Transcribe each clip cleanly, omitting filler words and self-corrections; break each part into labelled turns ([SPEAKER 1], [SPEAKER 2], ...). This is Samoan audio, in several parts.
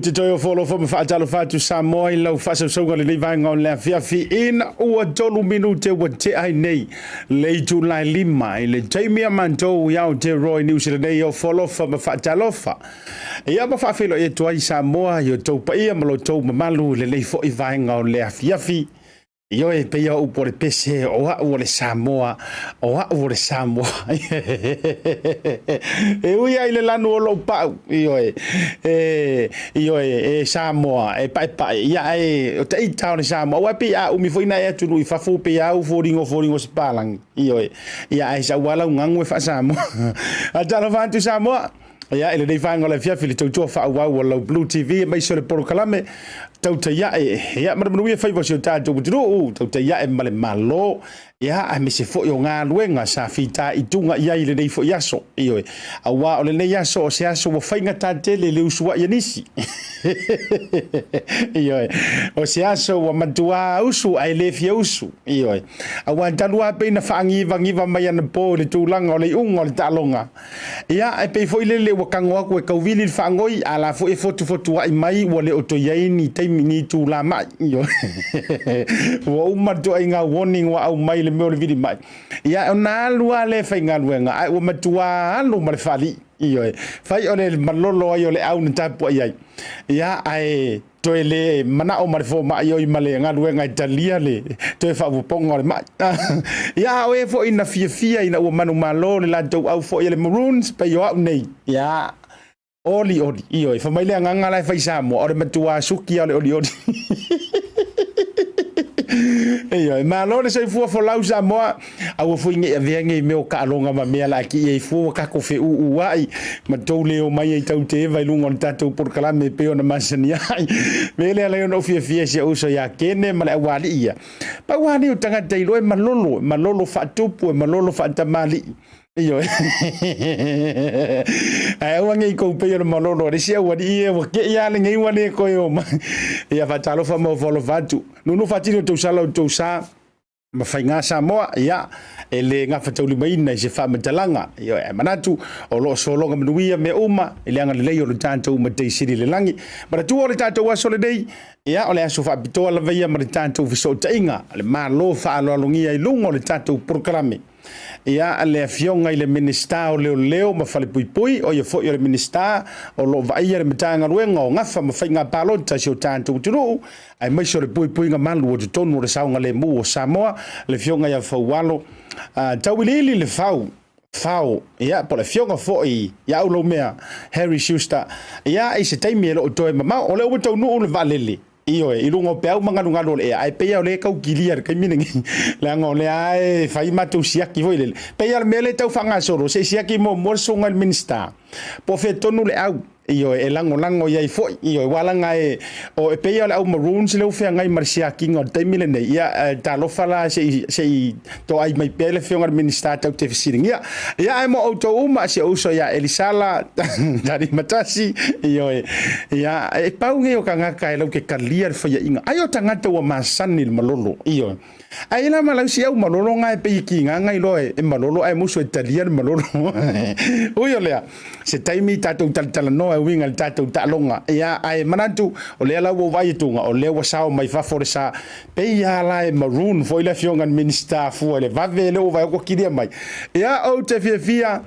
[SPEAKER 1] Te toe o folofa ma faatalofa atu Samoa i lau faasausauga lenei vaega o le afiafi ina ua tolu minute ua tea ai nei le itula e lima i le taimi a matou i Aotearoa i Niu Sila nei o folofa ma faatalofa ia ma faafeiloai atu ai Samoa i o tou paia ma lo tou mamalu i lenei foi vaega o le afiafi. Ioe, e pei o upu o le pese, o au o le Samoa, o au o le Samoa. E ui ai le lanu o lou pau, ioe, e, ioe, e Samoa, e paepae, ia e, o taita o le Samoa, aua e pei a umi foi na e atunuu i fafo, pei a u foligo foligo se palangi, ioe, ia ae sau lava lau gagu e faa-Samoa. Talofa atu Samoa. Ia, i lenei vaega o le afiafi, le tautua faaauau a lau Blue TV aemaise o le polokalame Tautai Ae. Ia, ma le manuia faiva o si o tatou atunuu, tautai ae ma le Malo, ia, aemaise foi o galuega sa fitaituga i ai i lenei foi aso. Ioe, aua o lenei aso o se aso ua faigata tele le usuai a nisi. Ioe, o se aso ua matua usu ae le fia usu. Ioe, aua talu lava pei na faagivagiva mai anapo i le tulaga o le iuga o le taaloga, Ia, e pei foi lele ua tago atu e tauvili le faanoi, a la foi e fotufotua'i mai ua le o toe i ai ni taimi, ni itulā ma'i. Ioe. Ua uma le ituaiga warning ua aumai i le mea o le vili ma'i. Ia, ona alu lava lea e faigaluega, ae ua matuā alu ma le faalii. Ioe. Fai o le malolo ai o le au na tapuai ai. Ia, ae toe le manao ma le fomai oi ma le galuega e talia le toe faaopoopoga o le mai. Ia, a o e foi na fiafia ina ua manumalo le latou au foi a le Maroons, pei o au nei, ia, oli oli, ioe, fai mai le agaga la e fai Samoa, o le matua suki lava o le olioli. Ioe, malo le soifua folau Samoa. Aua foi nei avea nei mea o taaloga ma mea laiti i ai fua ua tatou feūūa'i ma tou le omai ai tau te eva i luga o le tatou polokalame e pei ona masani ai. Mea lea alai ona ou fiafia i si ou uso ia Kene ma le aualii ia. Pau lava nei o tagata iloa e malolo, e malolo faatupu, e malolo faatamalii. Ioe. Ae aua nei kou pei o le malolo a le isi aualii e ua kei lava lenei ua le toe o mai. Ia faatalofa ma ofo alofa atu. Nuunuu faatini o tou sala o tou sa ma faiga Samoa, ia, e le gafataulimaina i se faamatalaga. Ioe, ae manatu o lo o sologa manuia mea uma i le agalelei o lo tatou Matai Sili i le lagi. Manatua o le tatou aso lenei, ia, o le aso faapitoa lava ia ma le tatou fesootaiga, le Malo faaaloalogia i luga o le tatou polokalame. Ia, le Afioga i le Minisita o Leoleo ma Falepuipui, o ia foi o le Minisita o lo o vaaia le Matagaluega o Gafa ma Faiga Palota i si o tatou atunuu, aemaise o le puipuiga malu o totonu o le saogalemu o Samoa, le Afioga ia Faualo Tauiliili Lefau, Fao, ia, po o le Afioga foi ia Aulaumea Harry Schuster, ia, i se taimi e le o toe mamao, o lea ua taunuu le vaalele. Ioe, i luga o peau ma galugalu o le ea, ae pei lava o lea e tau kilia i le taimi lenei, leaga o lea lava e fai matou siaki foi lele. Pei lava o le mea lea e tau faagasolo, se i siaki muamua le susuga i le Minisita, po o fea tonu le au, ioe, e lagolago i ai foi, ioe, aua leaga e, o, e pei lava o le au Maroons lea ua feagai ma le siakiga o le taimi lenei, ia, talofa la se i, se i toai mai pea le Afioga i le Minisita tatou te fesiligia. Ia, ae mo outou uma, si ou uso ia Elisala Talimatasi, ioe, ia, e pau nei o tagata e lau ke talia le faiaʻiga. Ai o tagata ua masani i le malolo, ioe. Ai la ma lau si au malolo nga e pei ki nga ngai loa e malolo ae musu e talia le malolo. Ui o lea, se taimi tatou talatalanoa e uiga i le tatou taaloga. Ia, ae manatu, o lea la ua ou vaai atuga, o lea ua sao mai fafo le sa. Pei lava la e maroon foi le afioga i le Minisita fua i le vave lea ua vaai atu ua kilia mai. Ia, ou te fiafia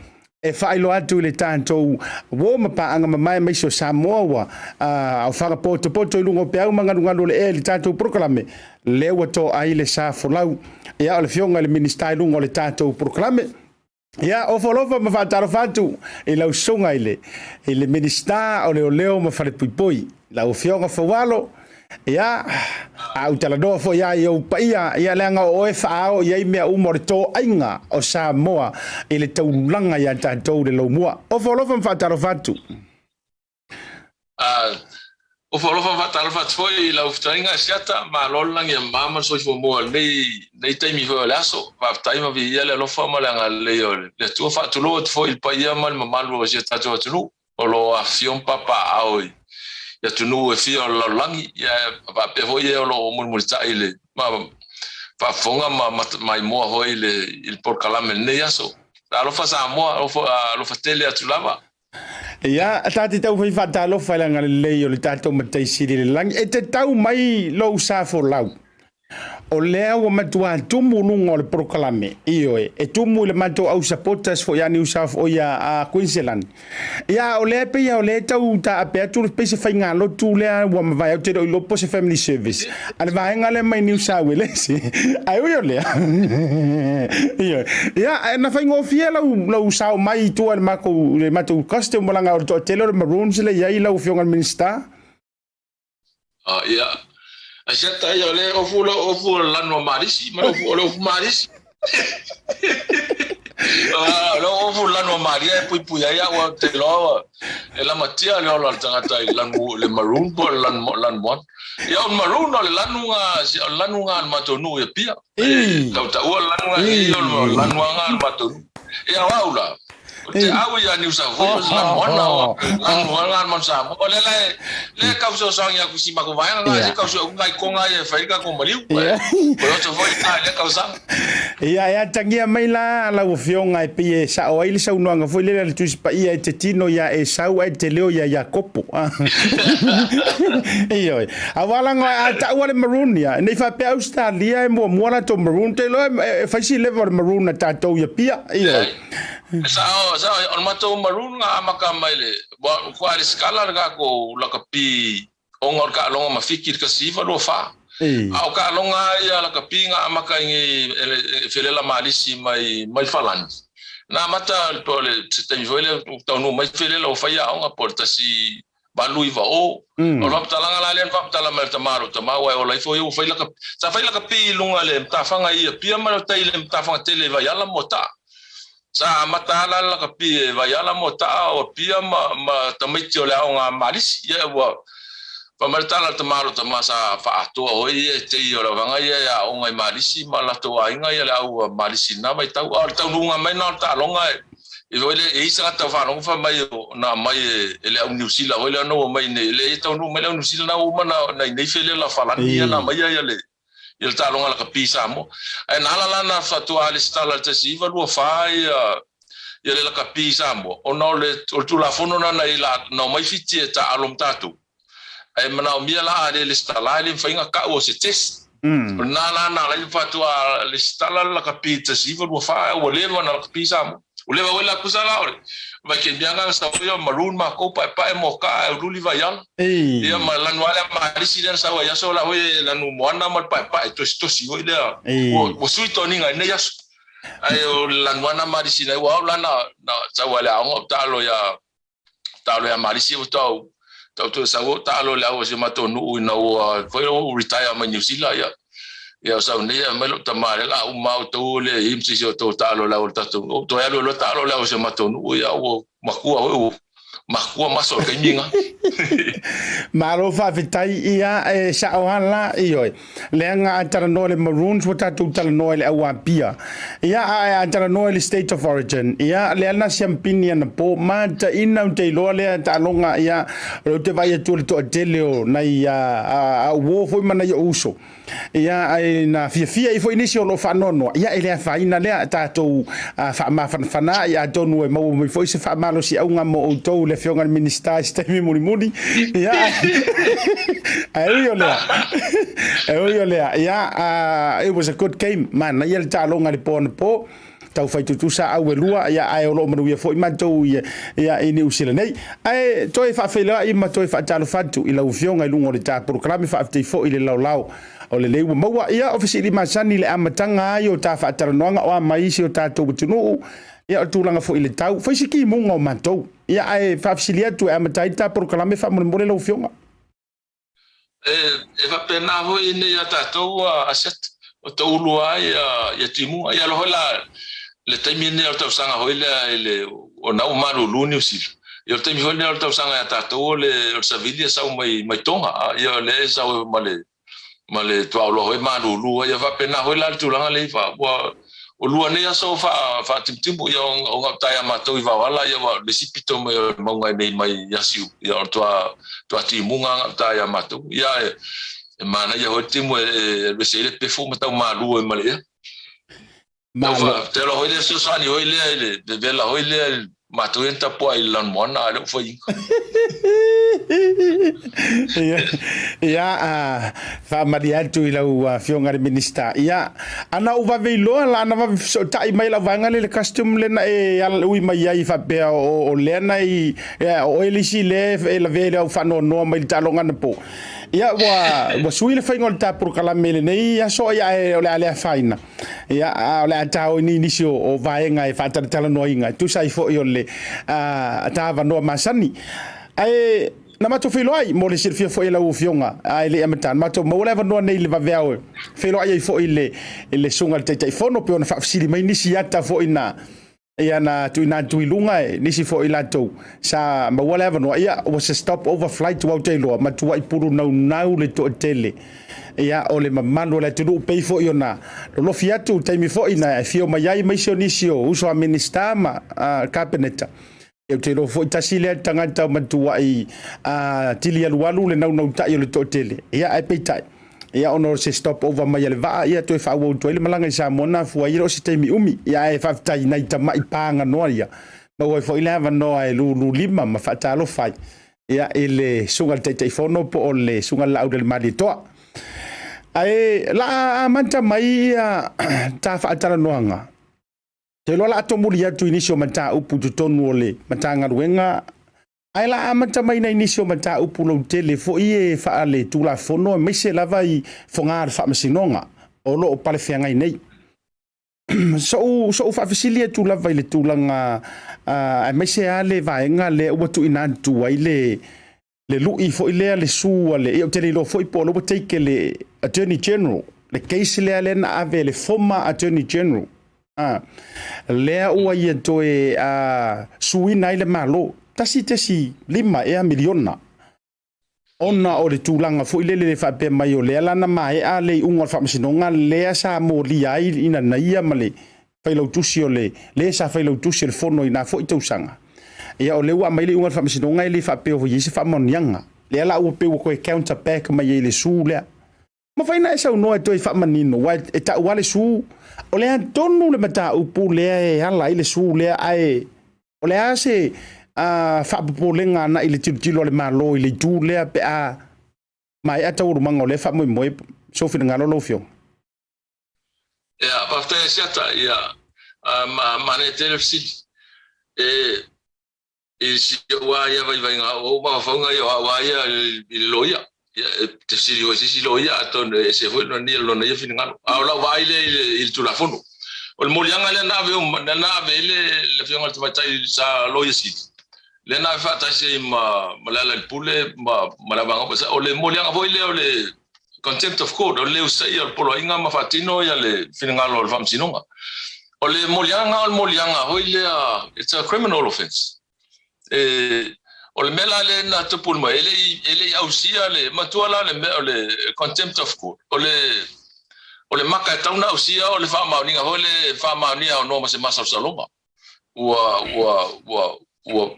[SPEAKER 1] e faailoa atu i le tatou uo ma paaga mamae aemaise o Samoa ua aofaga potopoto i luga o peau ma galugalu o le ea i le tatou polokalame, lea ua toai le sa folau. Ia, o le afioga i le Minisita i luga o le tatou polokalame. Ia, ofo alofa ma faatalofa atu i lau susuga i le, i le Minisita o Leoleo ma Falepuipui, lau Afioga Faualo. Ia, a ou talanoa foi lava i ou paia, ia leaga o oe e faaao i ai mea uma o le toaiga o Samoa i le taulaga ia tatou i le lomua. Ofo alofa ma faatalofa atu.
[SPEAKER 2] Ofo alofa ma faatalofa atu foi i lau fetalaiga e Siata, malo le lagi e mama le soifua mua i lenei taimi foi o le aso. Faafetai ma viia le alofa ma le agalelei o le Atua. Faatulou atu foi i le paia ma le mamalu o si o tatou atunuu o lo o afifio ma papaaao i atunuu e fia o le lalolagi, ia faapea foi e o lo o mulimulitai i le faafofoga ma maimoa foi i le polokalame i lenei aso. Alofa Samoa, alofa tele atu lava.
[SPEAKER 1] Ia, ta te taumafai faatalofa i le agalelei o le tatou Matai Sili i le lagi. E te tau mai lou sa folau. O lea ua matua tumu luga o le polokalame, ioe, e tumu i le matou au supporters foi ia New South o ia a Queensland. Ia, o lea e pei o lea e tau taape atu le pei se faigalotu lea ua mavae atu e le o iloa po o se family service a le vaega lea mai New South Wales. Ae ui o lea, ioe, ia, na faigofie lau, lau sao mai i tua i le matou, le matou costume leaga o le toatele o le Maroons lea i ai lau Afioga i le Minisita.
[SPEAKER 2] Ia, Asiata ia o le ofu le ofu o le lanu o Malisi, ma le ofu o le ofu Malisi. O le ofu lanu o Maria e puipui ai au ou te iloa e lamatia le ola o le tagata i lanu le maroon po o le lanu lanu moana. Ia o le maroon o le lanu nga o le lanu nga a le matou nuu i Apia. E tautaua le lanu nga i o le lanu nga a le matou nuu. Ia o au la, O te au ia New South Wales la moana o la moana la Samoa o le la le kau so so ia kusi ma ko vaenga nga se kau so ngai konga ia fai ka ko maliu o to foi ka le kau sa.
[SPEAKER 1] Ia e atagia mai la lau afioga e pei e sao ai le saunoaga foi lele a le Tusi Paia e te tino ia Esau ae te leo ia Iakopo. Ioe. Aua leaga a taua le maroon ia, nei faapea Ausetalia e muamua latou maroon, te iloa e fai si level o le maroon a tatou i Apia. Ioe.
[SPEAKER 2] Sao, sao, o le matou maroon na amata mai le, ua le sikala le tatou lakapi ona o le taaloga ma Fiti i le 1924. A o taaloga ia lakapi na amata i nei felela malisi mai mai Falani. Na amata po o le se taimi foi lea taunuu mai felela ua fai aoga po o le 1890. O le faamatalaga la lea na faamatala mai e le tama a lou tama aua e ola ifo ia ua fai laka sa fai lakapi i luga i le matafaga i Apia ma le tai i le matafaga tele i Vaiala ma Moataa. Sa amata lava la le lakapi e Vaiala ma Moataa o Apia ma tamaiti o le aoga a Malisi. Ia ua. Fai mai le tala a le tama o tama sa faaatoa hoi ia e tei o le vaga ia e aoga i Malisi ma latou aiga ia le au Malisi na vaitau. A o le taunuuga mai na o le taaloga e foi le e i se tagata faalogo fai mai na aumai e le au Niu Sila foi lea na ua mai nei le e taunuu mai le au Niu Sila na ua uma na i nei felela Falani ia na aumaia ia le ia le taaloga lakapi i Samoa. Ae na ala la na faatoa lesitala i le 1924 ia ia le lakapi i Samoa ona o le o le Tulafono na na i la na omai Fiti e taaalo ma tatou. Ae manaomia la a le lesitala e le mafai ona tau o se test. O lena la na ala ai ona faatoa lesitala le lakapi i le 1924 ae ua leva ona lakapi Samoa. Ua leva foi la tusa la o le vaitaimi lava na sau ai o maroon matou paepae moka ae ululi vaiala. Ia ma lanu lava lea malisi lea na sau ai aso la foi e lanu moana ma le paepae tositosi foi lea. Ua sui toniga i nei aso. Ae o le lanu lava na malisi nei ua au la na sau ai le aoga o taalo ia taalo ia malisi ua tau tau toe sau o taalo le au o si o matou nuu ina ua foi ua retire mai Niu Sila ia ia o sau nei mai lou tama lea la uma outou le i ma se isi o outou taalo le au o le tatou nuu toe alu loa taalo le au o si o matou nuu ia ua makua foi ua makua maso o le taimi lena.
[SPEAKER 1] Malo faafetai ia e sao lava la ioe leaga a talanoa i le Maroons ua tatou talanoa i le au Apia ia ae a talanoa i le State of Origin ia lea na siampini anapo mataina ou te iloa lea taaloga ia o lea ou te vaai atu o le toatele o nai au uo foi ma nai ou uso Ia, ae na fiafia ai foi nisi o lo o faanoanoa, ia e le afaina lea, tatou faamafanafana ai, atonu e maua mai foi se faamalosiauga mo outou le Afioga i le Minisita i se taimi mulimuli. Ia, ae ui o lea, e ui o lea, ia, it was a good game, manaia le taaloga i le po anapo. Tau fai tutusa au e lua, ia, ae o lo o manuia foi matou ia, ia, i Niu Sila nei. Ae toe faafeiloai ma toe faatalofa atu i lau Afioga i luga o le ta polokalame, faafetai foi i le laolao o lenei ua maua. Ia, o fesili masani le amataga ai o ta faatalanoaga o a mai isi o tatou atunuu, ia, o le tulaga foi i le tau, fai se timuga o matou. Ia, ae faafesili atu e amata ai le ta polokalame faamolemole lau Afioga.
[SPEAKER 2] E faapena foi nei ia tatou Asiata, o taulu ai ia timuga. Ia alofa la le taimi lenei o le tausaga foi lea i le o na ua malulu Niu Sila. Ia o le taimi foi lenei o le tausaga ia tatou o le o le savili e sau mai mai Tonga. Ia o lea e sau ma le ma le tuaoloa foi malulu ai. Ia faapena foi la le tulaga lea i fa ua O lua nei aso faatimutimu, ia o gauta ia matou i Vaoala, ia ua le isi pito mai o le mauga nei mai Asiu, ia o le toa timuga gauta ia matou. Ia e manaia foi le timu e alu ese ai le pefu ma tau malu ai ma le ea. Te aloha foi le fesoasoani foi lea i le vevela foi lea i Matou ia na tapuai i le lanumoana a o lea ua fai
[SPEAKER 1] Ia, ia faamalie atu i lau Afioga i le Minisita. Ia, ana ou vave iloa la, ana vave fesootai mai lau vaega lea i le custom lea na e ui mai ai faapea o lea na i, ia, o oe le isi lea e lavea i le au faanoanoa mai le taaloga anapo. Ia, ua sui le faiga o le ta polokalame i lenei aso, ia, ae o le a le afaina. Ia, a o le a taoi nei nisi o vaega e faatalatalanoaina e tusa ai foi o le ta avanoa masani. Ae na matou feiloai mo le silafia foi e lau Afioga, ae le i amata, na matou maua le avanoa nei i le vaveao e feiloai ai foi i le susuga i le Taitaifono, pei ona faafesili mai nisi ata foi na ia na tuuina atu i luga e nisi foi latou sa maua le avanoa. Ia, ua se stop over flight ua ou te iloa, matuai pulu naunau le toatele ia o le mamalu o le atunuu, pei foi ona lolofi atu taimi foi na e fio mai ai maisi o nisi o uso a Minisita ma Kapeneta. Ia, ou te iloa foi tasi lea tagata matuai tili alualu le naunautai o le toatele. Ia, ae peitai ia ona o se stop over mai a le vaa, ia toe faaauau atu ai le malaga i Samoa na afua ai e le o se taimi umi. Ia, ae faafetai nai tamai paganoa ia maua ai foi le avanoa e lulu lima ma faatalofa ai ia i le susuga i le Taitaifono po o le susuga i le Laaulialemalietoa. Ae la amata mai ia ta faatalanoaga, te iloa la tomuli atu i nisi o mataupu i totonu o le Matagaluega. Ae la amata mai nai nisi o mataupu lautele foi e faaletulafono aemaise lava i fogaa o le faamasinoga o lo o palefeagai nei. So'u faafesili atu lava i le tulaga aemaise lava le vaega lea ua tuuina atu ai le lu'i foi lea le su a le, ia ou te le iloa foi po o lea ua take e le Attorney General le case lea lea na ave e le former Attorney General lea ua ia toe suina ai le Malo, 1.5 ea miliona. Ona o le tulaga foi lele le faapea mai o lea la na maea le iuga o le faamasinoga lea sa molia ai ina na ia ma le failautusi o le le sa failautusi o le fono i na foi tausaga. Ia o lea ua aumai le iuga o le faamasinoga e le faapea ua i ai se faamaoniaga. Lea la ua pei ua toe counter back mai ai i le sue lea. Mafai ona e saunoa e toe faamanino, aua e tau lava le sue, o le a tonu le mataupu lea e ala ai le sue lea, ae o le a se faapopolega agai i le tilotilo a le Malo i le itu lea pe a maea taualumaga o lea faamoemoe sou finagalo lau Afioga?
[SPEAKER 2] Ia, faafetai Asiata, ia, manaia tele le fesili. E, i si ou lava ia vaivaiga, o ou mafaufauga ia o au lava ia i le loia. Ia, e te fesili foi i se isi loia, atonu e ese foi lona ia finagalo. A o lau vaai lea i le Tulafono. O le moliaga lea na ave, na ave ai le Afioga i le Tamaitai sa Loia Sili, lea na ave faatasi ai ma Lealailepule ma le Vaega. O le moliaga foi lea o le contempt of court, o le le usitaia o le poloaiga ma faatino ia le finagalo o le Faamasinoga. O le moliaga o le moliaga foi lea, it's a criminal offence. E, o le mea la lea na tupu mai, e le i ausia le, matua la le mea o le contempt of court, o le maka e tau na ausia o le faamaoniga foi le faamaonia o noa ma se masalosaloga. Ua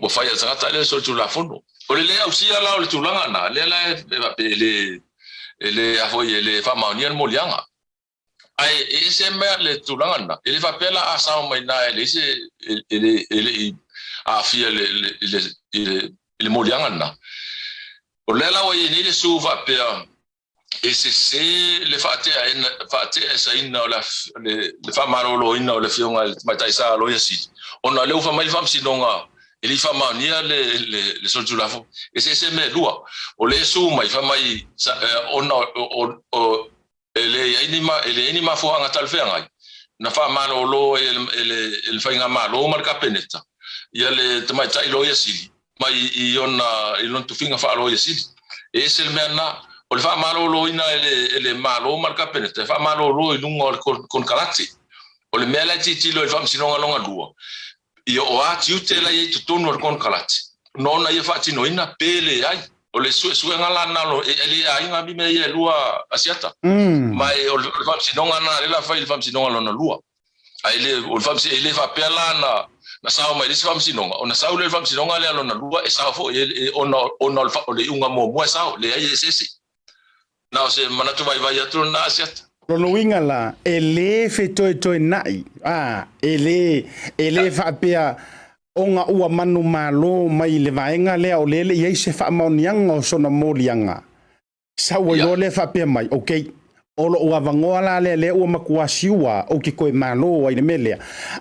[SPEAKER 2] fai a le tagata lea solitulafono. O le le ausia la o le tulaga na, lea la e faapea e le a foi e le faamaonia le moliaga. Ae e ese mea le tulaga na, e le faapea la a sao mai na e le ese e le i aafia i le moliaga na. O lea la ua i ai nei le sue faapea e sese le faateaesaina o le faamaloloina o le Afioga i le Tamaitai sa Loia Sili, ona o lea ua fai mai le Faamasinoga e le i faamaonia le solitulafono. E eseese mea e lua. O lea e sue mai fai mai ona o e leai ni mafuaaga talafeagai na faamalolo ai e le Faigamalo ma le Kapeneta ia le Tamaitai Loia Sili mai i lona tofiga faaloia sili. E ese le mea na. O le faamaloloina e le Malo ma le Kapeneta, e faamalolo i luga o le konekarate. O le mea la e tilotilo i le Faamasinoga lona lua, ia o a tiute la i ai i totonu o le konekarate, ona ia faatinoina pe leai. O le suesuega la na e le aiga mi mea ia e lua, Asiata. Ma e o le Faamasinoga na lea la fai i le Faamasinoga lona lua. Ae le o le faamasinoga e le faapea la na sao mai le isi faamasinoga, ona sau lea le faamasinoga lea lona lua e sao foi ona o le iuga muamua e sao, leai e eseese. Na o se manatu vaivai atu lena, Asiata.
[SPEAKER 1] Lona uiga la, e le fetoetoena'i, a, e le faapea ona ua manumalo mai le vaega lea o lea le i ai se faamaoniaga o sona moliaga. Sau ai loa lea faapea mai, okay, o lou avanoa la lea lea ua matua siua ou te toe malo ai le mea lea.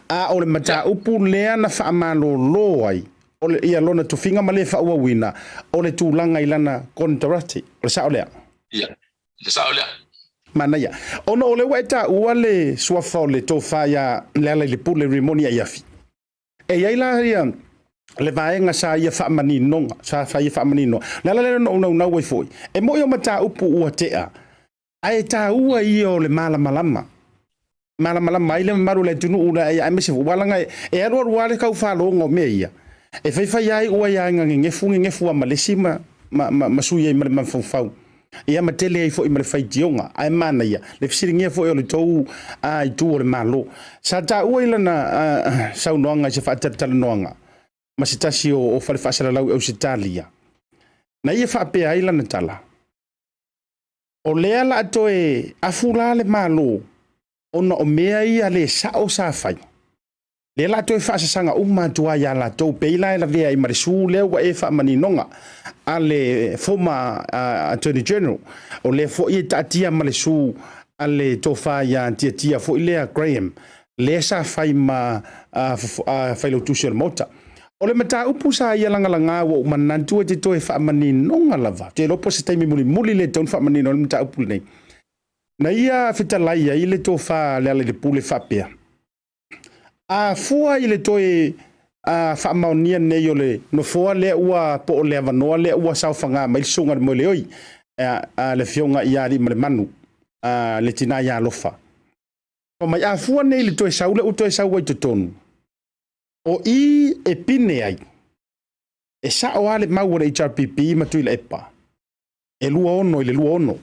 [SPEAKER 1] A o le mataupu lea na faamalolo ai, o le, ia lona tofiga ma le faaauauina, o le tulaga i lana konekarate. O le sao lea?
[SPEAKER 2] Ia, le sao lea.
[SPEAKER 1] Manaia. Ona o lea ua e taua le suafa o le tofa ia Lealailepule Rimoni Aiafi. E i ai la ia le vaega sa ia faamaninoga, sa fai ia faamaninoga. Le ala lea na ou naunau ai foi. E moi o mataupu ua tea, ae taua ia o le malamalama. Malamalama ai le mamalu o le atunuu la aemaise foi, ua laga e alu alu lava le tau faloga o mea ia. E faifai ai ua ia gegefu gegefu a ma le isi ma sui ai ma le mafaufau. Ia ma tele ai foi ma le faitioga. Ae manaia, le fesiligia foi o le tou itu o le Malo. Sa taua i lana saunoaga i se faatalatalanoaga ma se tasi o fale faasalalau i Ausetalia. Na ia faapea ai lana tala, o lea la toe afu la le Malo ona o mea ia le sao sa fai. Lea la toe faasasaga uma atu ai ia latou, pei la e lavea ai ma le sue lea ua e faamaninoga a le former Attorney General. O lea foi e taatia ma le sue a le tofa ia Tiatia foi lea Graham, lea sa fai ma failautusi o le Maota. O le mataupu sa ia lagalaga ua ou manatu e te toe faamaninoga lava. Te iloa po o se taimi mulimuli le tatau ona faamanino ai le mataupu lenei. Na ia fetalai ai le tofa Lealailepule faapea, a fua i le toe faamaonia nei o le nofoa lea ua po o le avanoa lea ua saofaga mai le susuga i le Moeleoi, le Afioga ia Aliimalemanu, le tina ia Alofa. Mai a fua nei le toe sau lea ua toe sau ai totonu, o i e pine ai, e sao lava le mau a le HRPP ma Tuilaepa. E 26 i le 26.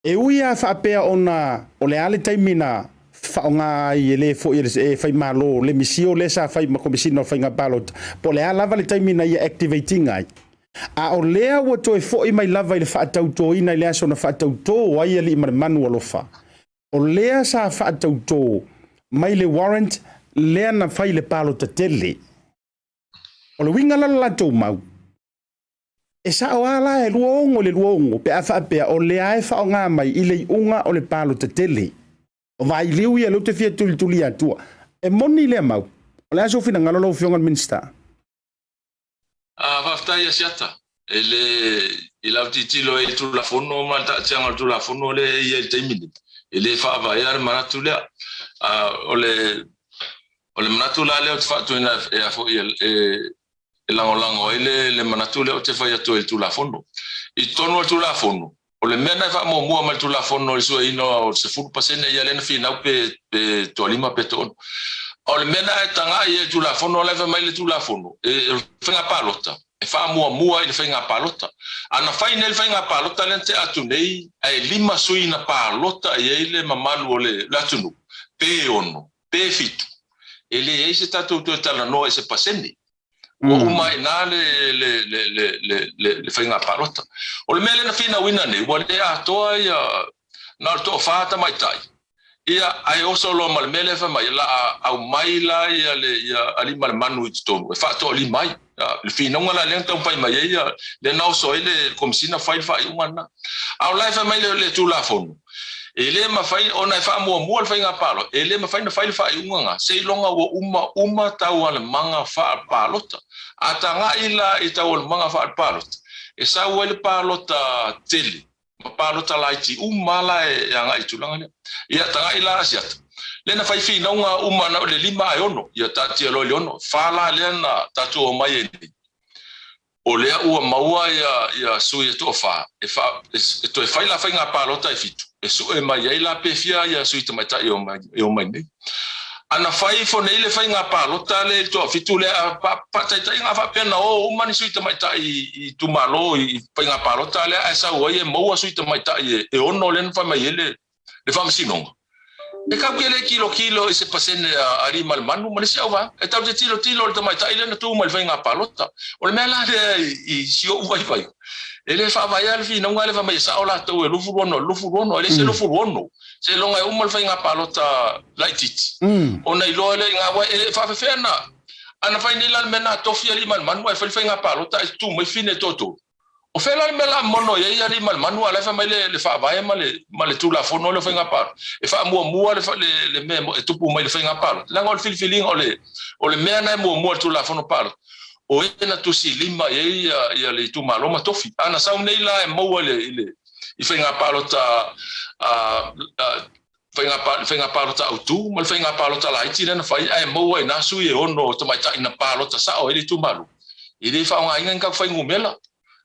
[SPEAKER 1] E ui lava faapea ona o le a le taimi na faaaoga ai e le foi e Faimalo le misio lea sa fai ma Komesina o Faiga Palota, po o le a lava le taimi na ia activate ina ai, a o lea ua toe foi mai lava i le faatautoina i le aso na faatauto ai alii ma le manu alofa, o lea sa faatauto mai le warrant lea na fai i le palota tele. O le uiga la o le latou mau, E sao lava la e 26 i le 26 pe a faapea o lea e faaaoga mai i le iuga o le palota tele. O vailiu ia lea ou te fia tulitulia atua. E moni lea mau. O le a sou finagalo lau Afioga i le Minisita?
[SPEAKER 2] Faafetai Asiata. E le i lau tilotilo i le Tulafono ma le taatiaga o le Tulafono lea e i ai i le taimi nei, e le faavaea le manatu lea. O le o le manatu la lea ou te faatuina e a foi e e lagolago ai le manatu lea ou te fai atu ai i le Tulafono. I totonu o le Tulafono, o le mea na e faamuamua mai le Tulafono i le sueina o le 10% ia lea na finau pe toalima pe toaono. A o le mea na e tagai ai i le Tulafono, la e fai mai le Tulafono, o le faiga palota, e faamuamua i le faiga palota. A na fai nei le faiga palota lea na tea atu nei, ae 5 sui na palota i ai le mamalu o le atunuu, pe 6, pe 7, e leai se tatou toe talanoa i se pasene. Ua uma ai i ina le, le, le, le, le, le, le faiga palota. O le mea lea na finauina nei, ua le atoa ia, na o le toafa tamaitai, ia, ae oso loa ma le mea lea fai mai, o le a aumai la ia le ia alii ma le manu i totonu e faatoalima ai. Le finauga la lea na taumafai mai ai, ia, lea na oso ai le Komesina fai le faaiuga lena. A o la e fai mai le, le Tulafono, E le mafai ona e faamuamua le faiga palota, e le mafai ona fai le faaiuga na, seiloga ua uma uma taualumaga faapalota. A tagai la i taualumaga faapalota, e sau ai le palota tele ma palota laiti uma la e agai i tulaga lea. Ia tagai la Asiata, lea na fai finauga uma na o le 5 ae 6, ia taatia loa i le 6, fa la lea na tatou omai ai nei. O lea ua maua ia sui e toafa e e toe fai la faiga palota e 7 e sue mai ai la pe fia ia sui tamaitai e omai nei. A na fai ifo nei le faiga palota lea i le toafitu lea, faataitaiga a faapea na o uma ni sui tamaitai i itumalo i faiga palota lea ae sau ai e maua sui tamaitai e 6 lea na fai mai ai le Faamasinoga. E tatou te le tilotilo i se pasene a alii ma le manu ma le isi auvaega. E tatou te tilotilo i le tamaitai lea na tu mai i le faiga palota. O le mea la lea i si ou vaivaiga, e le faavaea le finauga lea fai mai e sao latou e 26 i le 26, e leai se 26, seiloga e uma le faiga palota laitiiti ona iloa lea i ina, aua e faafefea na, a na fai nei la le mea na tofi alii ma le manu ae fai le faiga palota ae tu mai fine toatolu. O fea la le mea la mono i ai alii ma le manu, a o la e fai mai le Faavae ma le ma le Tulafono lea o Faiga Palota, e faamuamua le le mea e tupu mai i le Faiga Palota, leaga o le filifiliga o le o le mea na e muamua i le Tulafono Palota, o e na tusi lima i ai ia ia le itumalo ma tofi. A na sau nei la e maua i le i le i Faiga Palota a faiga faiga palota autu ma le faiga palota laiti lea na fai, ae maua ai nā sui e ono o tamaitai na palota sao ai le itumalo, e le faaaogaina ni tatou fuainumera.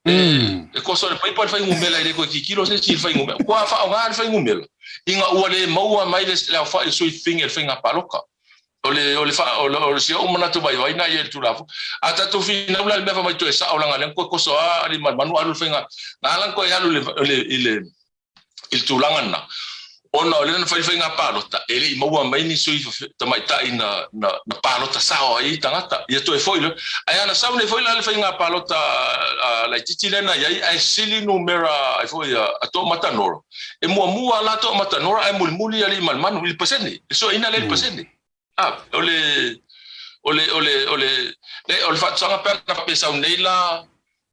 [SPEAKER 2] E koso i le paipa le fuainumera, e le toe tilotilo se isi i le fuainumera. Ua faaaoga le fuainumera ina ua le maua mai le aofai o sui fifine i le faiga palota. O le o le o le si ou manatu vaivai na ia i le Tulafono. A tatou finau la i le mea fai mai toe sao leaga lea na toe koso lava alii ma le manu alu le faiga, na ala ona toe alu i le i le tulaga lena, ona o lea na fai le faiga palota, e le i maua mai ni sui tamaitai na, na, na palota sao ai tagata. Ia toe foi lea. Ae ana sau nei foi la le faiga palota a laitiiti lea na i ai, ae sili numera ai foi a Toamatanora. E muamua la Toamatanora ae mulimuli Alii ma le Manu i le pasene. Le sueina lea i le pasene. Ah, o le o le o le o le le o le faatusaga pe ana faapea sau nei la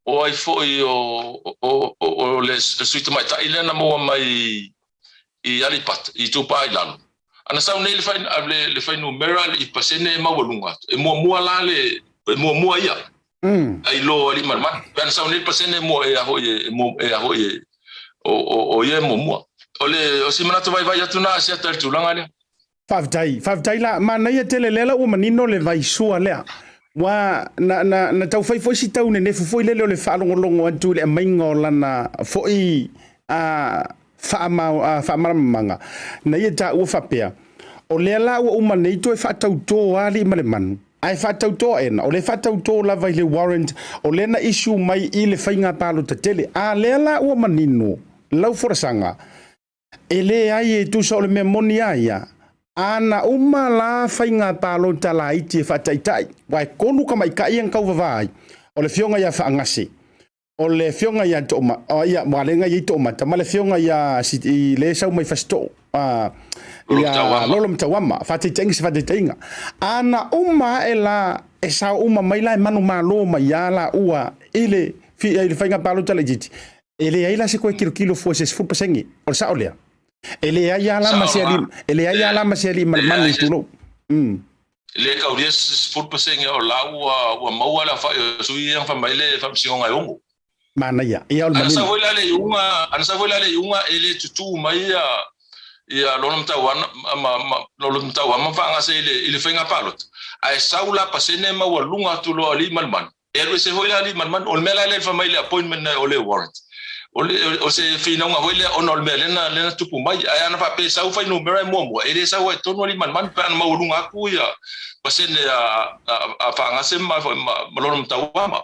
[SPEAKER 2] o ai foi o o o o le sui tamaitai lea na maua mai i Aleipata i Itupa i Lalo. Ana sau nei le fai le, le fuainumera i pasene e maualuga atu. E muamua la le e muamua ia. Ai lo alii ma le manu. Pe ana sau nei le pasene mua e a foi e e a foi e o o o ia e muamua. O le o si manatu vaivai atu na Asiata i le tulaga lea.
[SPEAKER 1] Faafetai, faafetai la, manaia tele lea la ua manino le vaisua lea. Ua na, na, na tau fai foi si tau nenefu foi lele o le faalogologo atu i le aumaiga o lana foi a, faama, a, faamalamalamaga, na ia taua faapea, o lea la ua uma nei toe faatautō alii ma le manu. Ae faatauto aena, o lea e faatauto lava i le warrant o lea na issue mai i le faiga palota tele. A lea la ua manino lau folasaga, e leai e tusa o le mea moni a ia, a na uma la faiga palota laiti e faataitai, aua e tolu tamaitai ia na tauvava ai, o le afioga ia Faagase, o le afioga ia Tooma, oh, ia, ua lea na i ai Toomata, ma le afioga ia i le sau mai Fasitoo, ia Lolo Matauama, faataitaiga se faataitaiga. A na uma ae la, e sao uma mai la e manumalo mai ia la ua i le, i le faiga palota laitiiti, e leai la se toe tilotilo fua se 10%. O le sao lea. E leai lava la ma se alii, e leai lava la ma se alii malemanu, tulou.
[SPEAKER 2] Le kaulia se 10% o la ua maua le aofai o sui ia na fai mai le Faamasinoga e ono.
[SPEAKER 1] Manaia. Ia o le
[SPEAKER 2] manino. Ana sau foi la le iuga, ana sau foi la le iuga e le tutū mai ia ia Lolo Matauana ma ma Lolo Matauama ma Faagase i le i le faiga palota, ae sau la pasene maualuga atu loa o alii ma le manu. E alu ese foi la alii ma le manu. O le mea la lea e fai mai le appointment o le warrant. O le o se finauga foi lea ona o le mea lea na lea na tupu mai. Ae ana faapea e sau fuainumera e muamua, e le sau ai tonu alii ma le manu pe ana maualuga atu ia pasene a a a Faagase ma ma Lolo Matauama.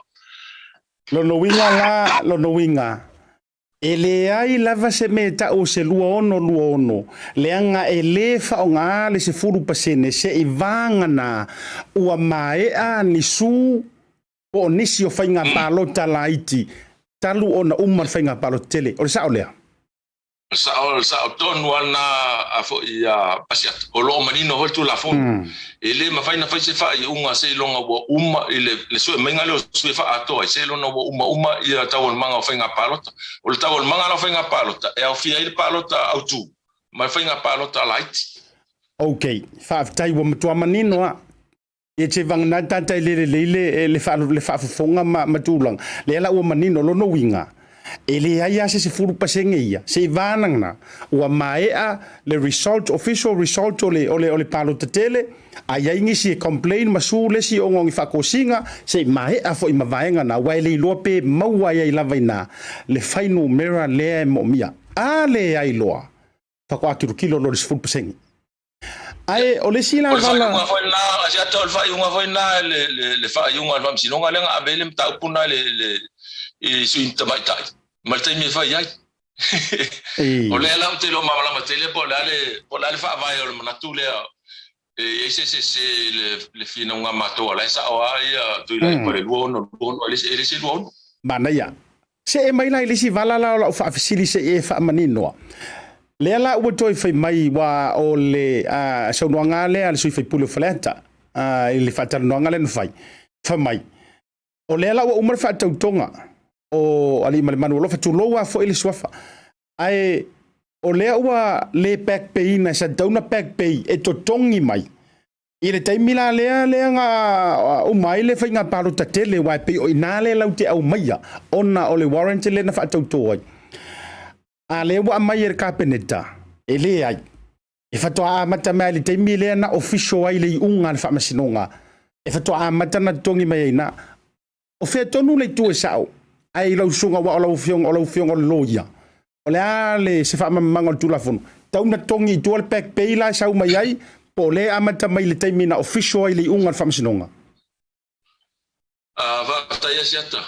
[SPEAKER 1] Lona uiga la, lona uiga, e leai lava se mea e tau o se 2626, leaga e le faaaoga le 10% se i vagana ua maea ni su po o nisi o faiga palota laiti talu ona uma le faiga palota tele. O le sao lea?
[SPEAKER 2] Sao, le sao tonu lava lena a foi a Asiata. O lo o manino foi le Tulafono. E le mafai ona fai se faaiuga seiloga ua uma i le, le suemaiga lea o sui e faaatoa ai, seiloga ua uma uma ia taualumaga o faiga palota. O le taualumaga la o faiga palota, e aofia ai le palota autu ma le faiga palota laiti.
[SPEAKER 1] Ok, faafetai ua matua manino a. Ia te vagana tātai le lelei le, le, fa, le faafofoga ma, ma tulaga. Lea la ua manino lona uiga, e leai lava se 10% ia, se i vagana ua maea le result, official result o le, o le, o le palota tele, a i ai nisi e complain ma su le isi ona o ni faatosina, se i maea foi ma vaega na, aua e le iloa pe maua ai ai lava i ina le fuainumera lea e moomia. A leai loa, faatoa tilotilo loa i le 10%. Ae o le isi la
[SPEAKER 2] vala. O le faaiuga foi lena, Asiata, o le faaiuga foi lena, le, le, le faaiuga a le Faamasinoga lea na ave ai le mataupu lena i le, le, i sui tamaitai ma le taimi e fai ai. O lea la ou te le o malamalama tele po o le a le, po o le a le faavae o le manatu lea e i ai se sese i le, le finauga a matou, a o la e sao lava ia Tuilaepa i le 26, 26, e le se 26.
[SPEAKER 1] Manaia. See mai la i le isi vala la o lau faafesili se i e faamaninoa. Lea la ua toe fai mai ua o le saunoaga lea a le sui faipule o Faleata i le faatalanoaga lea na fai. Fai mai, o lea la ua uma le faatautoga o Aliimalemanu alofa, tulou lava foi le suafa. Ae o lea ua le back pay ina, sa tatau ona back pay e totogi mai I le taimi la lea lea na uma ai le faiga palota tele, aua e pei o i ina lea latou te aumaia ona o le warrant lea na faatauto ai. A lea ua aumai e le Kapeneta, e leai. E faatoa amata mai i le taimi lea na official ai le iuga a le Faamasinoga, e faatoa amata ona totogi mai ai i ina. O fea tonu le itu e sao ai lau susuga, aua o lau afioga, o lau afioga o le loia? O le a le se faamalamalamaga o le Tulafono? Tau na totogi i tua le back pay la e sau mai ai, po o lea e amata mai i le taimi na official ai le iuga o le Faamasinoga?
[SPEAKER 2] Faafetai Asiata.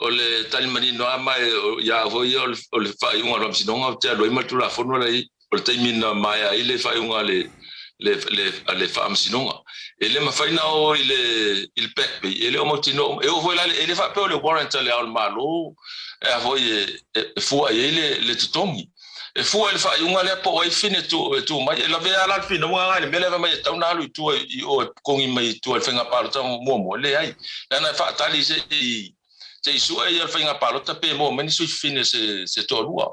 [SPEAKER 2] O le tali manino lava mai ia au foi ia o le faaiuga o le Faamasinoga ou te alu ai ma le Tulafono la i o le taimi na maea ai le faaiuga a le le le a le Faamasinoga. E le mafai ona o i le i le back pay, e le o mautinoa. E oo foi la e le faapea o le warrant a le Ao o le Malo e a foi e fua i ai le le totogi. E fua i le faaiuga lea po o ai fine e tu mai. E lavea la le finauga lena i le mea lea fai mai e tatau ona alu i tua i o e totogi mai i tua i le faiga palota muamua. Leai. Leaga e faatali se i se i sue ia le faiga palota pe maua mai ni sui fafine se se toalua.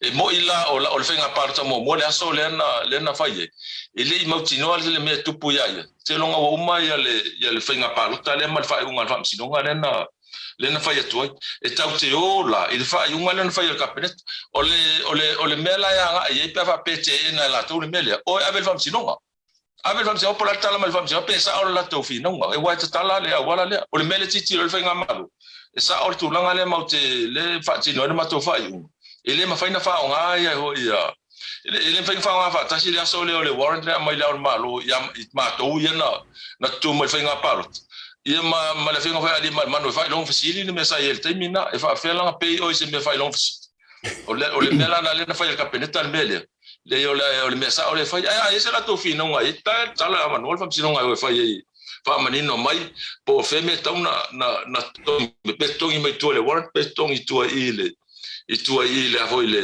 [SPEAKER 2] E moi la o, o le faiga palota muamua le aso lea na lea na fai ai, e le i mautinoa le mea e tupu ia ia. Seiloga ua uma ia le ia le faiga palota lea ma le faaiuga a le Faamasinoga lea na lea na fai atu ai. E tatou te o la i le faaiuga lea na fai e le Kapeneta. O le o le o le mea la e agai ai pe a faapea e teena e latou le mea lea, o e ave i le Faamasinoga. Ave le Faamasinoga po o le a le tala mai le Faamasinoga pe sao le latou finauga, aua e tatala le auala lea. O le mea lea e tilotilo ai le Faigamalo, e sao le tulaga lea matou te le faatino ai le matou faaiuga, e le mafai ona faaaoga ia E le mafai ona faaaoga faatasi le aso lea o le warrant lea aumai le Ao o le Malo ia i matou ia na na tutu mai le faiga palota ia ma ma le afioga foi ia Aliimalemanu e faailoga fesili le mea sa i ai i le taimi lena. E faapefea la ona pay oe i se mea faailoga fesili? O le o le mea la lena lea na fai e le Kapeneta le mea lea. Leai o le o le mea sao lea e fai. Ae a i ai se latou finauga i ai, tatala le avanoa le Faamasinoga e o e fai ai faamanino mai po o fea mea e tatau na na na totogi pe totogi mai tua i le warrant pe totogi i tua i le i tua i le a foi le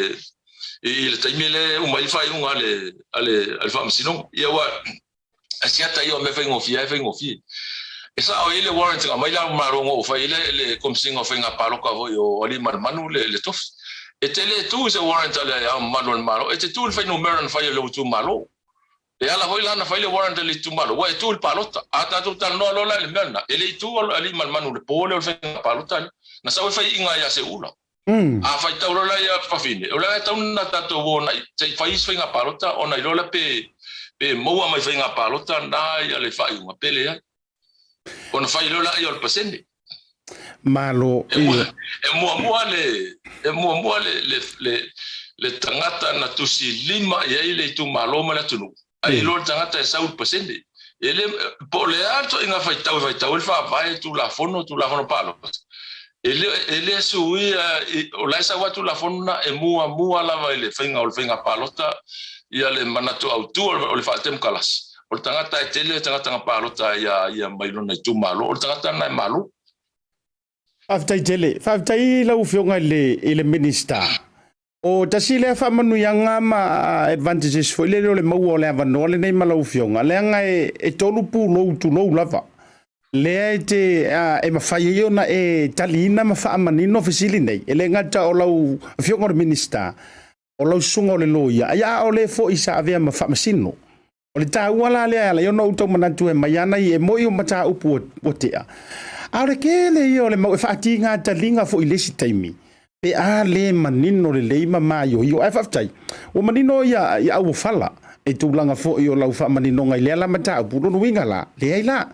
[SPEAKER 2] i le taimi lea e uma ai le faaiuga a le a le a le Faamasinoga. Ia aua e siata ia o mea faigofie lava e faigofie. E sao ai le warrant na aumai le Ao Malo na ou fai ai le le Komesina o Faiga Palota foi o Aliimalemanu le le tofi. E te le tu i se warrant a le Ao Mamalu o le Malo, e te tu i le fuainumera na fai e lou itumalo. E ala foi la na fai le warrant a le itumalo, ua e tu i le palota. A tatou talanoa loa la i le mea lena, e le i tu Aliimalemanu i le po lea o le faiga palota lea. Na sau e faiiga ia Seuula. A faitau loa la ia fafine, o le a e tatau ona tatou o agai se i fai isi faiga palota ona iloa lea pe pe maua mai faiga palota na ia le faaiuga pe leai. Ona fai loa lea o le pasene.
[SPEAKER 1] Malo.
[SPEAKER 2] E muamua le e muamua le le le le tagata na tusi lima i ai le itumalo ma le atunuu. Ai loa le tagata e sau i le pasene. E le, po o le a le ituaiga faitau e faitau ai le faavae, Tulafono, Tulafono Palota. E le, e le suia, o la e sau lava Tulafono na e muamua lava i le faiga o le faiga palota ia le manatu autu o le faatemokalasi. O le tagata e tele tagata na palota ai ia ia mai lona itumalo, o le tagata lena e malo.
[SPEAKER 1] Faafetai tele. Faafetai i lau Afioga i le, i le Minisita. O tasi lea faamanuiaga ma advantages foi lele o le maua o le avanoa lenei ma lau Afioga, leaga e tolu pulou tulou lava, lea e te e mafai ai ona e taliina ma faamanino fesili nei, e le gata o lau Afioga o le Minisita, o lau susuga o le Loia, a o le foi sa avea ma Faamasino. O le taua la lea e ala ai ona ou tau manatu e mai ana i e moi o mataupu ua tea. A o le tele ia o le mau e faatiga taliga foi i le isi taimi pe a le manino lelei ma maioio. Ae faafetai, ua manino ia i auofala i tulaga foi o lau faamaninoga i lea la mataupu. Lona uiga la, leai la,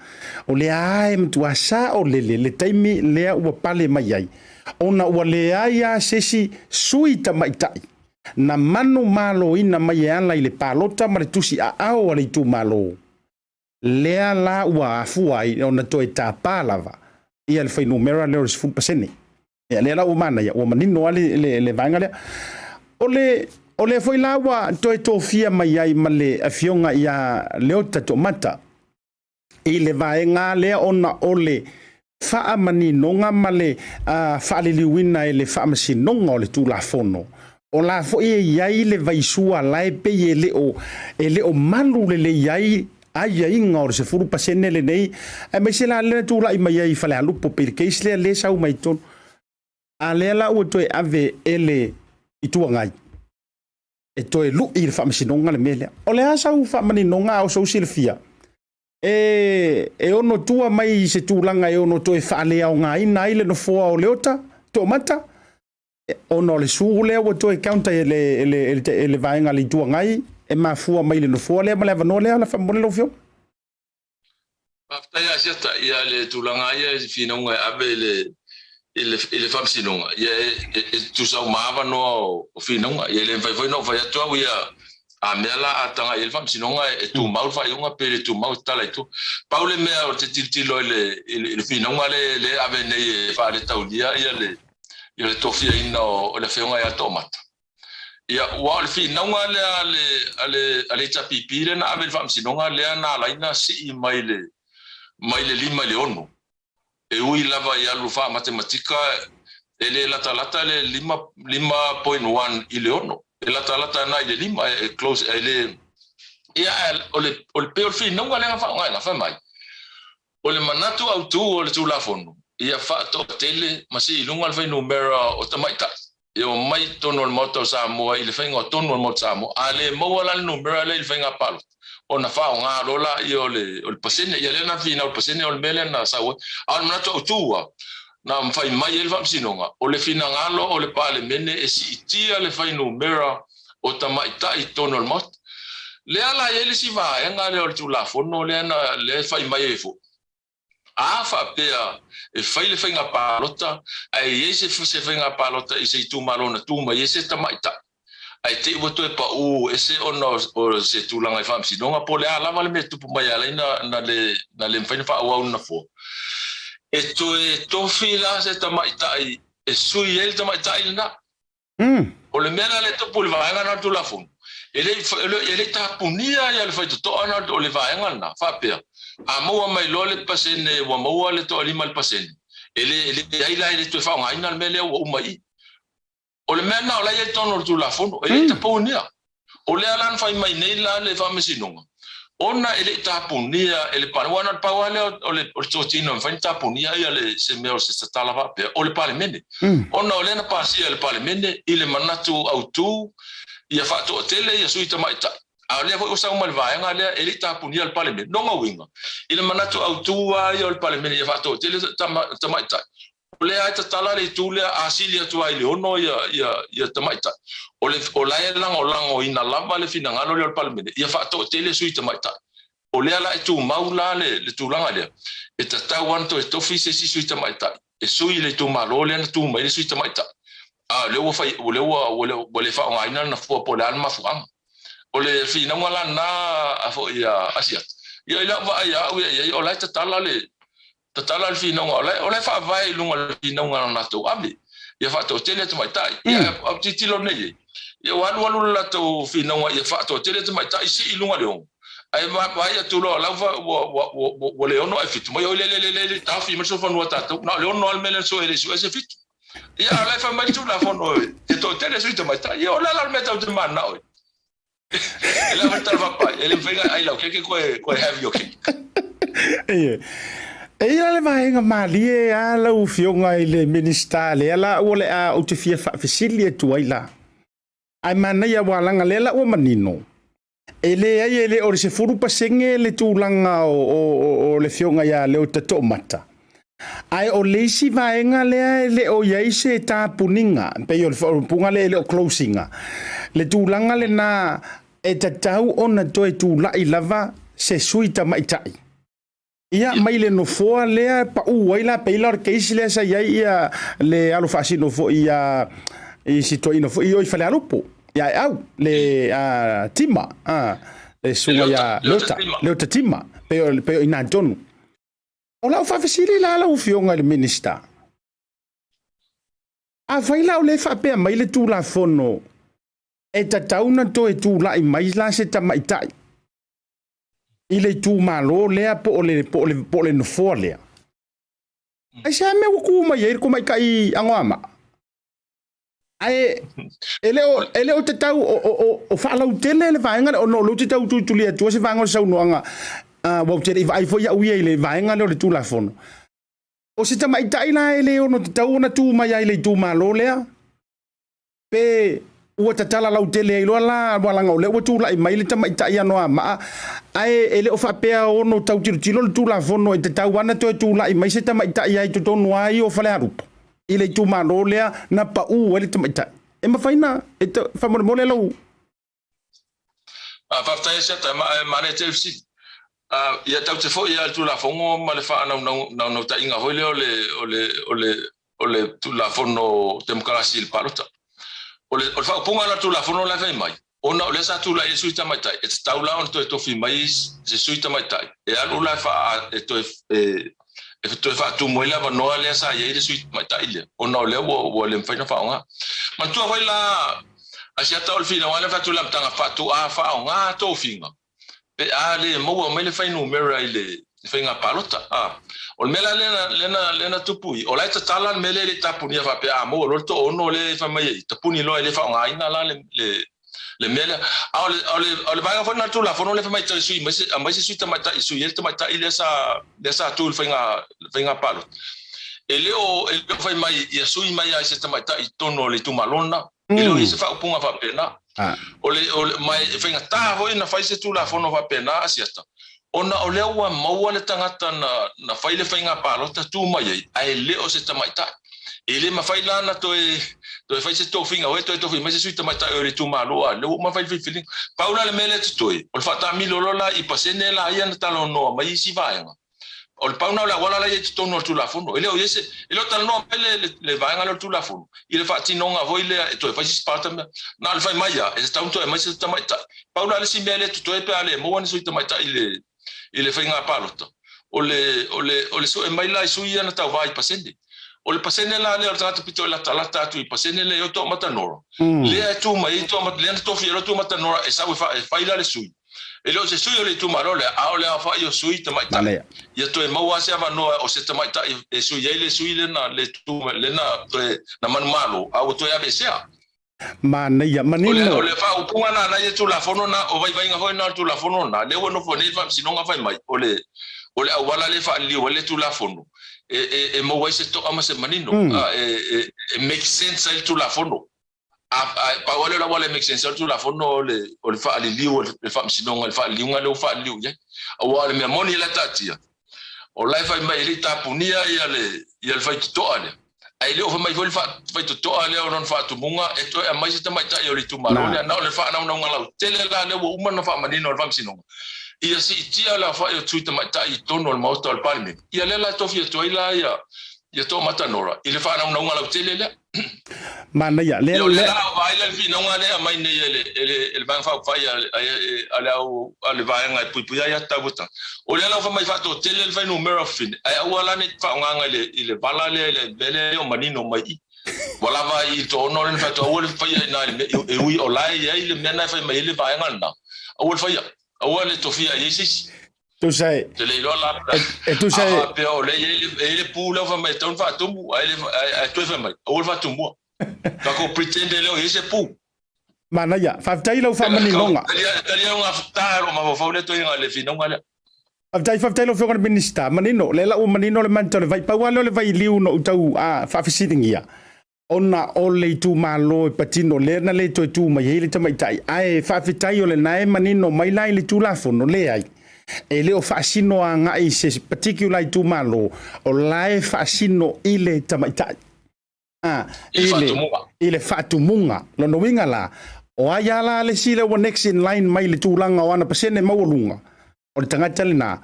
[SPEAKER 1] o lea lava e matua sao lele le taimi lea ua pale mai ai, ona ua leai lava se isi sui tamaitai na manumaloina mai e ala i le palota ma le tusi aao a le itumalo, lea la ua afua ai ona toe tapa lava ia le fuainumera lea o le 10%. Ia, lea la ua manaia, ua manino lava le, le, le vaega lea. O le, o lea foi la ua toe tofia mai ai ma le afioga ia Leota Toomata i le vaega lea ona o le faamaninoga ma le faaliliuina e le Faamasinoga o le Tulafono, o la foi e i ai le vaisua la e pei e le o, e le o malu lelei ai aiaiga o le 10% lenei, aemaise la lea na tulai mai ai i Falealupo, pei le case lea lea e sau mai totonu, a lea la ua toe ave e le Itu Agai e toe lui i le Faamasinoga le mea lea. O le a sau faamaninoga a o sou silafia? E ono tua mai i se tulaga e ono toe faaleaogaina ai le nofoa o Leota Toomata, ona o le su lea ua toe counter e le, e le, e le, e le vaega a le Itu Agai e mafua mai i le nofoa lea ma le avanoa lea la faamolemole lau Afioga.
[SPEAKER 2] Faafetai Asiata ia le tulaga ia i finauga e ave i le i le i le faamasinoga ia e, e, e tusa uma avanoa o, o finauga ia e le mafai foi ona ou fai atu au ia a mea la a taga i ai le faamasinoga e tumau le faaiuga pe le tumau e tatala i tua. Pau le mea o te tilotilo i le, i le, i le finauga le, le ave nei e faaletaulia ia le, ia le tofiaina o, o le afioga ia Toomata. Ia, ua o le finauga lea a le, a le, a le HRPP lea na ave i le faamasinoga lea na ala ai na sii mai le, mai le 5 i le 6. E ui lava i alu faamatematika e le latalata le 5.1 i le 6, e latalata ana i le 5, e close, e le... Ia, ae o le, o le pei o le finauga lea na faaaogaina, fai mai, o le manatu autu o le Tulafono, ia faatoatele ma sii i luga le fuainumera o tamaitai e omai i totonu o le Maota o Samoa i le faiga o tonu o le Maota o Samoa. A le maua la le numera lea i le faiga palota, ona faaaoga loa lea o le, o le pasene. Ia lea na finau i le pasene o le mea lea na sau ai. A o le manatu autu lava, na fai mai ai le Faamasinoga, o le finagalo o le Palemene e siitia le fuainumera o tamaitai i totonu o le Maota. Lea la e i ai le isi vaega lea o le Tulafono lea na, lea e fai mai ai foi, A faapea e fai le faiga palota ae i ai se faiga palota i se itumalo na tu mai ai se tamaitai, Ae te i ua toe paʻū ese ona o se tulaga i faamasinoga po o le a lava le mea e tupu mai e ala ai na le mafai ona faaauau le nofoa. E toe tofi la se tamaitai e sui ai le tamaitai lena. O le mea la lea e tupu i le vaega lena o le Tulafono, e le i tapunia ia le faitotoa lena o le vaega lena, faapea, a maua mai loa le pasene ua maua le toalima i le pasene, e leai la e le toe faaaogaina le mea lea ua uma i i. O le mea lena o la e i ai i totonu o le Tulafono, e le i tapunia. O lea la na fai mai nei la le Faamasinoga, ona e le i tapunia e le Palemene, aua na o le pau lava lea o le totino e mafai ona tapunia ia le, se mea o se tatala faapea, o le Palemene. Ona o lea na pasia e le Palemene i le manatu autu ia faatoatele ia sui tamaitai, a o lea foi ua sau mai le vaega lea e le i tapunia e le Palemene. Lona uiga, i le manatu autu lava ia o le Palemene ia faatoatele tamaitai, O lea e tatala le itu lea a sili atu ai i le 6 ia tamaitai. O le o la e lagolagoina lava le finagalo lea o le Palemene ia faatoatele sui tamaitai. O lea la e tumau la le tulaga lea, e tatau lava ona toe tofi se isi sui tamaitai e sui i le itumalo lea na tu mai ai le sui tamaitai, a o lea ua fai o lea ua ua le faaaogaina le nofoa po o le a le mafuaaga. O le finauga la lena a foi a Asiata. Ia i lau vaai a au ia i ai, o la e tatala le Tatala le finauga o la e faavae i luga o le finauga na latou ave ia faatoatele tamaitai. Ia au tilotilo nei i ai, ia ua alu alu le latou finauga ia faatoatele tamaitai sii i luga le 6, ae vaai atu loa o la ua le 6 ae 7, mai oi le le le le taofi mai le solofanua a tatou, na o le 6 lava le mea lea na sue e le sue se 7. Ia a o la e fai mai le Tulafono e toatele sui tamaitai. Ia o le a la le mea tatou te mananao ai? E le afa tala papai, e le mafai ona ai lau keke koe koe have your cake.
[SPEAKER 1] Ie. E i ai le vaega malie a lau Afioga i le Minisita lea la ua le a ou te fia faafesili atu ai la. Ae manaia aua leaga lea la ua manino, e leai e le o le 10% le tulaga o, o, o, o le Afioga ia Leota Toomata. Ae o le isi vaega lea e le o i ai se tapuniga, pei o le faaupuga lea e le o close ina, le tulaga lena e tatau ona toe tulai lava se sui tamaitai. Ia, mai le nofoa lea e pau ai la, pei la o le case lea sa i ai ia le alo faasino foi ia i si toeaina foi i Falealupo, ia Aeau, le Tima, le susuga ia Leota, Leota Tima, pei o i ina tonu. O lau faafesili la lau Afioga i le Minisita, afai la o lea e faapea mai le Tulafono e tatau ona toe tulai mai la se tamaitai i le itumalo lea po o le, po o le, po o le nofoa lea, aisea mea ua tu mai ai le tamaitai Anoamaa? Ae e le o, e le o tatau o, o, o, o faalautele le vaega lea, ona o lea ou te tau tulituli atua se vaega o le saunoaga, aua ou te le i vaai foi au ia i le vaega lea o le Tulafono. O se tamaitai la e le ono tatau ona tu mai ai i le itumalo lea, pe ua tatala lautele ai loa la, aua leaga o lea ua tulai mai le tamaitai Anoamaa, ae e le o faapea ono tau tilotilo le Tulafono e tatau lava ona toe tulai mai se tamaitai ai totonu lava ia o Falealupo. i le itumalo lea na pau ai le tamaitai. E mafai na e faamolemole lau.
[SPEAKER 2] Faafetai Asiata, e manaia tele le fesili. Ia tatou te foi lava i le Tulafono ma le faanaunautaiga foi lea o le, o le, o le, o le Tulafono Temokarasi i le palota. O le, o le faaupuga la o le Tulafono la e fai mai, ona o lea sa tulai ai le sui tamaitai, e tatau la ona toe tofi mai se sui tamaitai e alu la e faa, e toe, e, e toe faatumu ai le avanoa lea sa i ai le sui tamaitai lea, ona o lea ua, ua le mafai ona faaaoga. Manatua foi la Asiata o le finauga lea na fai atu i le amataga, faatoa faaaoga tofiga pe a le maua mai le fuainumera i le faiga palota. A o le mea la lea, lea na, lea na tupu i, o la e tatala le mea lea e le i tapunia faapea a maua loa le toaono lea e fai mai ai, tapuni loa e le faaaogaina la le, le, le mea lea. A o le, o le, o le vaega foi lena o le Tulafono lea fai mai toe sui mai se, aumai se sui tamaitai e sui ai le tamaitai lea sa, lea sa tu i le faiga, faiga palota. E le o, e le o fai mai ia sui mai lava i se tamaitai i totonu o le itumalo lena. E le o i ai se faaupuga faapena. O le, o le, ma e faigata foi ona fai se Tulafono faapena, Asiata, ona o lea ua maua le tagata na, na fai le faiga palota tu mai ai, ae le o se tamaitai. E le mafai la ona toe, toe fai se tofiga o e toe tofi mai se sui tamaitai o le itumalo, a o lea ua uma ona fai le filifiliga. Pau la le mea lea e totoe, o le faataamilo loa la i pasene la ia na talanoa mai isi vaega. O le pau lena o le auala la e i ai i totonu o le Tulafono. E le o i ai se, e le o talanoa mai le, le, le vaega lea o le Tulafono i le faatinoga foi lea e toe fai se isi palota mea. Na o le fai mai lava, e tatau ona toe aumai se tamaitai. Pau la le isi mea lea e totoe pe a le maua ni sui tamaitai i le, i le faiga palota, o le, o le, o le sue mai la i sui ia na tauva i pasene. O le pasene la lea o le tagata pito e latalata atu i pasene lea i o Toamatanora, lea e tu mai ai Toamat, lea na tofi ai loa Tuamatanora e sau e, fa, e fai la le sui. E le o se sui o le itumalo lea, a o le aofai o sui tamaitai. Ia toe maua lava se avanoa o se tamaitai e sui ai le sui lena, le tu, lena toe na manumalo, a ua toe aveesea.
[SPEAKER 1] Manaia, manino.
[SPEAKER 2] O le faaupuga lena na i le Tulafono lena, o vaivaiga foi lena o le Tulafono lena, lea ua nofo nei le Faamasinoga fai mai, o le, o le auala lea e faaliliu ai le Tulafono, e, e, e maua ai se to'a ma se manino, a, e, e, e make sense ai le Tulafono. A, a, pau lava lea o le auala e make sense ai le Tulafono o le, o le faaliliu o le Faamasinoga i le faaliliuga lea ua faaliliu i ai. Aua o le mea moni la e taatia, o la e fai mai e le i tapunia ia le, ia le faitotoa lea, Ae le o fai mai foi le faitotoa lea o lona faatumuga e toe aumai se tamaitai o le itumalo lea, na o le faanaunauga lautele la lea ua uma ona faamanino e le Faamasinoga, ia siitia le aofai o sui tamaitai i totonu o le Maota o le Palemene. Ia lea la e tofi atu ai la ia Toamatanora i le faanaunauga lautele lea.
[SPEAKER 1] Manaia.
[SPEAKER 2] Lea, o lea la ua vaai le finauga lea e aumai nei e le, e le, e le Vaega Faaupufai a, a, le au, a le Vaega e Puipuia Aia Tatau a Tagata. O lea la ua fai mai faatoatele le fuainumera fafine, ae aua la ne i faaaogaina i le, i le vala lea i le mea lea e le o manino mai i i. Ua lava i le toaono lea na fai atu, aua le faia i ina i le mea, e ui o la e i ai le mea lena e fai mai ai le vaega lena, aua le faia, aua le tofia i ai se isi.
[SPEAKER 1] Tusa e.
[SPEAKER 2] Te le iloa la,
[SPEAKER 1] e tusa
[SPEAKER 2] e. A faapea o lea e i ai le pu lea ua fai mai e tatau ona faatumu, ae toe fai mai, aua le faatumua. Tatou pretend e le o i ai se pu.
[SPEAKER 1] Manaia. Faafetai i lau faamaninoga.
[SPEAKER 2] Talia lau gafuta o lou mafaufau lea toeaina i le finauga lea.
[SPEAKER 1] Faafetai, faafetai lau Afioga i le Minisita. Manino, lea la ua manino le manatu o le vai. Pau lava lea o le vailiu na ou tau faafesiligia, ona o le itumalo e patino lea na le toe tu mai ai le tamaitai. Ae faafetai o lena e manino mai la i le Tulafono, leai, e le o faasino agai i se particular itumalo, o la e faasino i le tamaitai. I le faatumuga. Lona uiga la, o ai lava la le isi lea ua next in line mai le tulaga o ana pasene maualuga, o le tagata lena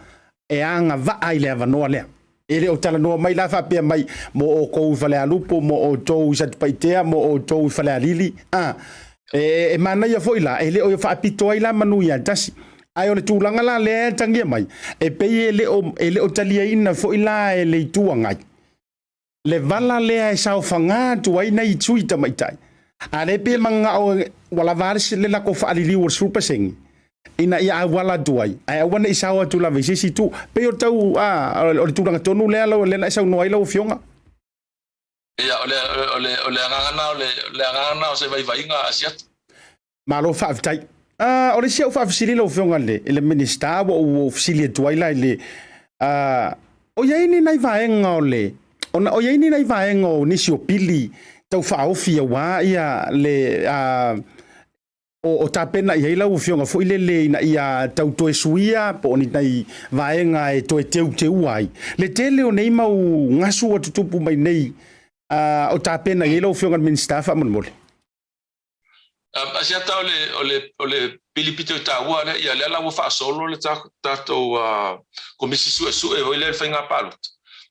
[SPEAKER 1] e agavaa i le avanoa lea. E le o talanoa mai la faapea mai mo outou i Falealupo, mo outou i Satupaitea, mo outou i Falealili, a. E manaia foi la, e le o faapito ai la manu ia tasi. Ae o le tulaga la lea e atagia mai, e pei e le o taliaina foi la e le Itu Agai le vala lea e saofaga atu ai nai sui tamaitai, a lea e pei e manao ua lava a le latou faaliliu o le 10% ina ia auala atu ai, ae aua ne i sao atu lava i se isi itu. Pei o tau, a, o le tulaga tonu lea, lea na e saunoa ai lau Afioga.
[SPEAKER 2] Ia, o le, o le, o le agaga na, o le, le agaga na o se vaivaiga a Asiata.
[SPEAKER 1] Malo faafetai. O le isi au faafesili lau Afioga i le Minisita ua ou fesili atu ai la i le o i ai ni nai vaega o le ona o i ai ni nai vaega o nisi o pili tau faaofi aua ia le o tapena i ai lau Afioga foi lele ina ia tau toe suia po o ni nai vaega e toe teuteua ai le tele o nei mau gasu ua tutupu mai nei o tapena i ai lau Afioga i le Minisita faamolemole.
[SPEAKER 2] Asiata o le, o le, o le pili pito i taua lea, ia lea la ua faasolo le tatou komisi suesue foi lea i le faiga palota.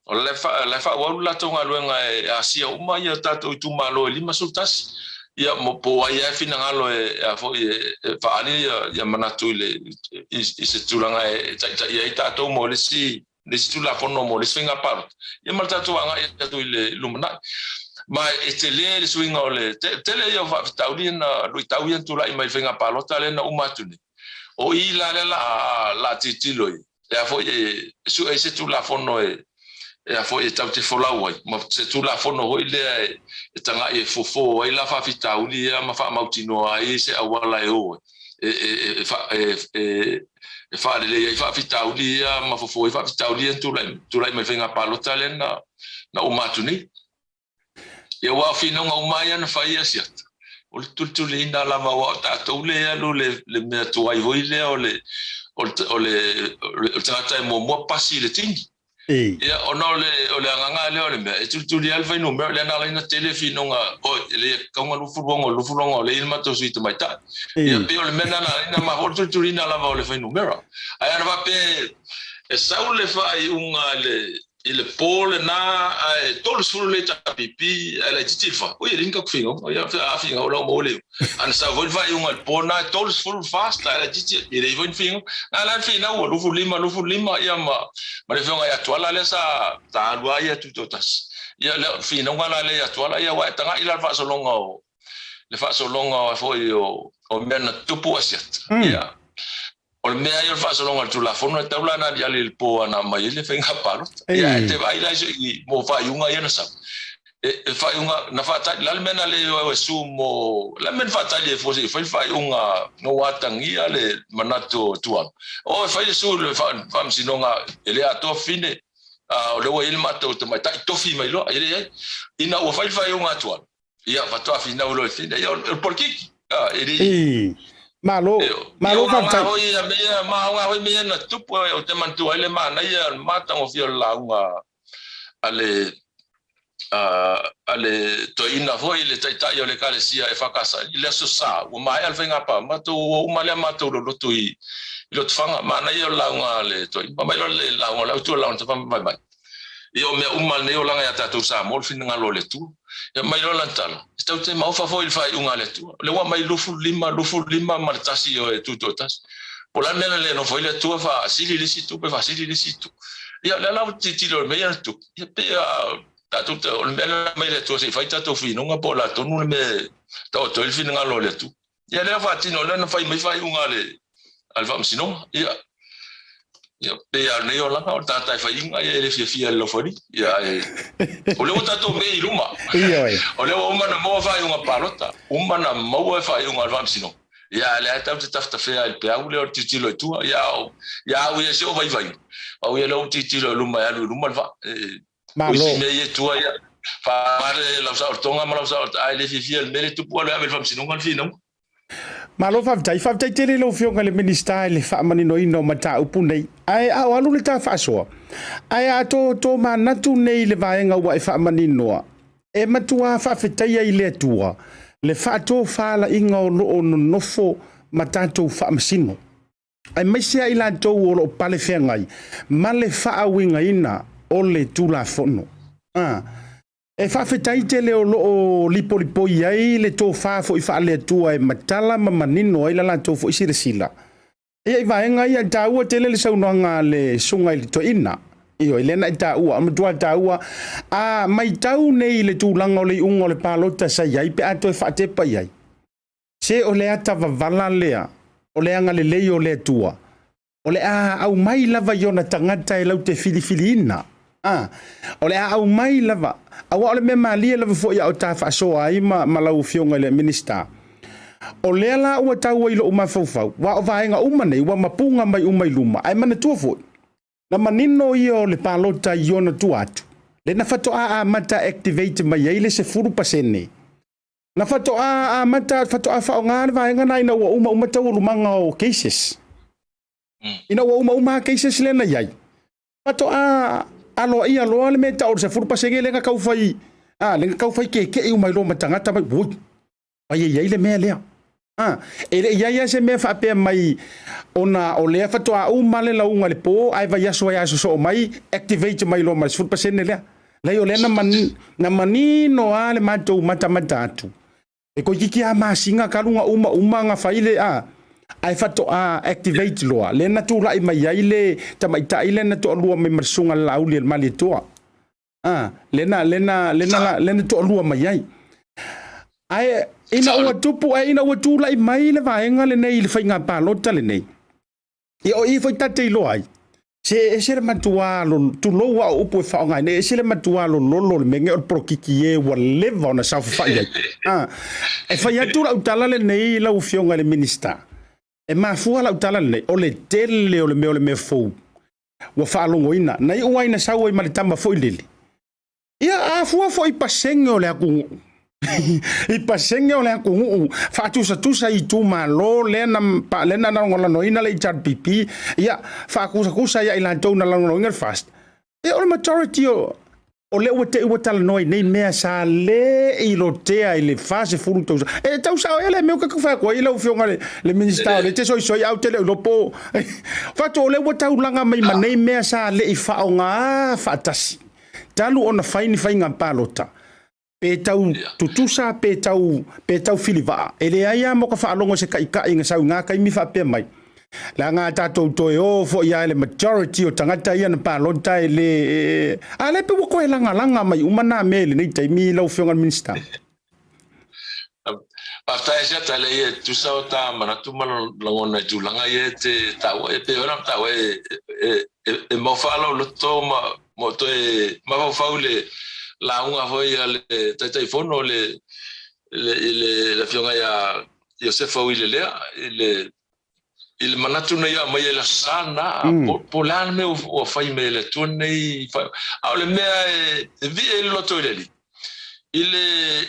[SPEAKER 2] O la e faaauau le latou galuega e asia uma ia tatou itumalo e 51. Ia mo po o ai lava e finagalo e a foi e faaali ia manatu i le i se tulaga e taitai ai tatou mo le isi le isi Tulafono mo le isi faiga palota, ia ma le tatou agai atu i le lumanai. Ma e tele le suiga o le tele ia o faafitauli na luitau ia na tulai mai i le faiga palota lea na uma atu nei. O i la lea la a tilotilo i e a foi e sue ai se Tulafono e e a foi e tatou te folau ai, ma se Tulafono foi lea e tagai e fofo ai la faafitauli ia ma faamautinoa ai se auala e o ai e faalelei ai faafitauli ia ma fofo ai faafitauli ia na tulai mai faiga palota lea na uma atu nei. Ia aua o finauga uma ia na fai ia Siata, o le tulituliina lava aua o tatou lea e alu le mea tuai foi lea o le tagata e muamua pasi i le tini. Ia, ona o le, o le agaga lea o le mea, e tulituli lava le fuainumera, lea na ala ai ona tele finauga, oi, e le tatau ona 26, 26 o lea e i ai le matou sui tamaitai. Ia, pei o le mea lena na ala ai ona mafua, o le tulituliina lava o le fuainumera. Ae ana faapea E sau le faaiuga i le po lena ae 30 le HRPP ae laitiiti le fa. Ui e leai ni tatou finauga. Ia a finau la ua maua le iuga. A na sau foi le faaiuga i le po lena e 30 le FAST ae laitiiti e leai foi ni finauga. Na la le finau ua 25, 25 ia ma le afioga ia Tuala lea sa alu lava ia tutoatasi. Ia le finauga la lea ia Tuala ia aua e tagai la le faasologa o le faasologa foi o mea na tutupu Asiata. Ia O le mea ia o le faasologa o le Tulafono e tatau la ona aliali i le po ana aumai ai le faiga palota. Ia ae te vaai la i mo faaiuga ia na sau. E faaiuga na faatali la le mea na le o e su mo la mea na faatali e fua se i fai le faaiuga na ua atagia le manatu o Tuala. O e fai le su i le faamasinoga e le atoa fine a o lea ua i ai le matou tamaitai tofi mai loa e leai. Ina ua fai le faaiuga a Tuala Ia, faatoa finau loa i fine. Ia, o le polokiki. E le...
[SPEAKER 1] Ii. Malo, malo faafetai.
[SPEAKER 2] Ia, hoi, mea, ma o hoi mea na tupu o te manatua ai le manaia o le matagofie o le lauga a le a le toeaina foi le taitai o le ekalesia EFKS i le Aso Sa ua maea le faiga palota matou ua uma lea matou loloto i Lotofaga manaia o le lauga a le toeaina fai mai loa le lauga o le autu o le lauga fai mai Ia o mea uma lenei olaga ia tatou Samoa o le finagalo o le Atua. Ia mai loa lana tala, e tatou te maofa foi i le faaiuga a le Atua. O lea ua aumai 25, 25 ma le tasi o e tutoatasi. Po o le a le mea na le nofo ai le Atua faasili le isi itu pe faasili le isi itu. Ia o lea la ua tilotilo i le mea ia na tupu, ia pei a tatou te, o le mea lea na aumai le Atua se i fai tatou finauga po o le a tonu le mea e taoto ai le finagalo o le Atua. Ia lea faatino, lea na fai mai faaiuga a le a le faamasinoga. Ia, ia pei lava o lenei olaga o le tagata e faiga ia e le fiafia i le laufali. Ia ae o lea ua tatou mei i luma.
[SPEAKER 1] Ioe.
[SPEAKER 2] O lea ua uma ona maua faaiuga palota, uma ona maua faaiuga a le faamasinoga. Ia ae lea tatou te tafetafea i le peau lea o le tilotilo i tua. Ia ia au ia i si ou vaivaiga, au ia lea ua tilotilo i luma e alu i luma le vaa. E
[SPEAKER 1] Malo.
[SPEAKER 2] O isi mea ia i tua ia, faamale lau saolotoga ma lau saolotoga, ae le fiafia i le mea lea e tupu, alu e ave i le faamasinoga le finauga.
[SPEAKER 1] Malo faafetai. Faafetai tele i lau Afioga i le Minisita i le faamaninoina o mataupu nei. Ae a o alu le ta faasoa, ae a to to manatu nei i le vaega ua e faamaninoa, e matuā faafetaia i le Atua le faatofalaiga o lo o nonofo ma tatou faamasino. aemaise a i latou o lo o pale feagai ma le faauigaina o le Tulafono. A. E faafetai tele o lo o lipolipoi ai le tofa foi faale-Atua e matala ma manino ai la latou foi silasila. Ia i vaega ia, e taua tele le saunoaga a le Susuga i le Toeaina. Ioe, lea na e taua, o le matua taua. A matau nei i le tulaga o le iuga o le palota sa i ai pe a toe faatepa i ai, Se o le ata vavala lea o le agalelei o le Atua, o le a aumai lava i ona tagata e lau te filifiliina. A, o le a aumai lava, aua o le mea malie lava foi a o ta faasoa ai ma, ma lau Afioga i le Minisita. O lea la ua tau ai i lou mafaufau, aua o vaega uma nei ua mapuga mai uma i luma, ae manatua foi, na manino ia o le palota i ona tua atu, lea na faatoa amata activate mai ai le 10%. Na faatoa amata, faatoa faaaoga le vaega na ina ua uma uma taualumaga o cases. Ina ua uma uma cases lea na i ai, faatoa aloaia loa le mea e tau o le 10% lea na tau fai, a, lea na tau fai keke'i uma ai loa ma tagata mai, oi, ai e i ai le mea lea. A, e le i i ai lava se mea faapea mai ona o lea faatoa uma le lauga i le po ae vaiaso ai aso soo mai activate mai loa ma le 10% lea. Leai o lea na, man, na manino lava le matou matamata atu. E toeitiiti lava masina talu ona uma uma ona fai le a ae faatoa activate loa lea na tulai mai ai le tamaitai lea na toalua mai ma le susuga i le Laauli a le Malietoa. A, lea na, lea na, lea na, lea na toalua mai ai. Ae ina ua tupu, ae ina ua tulai mai le vaega lenei i le faiga palota lenei, ia o i foi ta te iloa ai, se e ese le matua, tulou a o upu e faaaogaina, e ese le matua lololo o le mea lenei o le polokiki e ua leva ona saofafai ai. A, e fai atu lau tala lenei lau Afioga i le Minisita, e mafua lau tala lenei, o le tele o le mea o le mea fou ua faalogoina, na iu ai na sau ai ma le tama foi lele. Ia, a fua foi i pasene o le atunuu, i pasene o le atunuu, faatusatusa i itumalo lea na, lea na lagolagoina le HRPP, ia, faatusatusa ia i latou na lagolagoina le FAST, ia, o le majority o, O lea ua te i ua talanoa i nei mea sa le i lotea i le 40 tausaga. E tau sao ea le mea ua fai atu ai lau Afioga i le Minisita o le te soisoi au te le o iloa po Fatu o lea ua taulaga mai ma nei mea sa le i faaaoga faatasi talu ona fai ni faiga palota pe tau tutusa pe tau pe tau filivaa. E leai lava mo ka faalogo i se taitai na sau i na taimi faapea mai, leaga a tatou toe o foi lava i le majority o tagata ia na palota e le. A lea pei ua toe lagalaga mai uma na mea i lenei taimi lau Afioga i le Minisita.
[SPEAKER 2] Faafetai Asiata, leai e tusa o ta manatu ma lagona i tulaga ia e te taua, e pei ona taua e mau faalauloto ma ma toe mafaufau i le lauga foi a le Taitaifono le le Afioga ia Iosefa Uilelea i le i le manatu na ia aumaia i le Aso Sa lena, po o le a le mea ua fai mai e le Atua lenei, a o le mea e vie i le loto i le Alii, i le,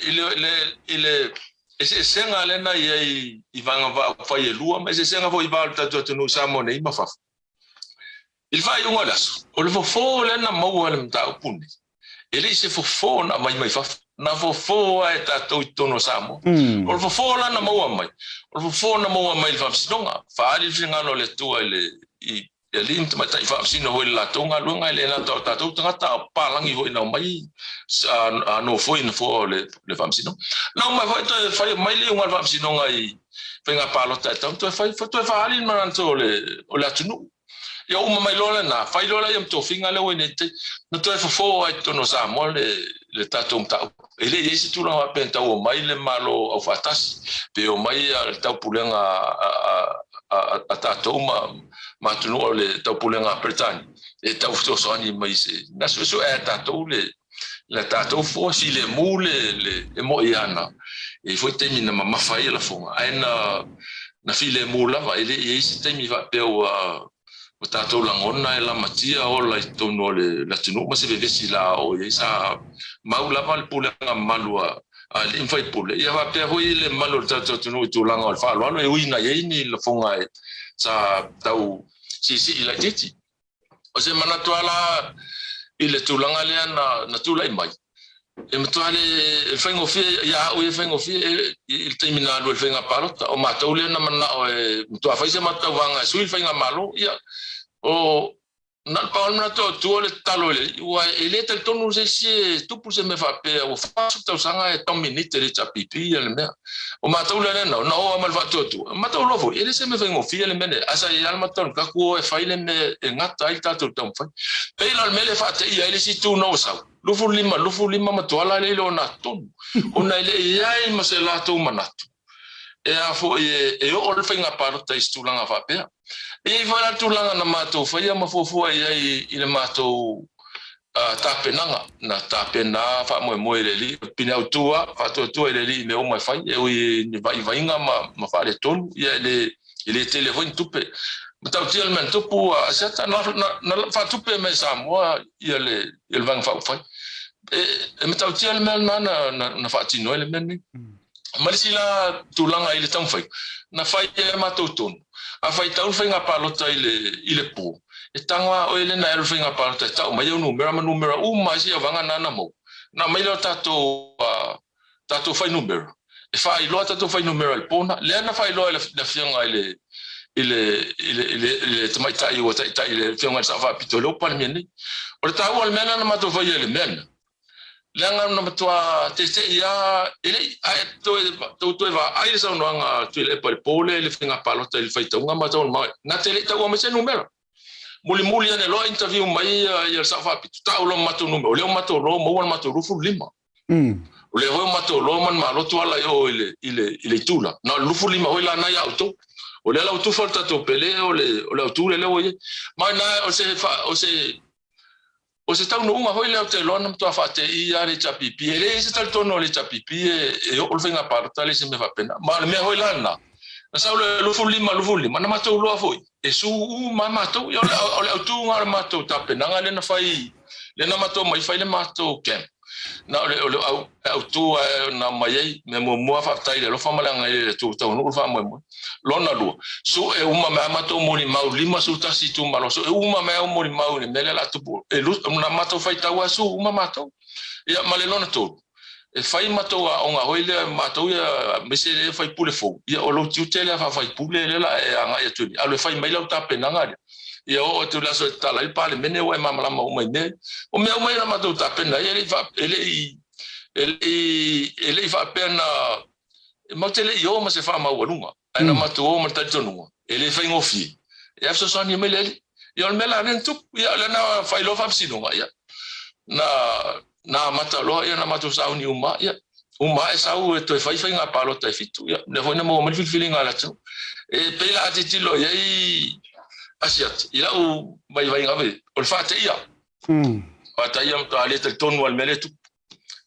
[SPEAKER 2] i le, i le, i le eseesega lea na i ai i Vaega Faaupufai e lua, ma eseesega foi i va o le tatou atunuu i Samoa nei ma fafo. I le faaiuga o le aso, o le fofo lea na maua e le mataupu lenei, e le i se fofo na aumai mai fafo, na fofo lava e tatou i totonu o Samoa. O le fofo la na maua mai, o le fofo na maua mai i le Faamasinoga, faaali le finagalo o le Atua i le i alii ma tamaitai faamasino foi i le latou galuega, e le gata o tatou tagata a o papalagi foi na omai nofoi i nofoa o le Faamasinoga. Na omai foi toe fai mai le iuga a le Faamasinoga i faiga palota e tatau ona toe fai, toe faaali le manatu o le atunuu. Ia uma mai loa lena, fai loa lea ma tofiga lea ua i nei taimi, na toe fofo ai i totonu o Samoa le tatou mataupu. E le i ai se tulaga faapea na tau omai le Malo Aufaatasi, pe omai le taupulega a tatou ma atunuu o le taupulega a Peretania e tau fesoasoani mai se... Na suesuea e tatou le tatou fua filemu le e mo'i ana, e i ai foi taimi na mamafa ai lafoga, ae na filemu lava, e le i i ai se taimi faapea ua tatou lagona e lamatia ola i totonu o le atunuu ma se vevesi la o i ai. Sa mau lava le pulega mamalu a alii ma faipule, ia faapea foi le mamalu o le tatou atunuu i tulaga o le faaaloalo, e ui na i ai ni lafoga sa tau siisii laitiiti. O se manatu lava la i le tulaga lea na tulai mai, e matua le faigofie ia au ia e faigofie i le taimi na alu ai le faiga palota. O matou lea na manao e matua fai se matou tauvaga e sui le faigamalo, ia o na o le pau lava le manatu autu o le tatalo i le Alii, aua e le talitonu se isi e tupu se mea faapea ua 40 tausaga e dominate e le HRPP le mea. O matou lea na na o lava ma le faatuatua. Matou iloa foi, e le se mea faigofie le mea lenei. Ae sa i ai lava le matou tatou o e fai le mea e gata ai le tatou taumafai. Pei la o le mea lea e faateia ai le isi itu na ua sau, 25, 25 ma tuala lea i le ogatotonu, ona e le i ai ma se latou manatu e a foi e oo le faiga palota i se tulaga faapea. E i ai foi la le tulaga na matou faia ma fuafua i ai i le matou tapenaga, na tapena faamoemoe i le Alii, o le pine autu lava, faatuatua i le Alii i mea uma e fai, e ui i ni vaivaiga ma faaletonu, ia e le tele foi ni tupe. Matautia le mea na tupu, Asiata, na faatupe mai e Samoa ia le Vaega Faaupufai. E matautia le mea lena na faatino ai le mea lenei. Ma le isi la tulaga i le taumafaiga, na fai e matou tonu, a faitau le faiga palota i le po, e tago lava oe lena e alu i le faiga palota e tau mai au numera ma numera uma isi auvaga na na maua. Na aumai lea o tatou tatou fuainumera, e faailoa tatou fuainumera i le po lena. Lea na faailoa e le afioga i le i le i le i le tamaitai ua taitai i le afioga i le Sao Faapito i le Palemia nei. O le taua o le mea lena na matou faia i le mea lena, leaga na matua tete'i lava, e le i, ae toe, tou toe vaai le saunoaga a Tuilaepa i le po lea i le faiga palota i le faitauga ma taua mai, na te le i taua mai se numera. Mulimuli ane loa interview mai ia le Sao Faapito, tau loa ma matou numera, o lea ua matou loa maua le matou 25. O lea foi ua matou loa ma le Malo tuala i o i le, i le, i le itula. Na o le 25 foi la na ia outou. O lea la ua tufa le tatou pele o le, o le autu lea ua i ai. Ma na o se, o se, O se taunuuga foi lea ou te iloa na matua faateia lava le HRPP. E leai se talitonu o le HRPP e oo le faiga palota le se mea faapena. Ma o le mea foi la lena, na sau le 25, 25, na matou iloa foi, e su uma lava matou. Ia o le autuga o le matou tapenaga lea na fai, lea na matou omai fai le matou camp. Na o le o le au autū na aumai ai, mea muamua faafetai i le alofa ma le agalelei o le Atua ua taunuu le faamoemoe. Lona lua, su'e uma mai a matou molimau 51 itumalo, su'e uma mai au molimau i le mea lea o le a tupu, e na matou faitau lava su uma matou. Ia ma le lona tolu, e fai matou aoga foi lea matou ia aemaise le faipule fou, ia o lou tiute lea faafaipule lea o le a e agai atu i alu e fai mai lau tapenaga lea. Ia oo atu i le aso e tatala ai le Palemene ua e malamalama uma i mea ia. O mea uma ia na matou tapena ai e le i e le i e le i e le i faapea na matou te le i o ma se faamaualuga, ae na matou o ma le talitonuga e le faigofie, ia fesoasoani mai le Alii. Ia o le mea la lea na tupu, ia o lea na fai loa faamasinoga, ia na na amata loa ia na matou sauni uma, ia uma ae sau e toe fai faiga palota e fitu, ia lea foi na maua mai le filifiliga a le atunuu. E pei la a tilotilo i ai Asiata i lau vaivaiga foi, o le faateia. Faateia matua le talitonu lava i le mea lea e tupu.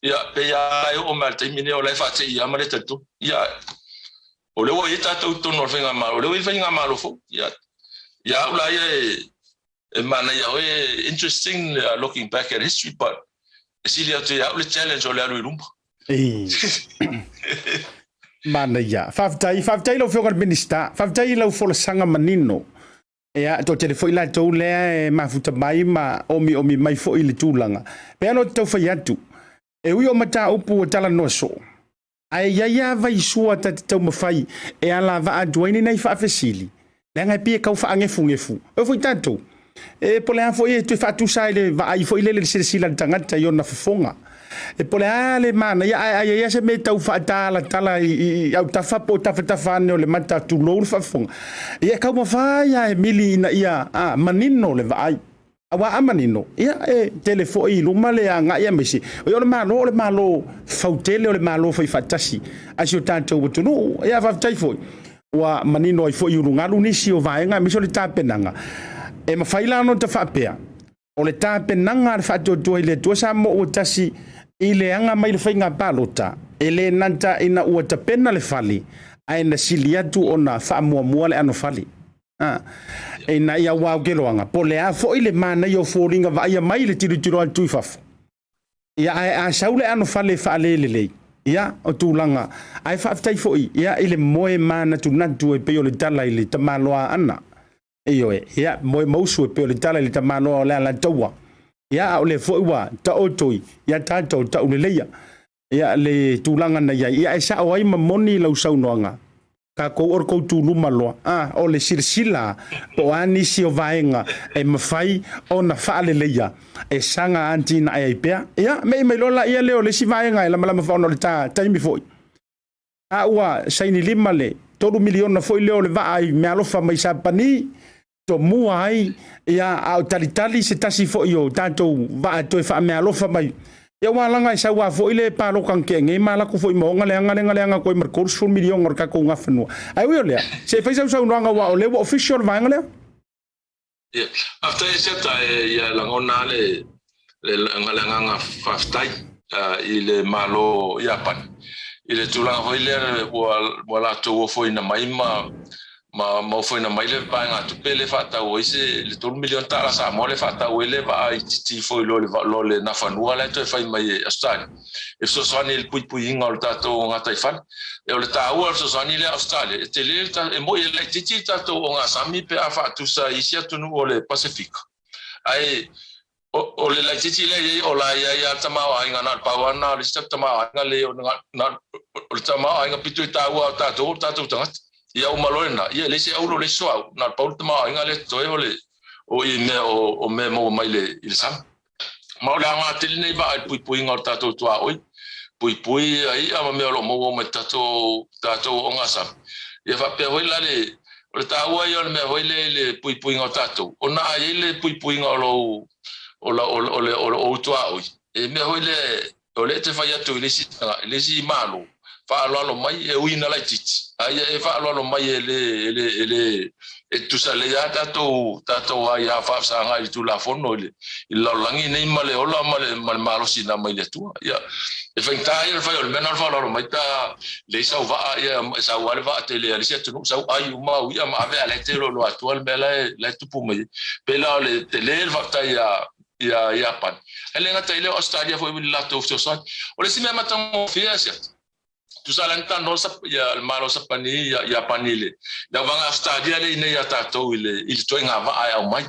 [SPEAKER 2] Ia pei lava e oo mai lava i le taimi lenei o la e faateia lava ma le talitonu. Ia o lea ua i ai tatou i totonu o le faigamalo, o lea ua i ai le faigamalo fou. Ia ia au la ia e e manaia foi e interesting looking back at history but e sili atu ia au le challenge o le alu i luma.
[SPEAKER 1] Manaia. Faafetai, faafetai lau Afioga i le Minisita. Faafetai i lau folasaga manino. Ia, toatele foi latou lea e mafuta mai ma omiomi mai foi i le tulaga. Pei lava ona ou tau fai atu, e ui o mataupu ua talanoa soo, Ae i ai lava vaisua ta te taumafai e alavaa atu ai ni nai faafesili, leaga e pei e tau faagefugefu. E oo foi tatou, e po o le a foi e toe faatusa ai le vaai foi lele i le silasila a le tagata i ona fofoga. E po o le a le manaia, ae a i ai lava se mea e tau faatalatala i autafa po o tafatafa ane o le mata tulou le faafofoga, ia e taumafai lava e mili ina ia manino le vaai. Aua a manino, ia e tele foi i luma le agai aemaise o le Malo o le Malo fautele o le Malo faifaatasi a si o tatou atunuu. Ia faafetai foi ua manino ai foi i ulugalu nisi o vaega aemaise o le tapenaga. E mafai la ona ta faapea, o le tapenaga a le Faatuatua i le Atua Samoa ua tasi i le aga mai le faiga palota, e le nata ina ua tapena le fale, ae na sili atu ona faamuamua le anofale. Ina ia aua okeloaga, po o le a foi le manaia o foliga vaaia mai le tilotilo atu i fafo. Ia, ae a sau le anofale faalelelei, ia, o tulaga. Ae faafetai foi, ia, i le moe manatunatu e pei o le tala i le tamaloa Aana. Ioe, ia, moe mausu e pei o le tala i le tamaloa o le Alataua. Ia, a o lea foi ua taoto ia tatou tauleleia. Ia, le tulaga na i ai, ia, e sao ai ma moni lau saunoaga. Tatou o le tou tuluma loa, a, o le silasila po o a nisi o vaega e mafai ona faaleleia e saga atinae ai pea. Ia, me'i mai loa laia lea o le isi vaega e lamalama ona o le ta taimi foi. A ua saini lima le $3 miliona foi lea o le vaa i meaalofa mai Sapani, tomua ai, ia, a o talitali se tasi foi o tatou vaa e toe faameaalofa mai. Ia aua leaga e sau lava foi le palota na tea nei ma alu atu foi ma ona leaga lea na leaga atu ai ma le 30 miliona o le tatou Nafanua. Ae ui o lea, se i fai sau saunoaga aua o lea ua official le vaega lea.
[SPEAKER 2] Ia, faafetai Asiata, ia lagona lava le le agaga faafetai i le Malo o Iapani i le tulaga foi lea ua latou ofoina mai ma ma ofoina mai le vaegatupe lea e faatau ai se le $3 miliona Samoa lea e faatau ai le vaa itiiti foi lo le Nafanua la e toe fai mai e Ausetalia e fesoasoani i le puipuiga o le tatou gataifale. E o le taua o le fesoasoani lea a Ausetalia e tele e moi e laitiiti le tatou ogasami pe a faatusa i isi atunuu o le Pasefika ae O le laitiiti lea e i ai, o la e i ai lava le tamaoaiga, na o le pau lava lena o le isi tamaoaiga lea o le tamaoaiga pito i taua o tatou o tatou tagata. Ia uma loa lena, ia e leai se auro, leai se suauu, na o le pau le tamaoaiga lea e totoe o le o i mea o mea e maua mai i le sami. Ma o le aoga tele lenei vaa i le puipuiga o le tatou tuaoi, puipui i'a ma mea o lo o maua mai tatou tatou ogasami. Ia faapea foi la le O le taua ia o le mea foi lea i le puipuiga o tatou, ona a i ai le puipuiga o lou, o la, o, o le, o ou tuaoi, e mea foi lea, o lea e te fai atu i le isi, i le isi Malo, faaaloalo mai, e ui ina laitiiti, a ia e faaaloalo mai e le, e le, e le, e tutusa lelei lava tatou, tatou aia faafesagai i le Tulafono i le, i le lalolagi nei ma le ola ma le, ma le malosi na mai le Atua. Ia, e faigata ia le fai o le mea na o le faaaloalo mai pe a leai sau vaa, ia e sau lava le vaa tele a le isi atunuu, sau ai uma au i'a ma ave a la e te iloiloa atua le mea la e, la e tupu mai ai. Pei la o le tele le faafetai a ia Iapani. Ae le gata i lea o Ausetalia foi i le latou fesoasoani. O le isi mea matagofie a Siata, tusa la na talanoa ia le Malo o Sapani ia Iapani i le auvaga Ausetalia lea i inei ia tatou i le i le ituaiga vaa e aumai.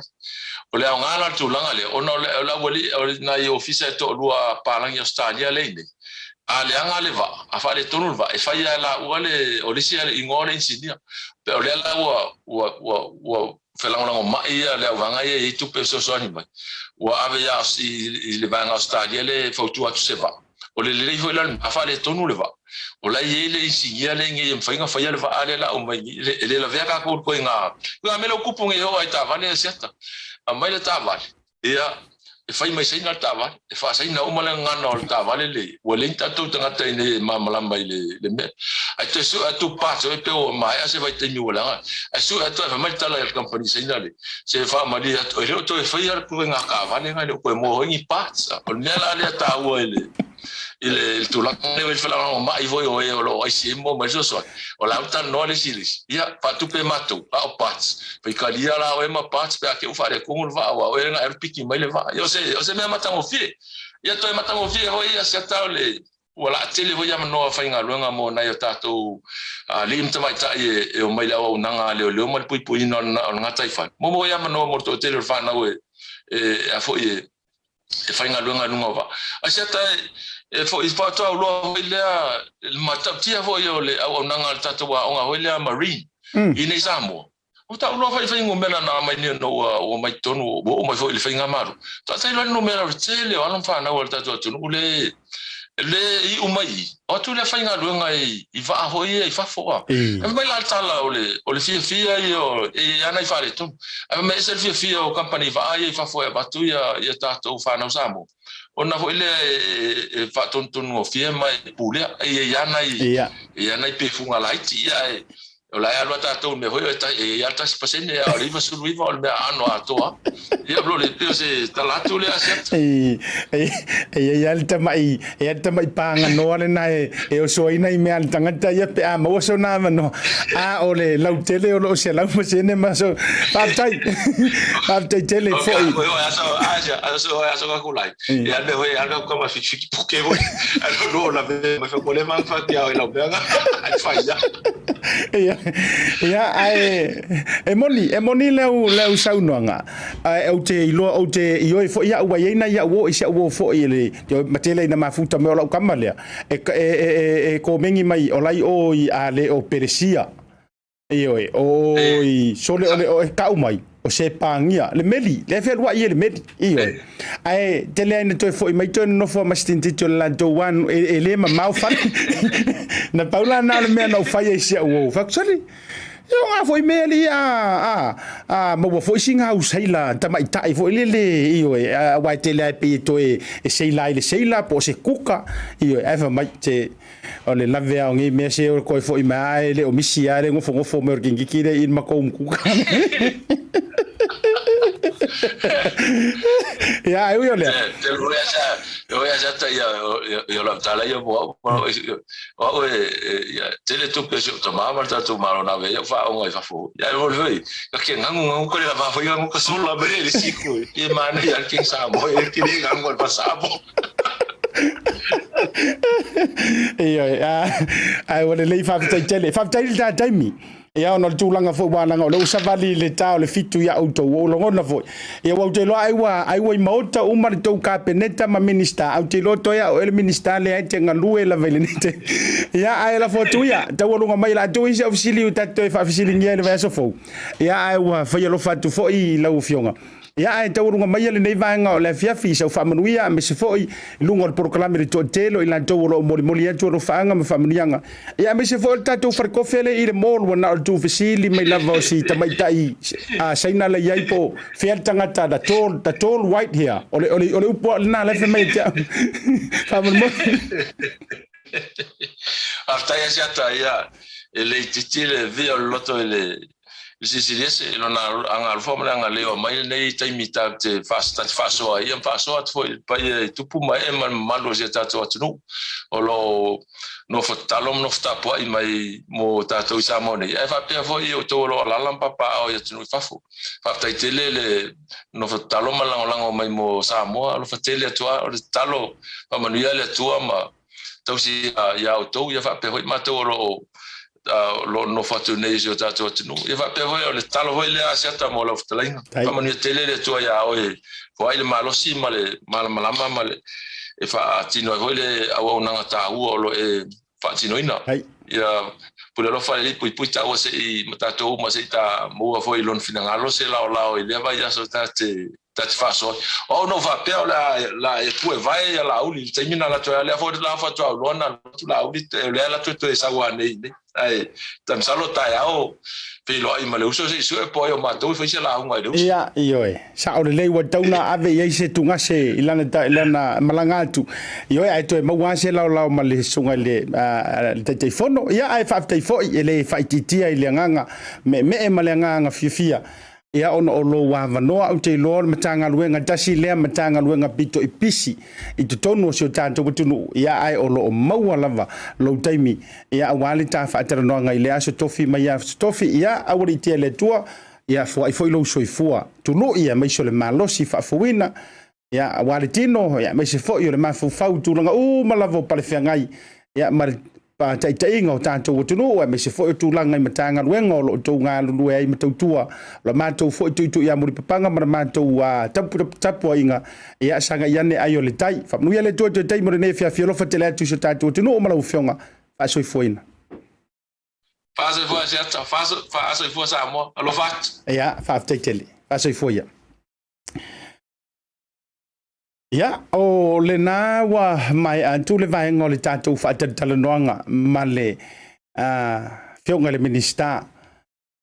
[SPEAKER 2] O le aoga la o le tulaga lea, ona o le aualii, o nai ofisa e toalua palagi Ausetalia lea i inei, a leaga le vaa, a faaletonu le vaa, e fai lava e laua le, o le isi igoa o le inisinia. O lea la ua ua ua ua felagolagomai ia le auvaga ia e i ai tupe e fesoasoani mai, ua ave ia i le vaega Ausetalia lea e fautua atu se vaa. O le lelei foi la o le mea, a faaletonu le vaa, o la e i ai le inisinia lea i inei e mafai ona faia le vaa lea o le a aumai i i, e le lavea tatou i le ituaiga mea lea ua tupu nei e oo lava i taavale a Asiata. Aumai le taavale, Ia, e fai mai Saina le taavale, e faa-Saina uma le gagana o le taavale le, ua leai ni tatou tagata i inei e malamalama i le mea. Ae toe sue atu parts e pei ua maea se vaitaimi ua leaga ai. Ae sue atu ae fai mai le tala i le kamupani Saina le, se faamalie atu, e le o toe faia le ituaiga taavale lena, e le o toe maua foi ni parts. O le mea la lea e taua i le, i le tulaga lea i le felagolagomai foi o e o lo o aisi ai ma omai fesoasoani, o la e ua talanoa le isi i le isi, ia, faatupe e matou, a o parts, faitalia la oe ma parts pe a te i ua faaletonu le vaa, aua o oe na e piki mai le vaa. Ia, o se mea matagofie. Ia toe matagofie foi ia Asiata o le ua laatele foi avanoa faigaluega mo nai o tatou alii ma tamaitai e omai i le auaunaga a leoleo ma le puipuiina o le gataifale. Mo foi avanoa mo le toatele o le fanau e a foi e faigaluega i luga o vaa. Asiata e foi faatoa foi lea le matautia foi o le auaunaga a le tatou aoga foi lea Marine i inei Samoa. Ua tau loa fai fuainumera na aumai nei ona ua mai totonu, ua oo mai foi i le faigamalo. Taatai loa le numera o le tele o alo ma fanau a le tatou atunuu le le iu mai i i, o atu lea faigaluega i vaa foi ia i fafo a. Ae fai mai la le tala o le o le fiafia ia o e i ai lava nai faaletonu. Ae fai mai ese le fiafia o kamupani vaa ia i fafo e avatu ia tatou fanau Samoa ona foi lea e faatonutonugofie ma e pulea. E i ai lava nai e i ai nai pefuga laiti ia ae O la e alu a tatou mea foi e i ai lava le 1% a o le 99 o le mea aano atoa. Ia o le pei o se tala atu lea Asiata.
[SPEAKER 1] E i ai lava le tamai, e i ai le tamai paganoa lena e osoaina i mea a le tagata ia pe a maua sona avanoa. A o le lautele o lo o 100% ma so faafetai. Faafetai tele foi.
[SPEAKER 2] O aso aso aso aso ka kulai. E alu foi alu ka ma fiki puke foi. Alu no la me ma fa kole ma fa tia o lau mea ai fai ia.
[SPEAKER 1] Ia, ia, ae, e moni, e moni le au saunoaga. Ae ou te iloa, ou te ioe foi au, ua i ai nai au uo i si au uo foi i le, ma tele ina mafuta mai o lau kama lea, e, e, e, e, e komeni mai o lai o i a le o Peresia. Ioe, o i sole o le o e kau mai, o se pāgia, le meli, le fealuai e le meli, ioe. Ae tele ai na toe foi mai toe nonofo ma si tamaitiiti o le latou anu, e le mamao fale. Na pau la na o le mea na ou fai ai si au uo. Fai atu, sole, e o ngā foi mea li a maua foi si ngā usaila tamaitai foi lele, ioe, aua e tele ai pei e toe e seila ai le seila po o se kuka, ioe, ae fai mai, te, O le lave a o nei mea se o koe foi mai ae le o misi a le ngofongofo mai o le kingiki le i le makou mukuka. Ia, ai ui o lea.
[SPEAKER 2] Te roea sa, roea sa ta ia ia la tala ia mo o au e ia tele tupe se o tama ma tatou malo na ve ia whaonga i fafo. Ia o le ka ke ngangu ngangu ko le la fafo ia ngangu ka sola me le siku. E mana ia ke sa mo e ke le ngangu pa sa mo.
[SPEAKER 1] Ioe, ae ua lelei faafetai tele. Faafetai i le ta taimi. Ia, ona o le tulaga foi ua leaga o lea ua savali i le ta o le 7 ia outou, ua ou lagona foi. Ia, ua ou te iloa ai ua, ai ua i maota uma le tou Kapeneta ma Minisita, ae ou te iloa toe a o oe le Minisita lea e te galue lava i lenei taimi. Ia, ae lafo atu ia, taualuga mai, o le a tuu isi au fesili ta te toe faafesiligia i le vaiaso fou. Ia, ae ua fai alofa atu foi i lau Afioga. Ia, ae taualuga maia lenei vaega o le afiafi i sau faamanuia aemaise foi i luga o le polokalame le toatele o i latou o lo o molimoli atu alofaaga ma faamanuiaga. Ia, aemaise foi o le tatou falekofe lea i le mall ua na o le tuufesili mai lava o si tamaitai a Saina la i ai po o fea le tagata the tall, the tall white here. O le, o le, o le upu lena la e fai mai ia te au. Faamolemole.
[SPEAKER 2] Faafetai Asiata, ia, e le itiiti le via o le loto i le I le silisili ese i lona agaalofa ma le agalelei mai lenei taimi tatou te faasoa ai, ia ma faasoa atu foi i le paia i tupu ma ee ma le mamalu o si o tatou atunuu o lo o Nofo tatalo ma nofo tapuai mai mo tatou i Samoa nei, ae faapea foi i outou o lo o alaala ma papaaao i atunuu i fafo. Faafetai tele le nofo tatalo ma le lagolago mai mo Samoa. Alofa tele atu lava. O le tatalo, faamanuia le Atua ma tausi ia outou, ia faapea foi matou o lo o o lo o nonofo atu nei i si o tatou atunuu. Ia faapea foi, o le tatalo foi lea Asiata mo lau fetalaiga. Faamanuia tele le Atua iā oe, foai le malosi ma le malamalama ma le e faatino ai foi le auaunaga taua o lo o e faatinoina. Ia pule alofa le Alii puipui taua se i ma tatou uma se i ta maua foi i Lona finagalo se laolao i lea vaiaso ta te ta te faasoa. O au na ou faapea o le a la e pue vae ia Laauli i le taimi na alu atu ai, a o lea foi la faatoa ou iloa na alu atu Laauli, o lea la toe toe sau a nei nei. Ae ta masalo taeao feiloai ma le uso se i sue po o ai o matou e fai se lauga i le uso.
[SPEAKER 1] Ia, ioe. Sao lelei ua tatau ona ave i ai se tugase i lana, i lana malaga atu. Ioe, ae toe maua lava se laolao ma le susuga i le, le Taitaifono. Ia, ae faafetai foi, e le faaitiitia i le agaga meemee ma le agaga fiafia. Ia ona o lou avanoa, ou te iloa o le Matagaluega tasi lea Matagaluega pito i pisi i totonu o si o tatou atunuu, ia ae o lo o maua lava lou taimi, ia aua le ta faatalanoaga i lea Aso Tofi mai Aso Tofi, ia aualiitia e le Atua, ia foai foi lou soifua tului aemaise o le malosi faafouina, ia aua le tino, ia aemaise foi o le mafaufau i tulaga uma lava o palefeagai, ia ma le taitaiga o tatou atunuu, aemaise foi o tulaga i Matagaluega o lo o outou galulue ai ma tautua, o la matou foi tuituiamulipapaga ma la matou tapuaiga, ia sagai ane ai o le tai. Faamanuia le Atua i toe taimi o lenei afiafi, alofa tele atu i si o tatou atunuu ma lau Afioga faasoifuaina.
[SPEAKER 2] Faasoifua Asiata, faasoifua Samoa, alofa atu.
[SPEAKER 1] Ia, faafetai tele. Faasoifua ia. Ia, o lena ua maea atu le vaega o le tatou faatalatalanoaga ma le Afioga i le Minisita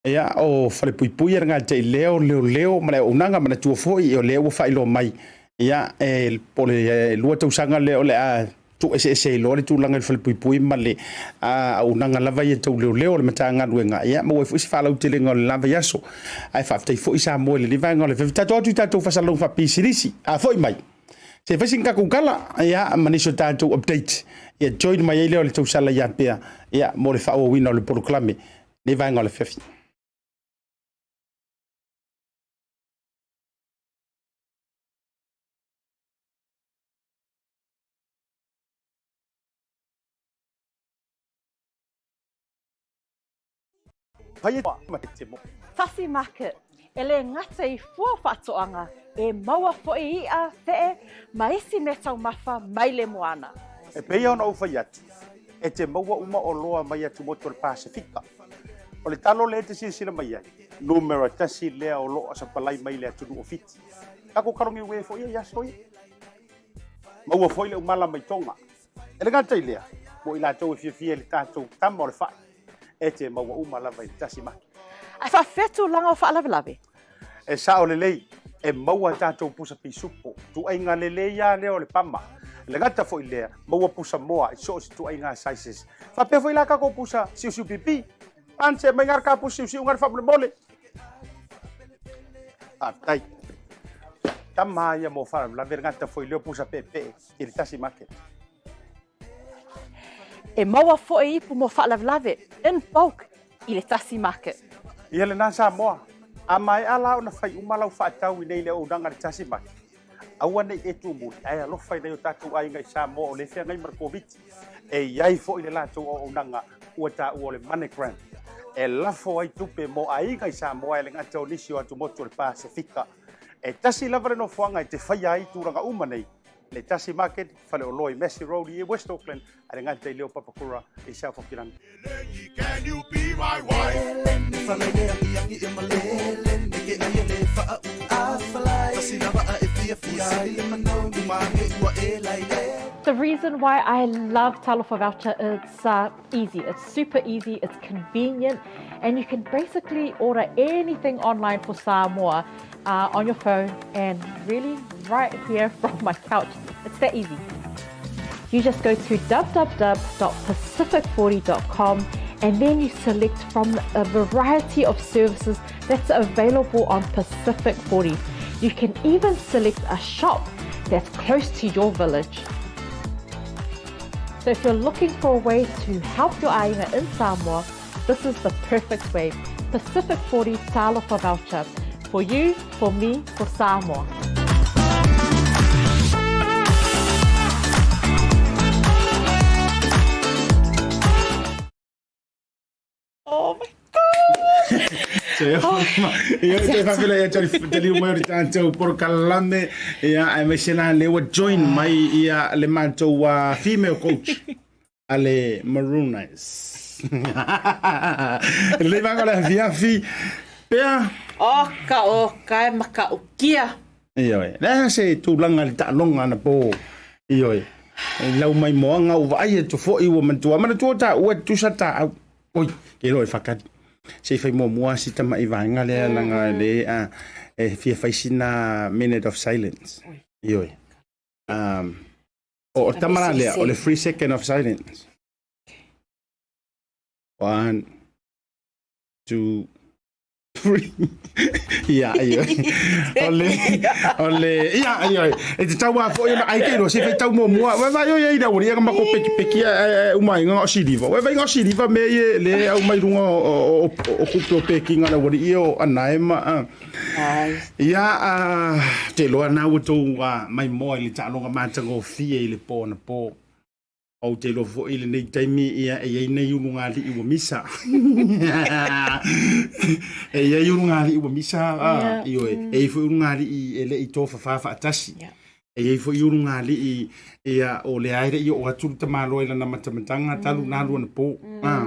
[SPEAKER 1] ia, o Falepuipui e le gata i lea o leoleo ma le auaunaga. Manatua foi o lea ua faailoa mai, ia, e, po o le 2 tausaga lea o le a tuueseese ai loa le tulaga i le falepuipui ma le auaunaga lava ia tau leoleo a le Matagaluega, ia maua ai foi se faalautelega o le la vaiaso. Ae faafetai foi Samoa i lenei vaega o le afiafi. Tatou atu i tatou faasalalauga faapisilisi, a foi mai, se i fai sina tatou tala, ia, ma nisi o tatou update, ia join mai ai lea o le tausala ia Pea, ia, mo le faaauauina o le polokalame lenei vaega o le afiafi.
[SPEAKER 3] Tasi Market, e le gata i fua faatoaga, e maua foi iʻa, feʻe, ma isi meataumafa mai le moana.
[SPEAKER 1] E pei ona ou fai atu, e te maua uma oloa mai atumotu o le Pasefika. O le talo lea e te silasila mai ai, numera tasi lea o lo o sapalai mai le atunuu o Fiti. Tatou talo niue foi ia i aso ia. Maua foi le umala mai Tonga. E le gata i lea, mo i latou e fiafia i le tatou tama o le fai, e te maua uma lava i le tasi maki.
[SPEAKER 3] Ae faafefea tulaga o faalavelave?
[SPEAKER 1] E sao lelei, e maua tatou pusa pisupo, tuaiga lelei lava lea o le pama. E le gata foi i lea, maua pusa moa i so o se tuaiga sizes. Faapea foi la tatou pusa siusiu pipi. Ane mai ngā ka pusa siusiu ngā faamolemole. Faafetai. Tama ia mo faalavelave le gata foi lea o pusa peepee i le tasi market.
[SPEAKER 3] E maua foi ipu mo faalavelave in bulk i le tasi market.
[SPEAKER 1] Ia lena Samoa, a maea la ona fai uma lau faatau i nei le auaunaga i le tasi market, aua ne i e tumuli ae alofa i nai o tatou aiga i Samoa o lea e feagai ma le Koviti. E i ai foi le latou auaunaga ua taua o le MoneyGram e lafo ai tupe mo aiga i Samoa e le gata o nisi o atumotu o le Pasefika. E tasi lava le nofoaga e te faia ai tulaga uma nei, le Tasi Market, faleoloa i Massey Road i West Auckland, a le gata i lea o Papakura i South Hokiland.
[SPEAKER 3] The reason why I love Talofa Voucher is uh, easy. It's super easy, it's convenient, and you can basically order anything online for Samoa uh, on your phone and really right here from my couch. It's that easy. You just go to www.pacific40.com and then you select from a variety of services that's available on Pacific 40. You can even select a shop that's close to your village. So if you're looking for a way to help your aiga in Samoa, this is the perfect way. Pacific 40 Talofa Voucher. For you, for me, for Samoa. Oh my God!
[SPEAKER 1] Ia te whawhila ia te liu mai o le tātou porokalame ia aemaise la le ua join mai ia le matou female coach a le Maroon Eyes. Le vanga le afiafi pea.
[SPEAKER 4] Oka oka e makaukia.
[SPEAKER 1] Ioe. Le aha se tulaga i le taaloga anapo. Ioe. Lau maimoaga ua vaai atu foi ua manatua. Manatua taua e tutusa taau. Oi, ke iloa e whakari. Se i whai muamua si tama i vaenga lea langa le a e fia whai sina minute of silence. Ioe. Um, o, o tama la lea, o le 3 second of silence. 1, 2, 3. Ia, ia. O le, o le, ia, ia. E te tau a foi ona ai ke ro se fai tau muamua. Wai vai oi ai uri nga mako peki peki e uma inga o siliva. Wai vai nga siliva me ie le au mai runga o o o kupe o peki nga uri ia o anae ma.
[SPEAKER 4] Ai.
[SPEAKER 1] Ia a te loa na ua tou mai moa i le taaloga matagofie i le po na po. Ou te iloa foi i lenei taimi ia e iai nei ulugalii ua misa. E iai ulugalii ua misa, a, ioe, e iai foi ulugalii e le i tofafā faatasi. E iai foi ulugalii ia o lea e le i oo atu le tamaloa i lana matamataga talu na alu anapo. A,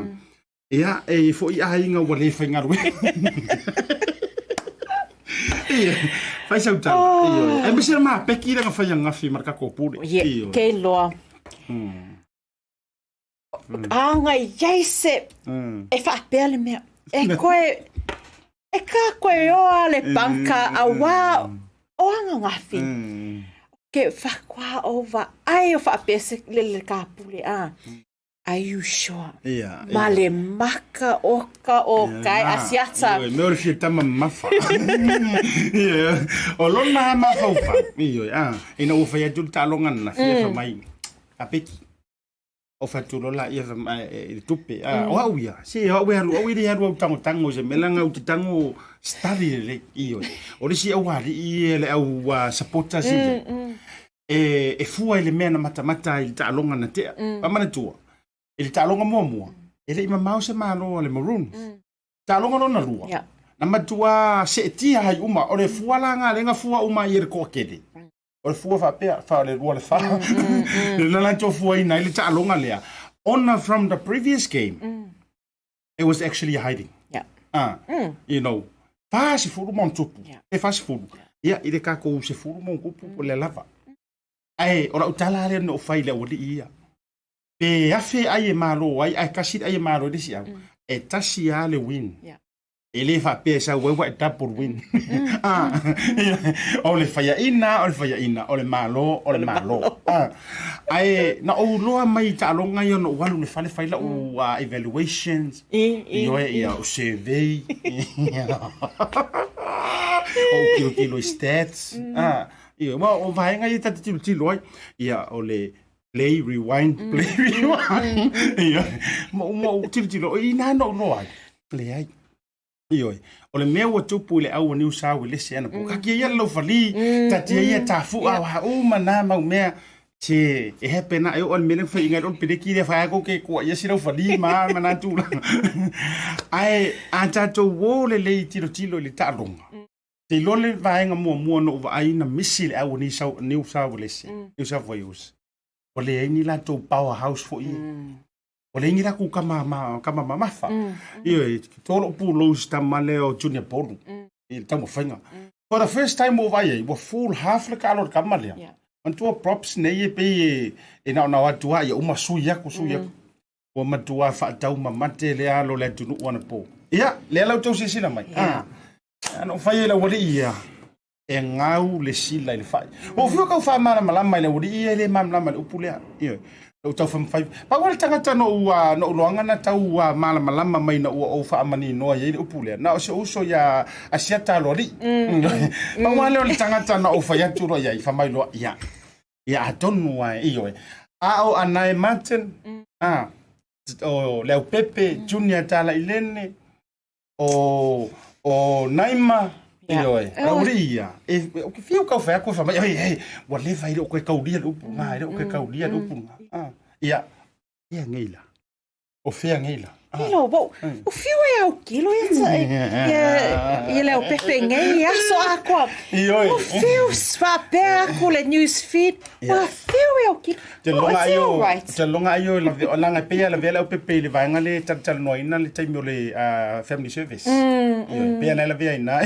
[SPEAKER 1] ia, e iai foi aiga ua le faigaluega. Ia, fai sau tala. Ioe. Aemaise le mapeki lea na fai angafi ma le tatou pule.
[SPEAKER 4] Ie,
[SPEAKER 1] Ioe.
[SPEAKER 4] kei loa. Āga i ai se, e faapea le mea, e koe, e ka koe oa le banka auā o Agagafi. Ke whakoa o vaai o faapea se le le kapule a. Are you sure?
[SPEAKER 1] Ia,
[SPEAKER 4] Ma le maka oka o kai asiata.
[SPEAKER 1] Ioe, mea o le fia tama mamafa. Ioe, o lona mafaufau. Ioe, a, ina ua fai atu le taaloga lena, fia fa mai, a peki. O fai atu loa laia fa mai i le tupe. A, o au ia, se o au e alu, au e le alu au tangotango i se mea leaga ou te tago study lelei. Ioe, o le isi aualii ia le au supporters ia. E, e fua i le mea na matamata ai i le taaloga na tea. Mm. Manatua, i le taaloga muamua, e le i mamao se malo a le Maroons. Mm. Taaloga lona lua,
[SPEAKER 4] Yeah.
[SPEAKER 1] na matua seetia ai uma, o le fua la ngā lenga fua uma i le toatele. O le fua faapea, fa o le lua le fa. Le na latou fuaina ai le taaloga lea. Ona from the previous game, it was actually hiding.
[SPEAKER 4] Yeah.
[SPEAKER 1] Ah, you know, 40 ma ona tupu.
[SPEAKER 4] Yeah.
[SPEAKER 1] E 40. Ia, i le tatou 10 ma ona tupu po o le lava. Ae, o lau tala lea na ou fai i le aualii ia. Pe afe ai e malo ai, ae tasi le ai e malo ai le isi au. E tasi lava le win.
[SPEAKER 4] Yeah.
[SPEAKER 1] E le faapea e sau ai ua e double win. Ah, o le faiaina, o le faiaina, o le malo, o le malo. Ah, ae na ou iloa mai i taaloga ia ona ou alu i le fale fai lau evaluations, ioe, ia, o survey, o tilotilo i stats, ah, ioe, ma o vaega ia ta te tilotilo ai, ia, o le play, rewind, play, rewind, ioe, ma ou tilotilo, ina na ou iloa ai, leai. Ioe, o le mea ua tupu i le au o Niu Sao i le isi anapo, kakia ia le laufali, tatia ia tafu'a, o a uma na mau mea, se e happen a e oo le mea lea na faiaina ai loa le peleki lea, fai a kou ke kua ia si laufali ma a ma na tulaga. Ae a tatou o lelei tilotilo i le taaloga, te iloa le vaega muamua na ou vaai na misi le au o Niu Sao i le isi, New South Wales, ua leai ni latou power house foi ia. Ua leai ni latou kama, ma, kama mamafa. Ioe, to lou pulou i si tama lea o Junior Polu, i le taumafaiga. For the first time ua ou vaai ai, ua full half le kaalo o le kama lea.
[SPEAKER 4] Yeah.
[SPEAKER 1] Manatua props nei e pei e, e naonao atu lava ia uma sui aku, sui aku. Ua matua faataumamate le alo o le atunuu anapo. Ia, lea la outou silasila mai.
[SPEAKER 4] Yeah.
[SPEAKER 1] Ah, na ou fai ai i le aualii ia, E gau le sila i le fai. Ua fiu kau faamalamalama i le aualii ia e le malamalama i le upu lea. Ioe. Lou taufamafai. Pau lava le tagata na ou, na ou loaga na tau malamalama mai ina ua ou faamaninoa i ai le upu lea, na o si ou uso ia Asiata Aloalii. Pau lava lea o le tagata na ou fai atu loa i ai, fai mai loa, ia, ia atonu lava, ioe. A o Anae Martin, a, o Leaupepe, Junior Talailene, o, o Naima, Ioe, rauri ia. E, o ke fiu kau whai aku wha mai, oi, hei, ua leva i le o koe kaulia le upu ngā, i le o koe kaulia le upu ngā. Ah, ia, ia ngei la. O fea ngei la.
[SPEAKER 4] Ah. Ilo, wo, o fiu e au kilo ia ta, ia, ia le au pepe ngei, ia so a koa.
[SPEAKER 1] Ioe.
[SPEAKER 4] O fiu whapea aku le news feed, o fiu e au kilo.
[SPEAKER 1] Te longa ai o, te longa ai o la o langa pe la vela o pepe le vaenga le tal tal no ina le taimi o le family service. Mm. Pe na la vea ina.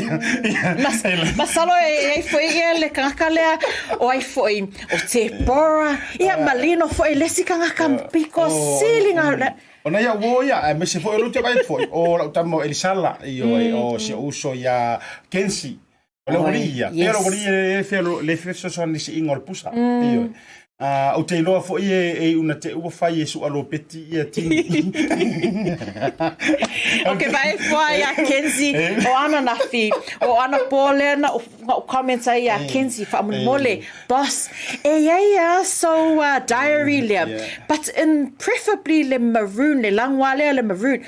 [SPEAKER 4] Mas masalo e ai foi ia le kangaka lea o ai foi o te bora ia malino foi le si kangaka piko sili nga
[SPEAKER 1] Ona ia uo ia, aemaise foi o lou te vaai foi, o lau tama o Elisala, ioe, o si ou uso ia Kensi, O le aualii ia. Pei o le aualii e le fia le fesoasoani i le siiga o le pusa. Ioe. Ou te iloa foi e e iu na te ua fai e Su'a Lopeti ia tini.
[SPEAKER 4] O ke vae fua ia Kenzie, o ana nafi, o ana pō lea na u comments ai ia Kenzie, faamolemole, boss, e iai a sou diary lea, but in preferably le maroon, le lagoa lea le maroon,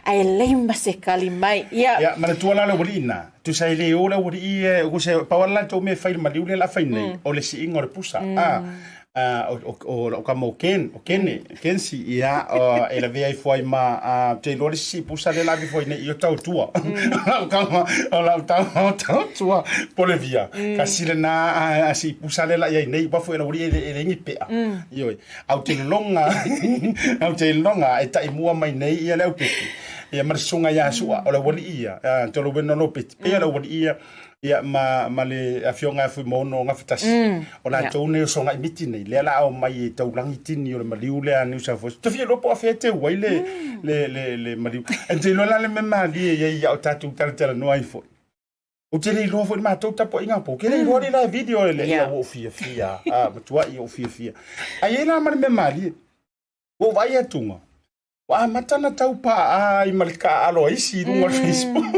[SPEAKER 4] ae lei ma se kali mai, ia.
[SPEAKER 1] Ia, manatua la le aualii na. Tusa e le o le aualii e, ko se pau ala latou mea e fai i le maliu lea o le a fai nei, o le siiga o le pusa, a, a, o, o, o lau tama o Ken, o Kene, Kensi, ia, o, e lavea ifo ai ma, a, ou te iloa le isi pusa lea o le a ave ifo ai nei i o tautua. Lau tama, o lau tama o tautua, Bolivia. Kasi lena a, a sii pusa lea o le a i ai nei, aua foi o le aualii e le, e leai ni pea. Ioe. A ou te lologa, a ou te lologa e taimua mai nei ia le aupepe. Ia ma le susuga ia Sua, o le aualii ia, Tolowena Lopeti, pei o le aualii ia, ia ma, ma le afioga ia Fuimaono Gafatasi. O latou nei o Sogaimiti nei, lea la a omai e taulagi tini o le maliu lea a New South Wales. Te fia iloa po o afea e teu ai le, le, le, le maliu. E te iloa la le mea malie i ai ia o tatou talatalanoa ai foi. Ou te le iloa foi le matou tapuaiga po. Ke le iloa le la video le ia ua ou fiafia. A, matuai ou fiafia. Ae i ai la ma le mea malie. Ua ou vaai atuga, ua amata ona tau paaa ai ma le taaalo a isi i luga o le Facebook.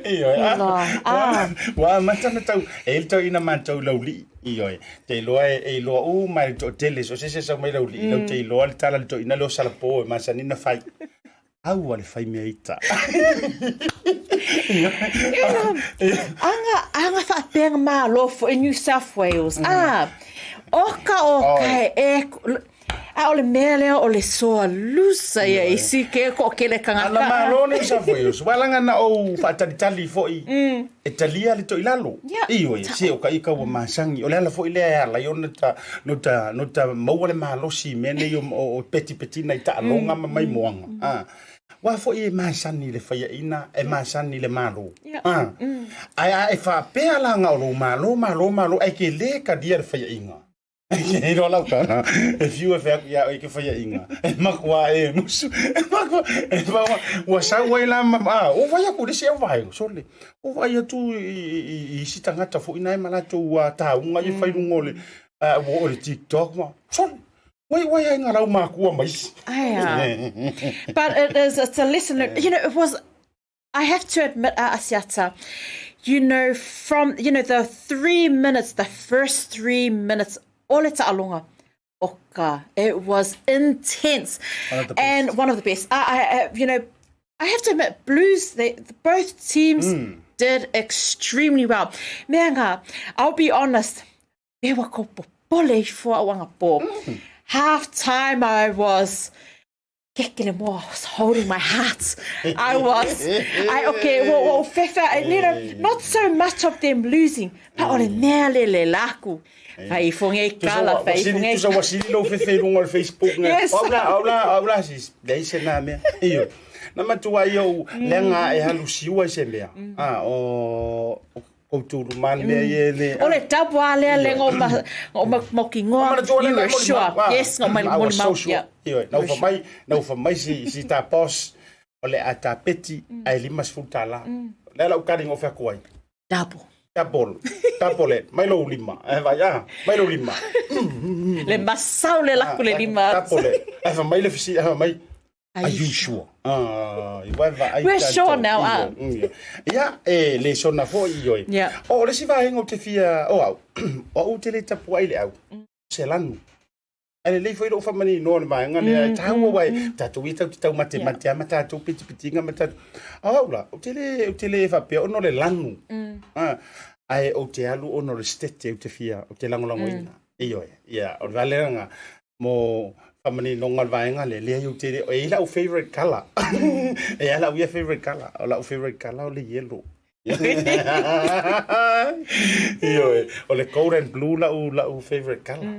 [SPEAKER 1] Ioe, ua amata ona tau, e i ai le tauina matou i Laulii, ioe, te iloa e iloa uma e le toatele, so o se isi e sau mai Laulii, lau te iloa le tala a le toeaina lea o Salapo e masani ona fai. Aua le fai mea ita.
[SPEAKER 4] Anga, anga whaapenga malo fo i New South Wales. Ah, oka oka e, e a o le mea lea o le soa lusa ia i si ke ko kele kangaka.
[SPEAKER 1] Ana malo New South Wales. Walanga na ou whaatalitali fo i e talia le toilalo. Ioe, se o ka ika ua masangi. O le ala foi lea e ala ai ona ta, no ta, no ta maua le malosi i mea nei o, o, o petipetina i taaloga ma maimoaga. Ah. Aua foi e masani le faiaina, e masani le Malo. Ah. Ae a e faapea la na o lou Malo, Malo, Malo, ae ke le talia le faiaina. E iloa lau tala, e fiu e fai atu ia oe ke faiaina, e matua e musu, e matua, e matua, ua sau ai la ma, ah, o vai atu i le isi au vaega, sole, o vai atu i isi tagata foi na e ma latou tauga ia fai luga o le, ua oo i le TikTok ma, sole, ua iu ai ai nga lau makua ma isi.
[SPEAKER 4] Ai a. But it is, it's a lesson learned. You know, it was, I have to admit, Asiata, you know, from, you know, the 3 minutes, the first 3 minutes, o le taaloga, oka, it was intense.
[SPEAKER 1] One of the best.
[SPEAKER 4] And one of the best. I, I have to admit, Blues, they, both teams did extremely well. Mea ngā, I'll be honest, me wa ko popole ifo au anga pō. Half time I was kekele mo, I was holding my heart. I was, I, okay, well, well, fefe, not so much of them losing, but o le mea le le laku. Fai ifo ngei kala, fai ifo ngei
[SPEAKER 1] Tusa ua sili lou fefe i luga o le Facebook nga.
[SPEAKER 4] Yes.
[SPEAKER 1] O au la, au la, au la sis, leai se na mea. Ioe. Na matua ia ou leaga e alu siua i se mea. Ah, o koutou luma le mea ia e le.
[SPEAKER 4] O le double a lea le ngo ma ngo ma moki ngoa. You were sure. Yes, ngo mai
[SPEAKER 1] I was
[SPEAKER 4] moli
[SPEAKER 1] so
[SPEAKER 4] mau.
[SPEAKER 1] sure.
[SPEAKER 4] Yeah.
[SPEAKER 1] Ioe, na ufa mai, na ufa mai si si ta boss o le a ta peti ae $50. Lea lau kali ngo fai atu ai.
[SPEAKER 4] Double.
[SPEAKER 1] Double. Double e. Mai lou lima. E vai, ah, mai lou lima.
[SPEAKER 4] Le masau le laku le lima.
[SPEAKER 1] Double e. Ae fai mai le fesili, ae fai mai, Are you sure? Ah, i wai vaai
[SPEAKER 4] We're
[SPEAKER 1] tatou.
[SPEAKER 4] sure now, ah.
[SPEAKER 1] Ia, e le sona foi ioe.
[SPEAKER 4] Yeah.
[SPEAKER 1] O le isi vaega ou te fia, o au, o au ou te le tapuai i le au. se lanu. Ae lelei foi lou faamaninoa o le vaega lea, e taua aua e tatou ia tatou te taumatemate lava ma tatou pitipitiga ma tatou. A o au la, ou te le, ou te le faapea ona o le lanu, ae ou te alu ona o le setete ou te fia, ou te lagolagoina. Ioe, ia, o le mea lea na, mo faamaninoga o le vaega lea, leai ou te le, e i ai lau favourite colour. E i ai lau ia favourite colour, o lau favourite colour o le yellow. Ioe, o le gold and blue lau, lau favorite color.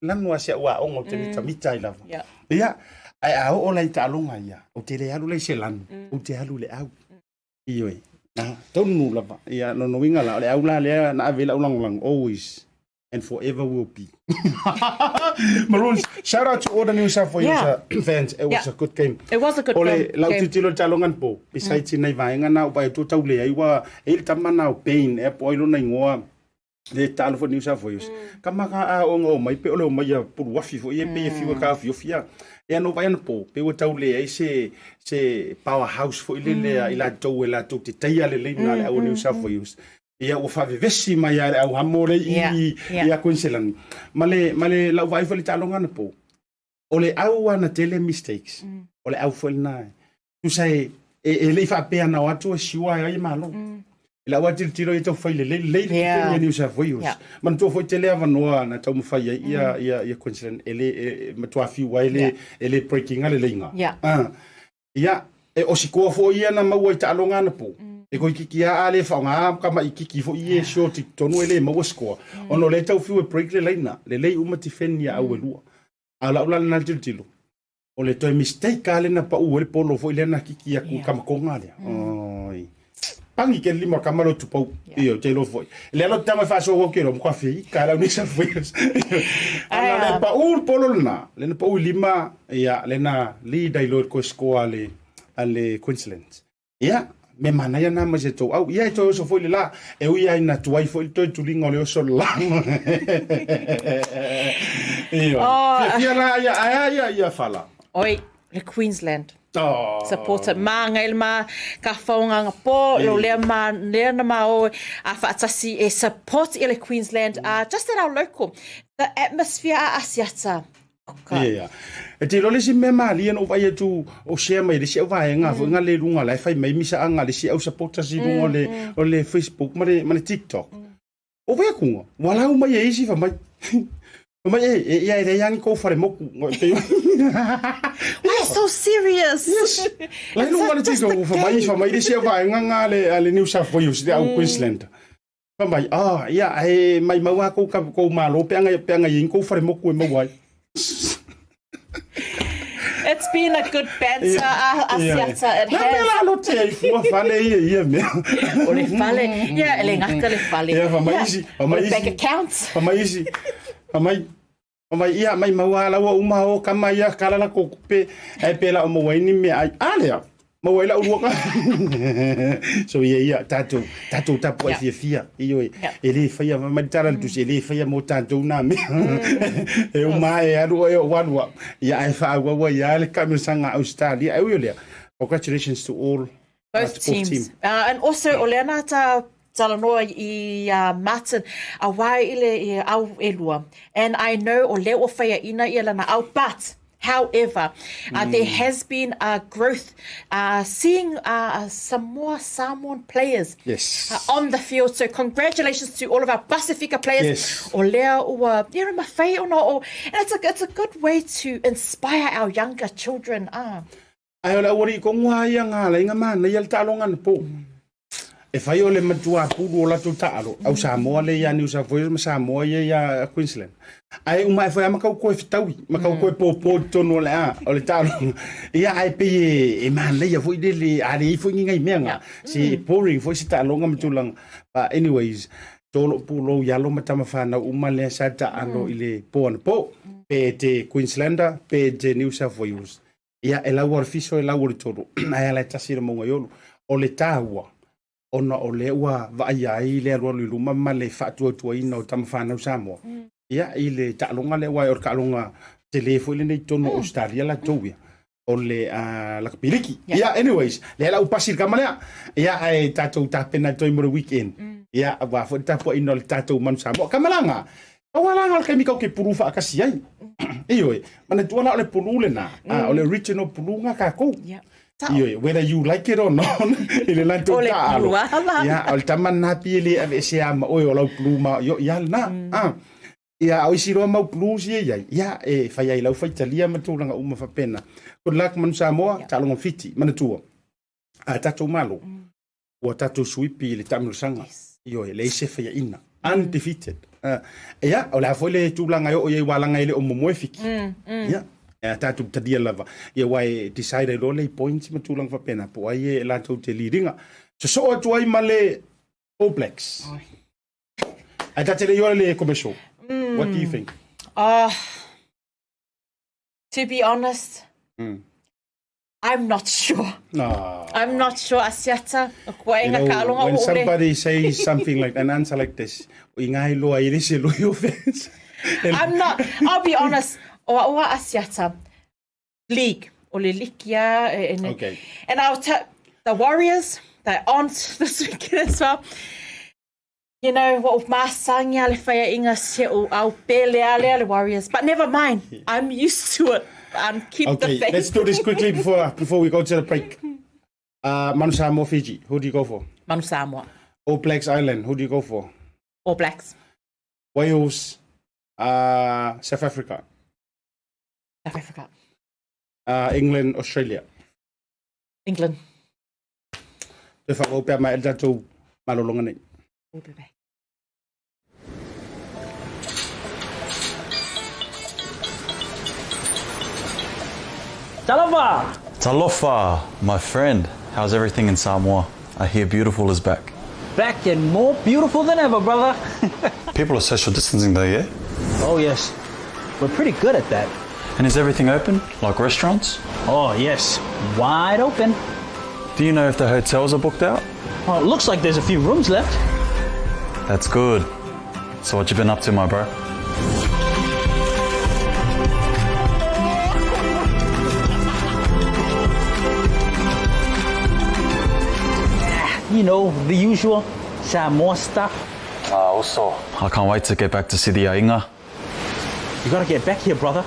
[SPEAKER 1] Nanu a si au aoga ou te mitamita ai lava.
[SPEAKER 4] Yeah.
[SPEAKER 1] Ia, ae a oo la i taaloga ia, ou te le alu la i se lanu, ou te alu i le au. Ioe, na, tonu lava. Ia, lona uiga la, o le au la lea na ave ai lau lagolago, always. and forever will be. Maroons, shout out to all the New South Wales yeah. fans. It was yeah. a good game.
[SPEAKER 4] It was a good
[SPEAKER 1] o le,
[SPEAKER 4] game.
[SPEAKER 1] Lau tilotilo le taaloga anapo, besides mm. nai vaega na o vai atu tau leai ua e le tama na o Payne e po ai lona ingoa le taalo foi New South Wales. Mm. Kama ka a o ngō mai pe o le o mai a puluafi foi e pe e fiu e ka ofiofia. E ano vai anapo, pe ua tau leai se se powerhouse foi lele mm. i latou e latou te taia lelei na le au New South Wales. Ia ua faavevesi mai lava e le au hamo lea i i ia Queensland. Ma le ma le lau vaai foi i le taaloga anapo, o le au lava na tele mistakes, o le au foi lena. Tusa e e le i faapea na o atu e siua ai e Malo. I lau lava tilotilo ia taufai lelei lelei le yeah. New South Wales. Yeah. Manatua foi tele avanoa na taumafai ai ia ia ia Queensland e le e, matua fiu ai le yeah. e le breaking a leleiga.
[SPEAKER 4] Yeah.
[SPEAKER 1] Ia, e osikoa foi ia na maua i taaloga anapo. E koikiki a a le whaonga ka mai kiki foi e short i tonu e le maua sikoa. Ona o le tau fiu e break le laina, lelei uma defend ia au e lua. A o lau la lena tilotilo, o le toe mistake a lena pau ai le polo foi lea na kiki aku i kamakonga lea. Oi. Pangi ke lima kama lo tupou. Io, te iloa foi. Le alo tama e faasoa ke lo mokwa fi, ka lau ni sa foi. Ana le pau le polo lena, lena pau i lima, ia, lena lead ai lo ko score a le, a le Queensland. Ia, me manaia nā mai se tou au. Ia, e toe oso foi le la, e ui ai na tuai foi le toe tuliga o le oso le la. Ioe.
[SPEAKER 4] Oh.
[SPEAKER 1] Fiafia la ia, ae a ia, ia Fala.
[SPEAKER 4] Oi, le Queensland.
[SPEAKER 1] Oh.
[SPEAKER 4] Supporter ma ngai le ma ka whaonganga po lo lea ma lea na ma o a whaatasi e support i le Queensland just at our local the atmosphere a Asiata. Oh,
[SPEAKER 1] Yeah. E te iloa le isi mea malie na ou vaai atu o share mai le isi au vaega foi nga le luga la e fai mai misaaga a le isi au supporters i luga o le o le Facebook ma le ma le TikTok. O wea kunga, ua lau mai e isi fa mai. Fa mai, e, e, ia e leai ni kou whare moku.
[SPEAKER 4] Why so serious?
[SPEAKER 1] Yes. Lai lunga le tito, fa mai, fa mai le isi au vaega nga le, a le New South Wales, le au Queensland. Fa mai, ah, ia, e mai maua kou, ka, kou malo, pe anga, pe anga i kou whare moku e maua ai.
[SPEAKER 4] It's been a good banter, yeah. Asiata, it has.
[SPEAKER 1] Nā mea la lo te ai fua fale ia ia mea.
[SPEAKER 4] O le fale, ia, e le ngaka le fale.
[SPEAKER 1] Ia, fa mai isi, fa mai isi.
[SPEAKER 4] Bank accounts.
[SPEAKER 1] Fa mai isi, fa mai, fa mai ia, mai maua laua uma o kama ia kala la ko kupe, ai pe la o maua ini mea ai. A lea, maua ai lau lua ka. So ia ia, tātou, tātou tapuai yeah. fiafia. Ioe, yeah. e le whaia, mai tala le tusi, e le whaia mō tātou nā mea. E o mā e alu e o walua. Ia ai whaauaua ia le kamiosanga Australia. E ui o lea. Congratulations to all.
[SPEAKER 4] Both teams. Both team. And also, o lea nā tā talanoa i Martin, a wā i le i au e lua. And I know o lea ua whaiaina ia lana au, but however, there has been a growth seeing some more Samoan players
[SPEAKER 1] yes.
[SPEAKER 4] on the field. So congratulations to all of our Pasifika players.
[SPEAKER 1] Yes.
[SPEAKER 4] O lea ua, you know, mawhai ona o, and it's a good way to inspire our younger children.
[SPEAKER 1] Ae o le aualii kogu lava ia na ala ai na manaia le taaloga anapo. E fai o le matua pulu o latou taalo, au Samoa lea ia New South Wales ma Samoa ia ia Queensland. Ae uma ae foi lava ma kau koe fetaui, ma kau koe pōpō i totonu o le a, o le taaloga. Ia ae pei e, e manaia foi lele, a leai foi ni nai mea nga. Se boring foi se taaloga ma tulaga. But anyways, tolo pulou i alo ma tama whanau uma lea sa taalo i le po anapo. Pe te Queenslander, pe te New South Wales. Ia, e lau o le fiso, e lau o le tolu, ae ala e tasi le mauga i olu. O le taua, ona o lea ua vaaia ai le alualu i luma ma le faatuatuaina o tama fanau Samoa. Ia, i le taaloga lea, aua o le taaloga tele foi lenei i totonu o Ausetalia latou ia, o le lakapi liki. Ia, anyways, lea la ua pasi le kama lea. Ia, ae tatou tapena ai toe mo le weekend. Ia, aua foi le tapuaiga o le tatou Manu Samoa. Kamalaga! Aua la o le taimi tatou te pulu faatasi ai. Ioe, manatua la o le pulu lena, o le original pulu na tatou. Ioe, whether you like it or not, i le latou taalo. Ia, o le tama lena pei e le aveesea ma oe o lau pulu ma io ia lena. Ia, a o isi loa mau pulus ia i ai, ia, e fai ai lau faitalia ma tulaga uma faapena. Good luck Manu Samoa, taaloga Fiti, manatua, a tatou Malo, ua tatou suipi i le taamilosaga. Yes. Ioe, leai se faiaina. Undefeated. Ia, o le a foi le tulaga e oo i ai ua laga e le o momoe Fiti. Ia, e tatou talia lava. Ia, aua e decide ai loa le i points ma tulaga faapena, po o ai e latou te lead ina. Sosoo atu ai ma le All Blacks. Ae ta te le i ola le commercial. What do you think?
[SPEAKER 4] Oh, to be honest, I'm not sure.
[SPEAKER 1] No.
[SPEAKER 4] I'm not sure. Asiata, o kua
[SPEAKER 1] You
[SPEAKER 4] enga
[SPEAKER 1] know,
[SPEAKER 4] ka alonga
[SPEAKER 1] when
[SPEAKER 4] o ole.
[SPEAKER 1] somebody says something like an answer like this, o inga ai loa i le se loyo fence.
[SPEAKER 4] I'm not, I'll be honest, o a oa Asiata, league, o le liki a, e, e,
[SPEAKER 1] Okay.
[SPEAKER 4] And I'll tell, the Warriors, they're on this weekend as well. You know, ua ou masani a le faiaʻiga si oʻu au pele a lea le Warriors. But never mind, I'm used to it. Keep the
[SPEAKER 1] Okay,
[SPEAKER 4] faith.
[SPEAKER 1] let's do this quickly before we go to the break. Manu Samoa, Fiji, who do you go for?
[SPEAKER 4] Manu Samoa.
[SPEAKER 1] All Blacks Ireland, who do you go for?
[SPEAKER 4] All Blacks.
[SPEAKER 1] Wales, South Africa.
[SPEAKER 4] South Africa.
[SPEAKER 1] England, Australia.
[SPEAKER 4] England.
[SPEAKER 1] Toe whakaū pea mai e le tatou malologa nei.
[SPEAKER 4] We'll be back.
[SPEAKER 5] Talofa!
[SPEAKER 6] Talofa, my friend. How's everything in Samoa? I hear beautiful is back.
[SPEAKER 5] Back and more beautiful than ever, brother.
[SPEAKER 6] People are social distancing though, yeah?
[SPEAKER 5] Oh, yes. We're pretty good at that.
[SPEAKER 6] And is everything open, like restaurants?
[SPEAKER 5] Oh, yes. Wide open.
[SPEAKER 6] Do you know if the hotels are booked out?
[SPEAKER 5] Well, it looks like there's a few rooms left.
[SPEAKER 6] That's good. So what you been up to, my bro?
[SPEAKER 5] You know, the usual Samoa stuff.
[SPEAKER 6] Also. I can't wait to get back to see the Ainga.
[SPEAKER 5] You gotta get back here, brother.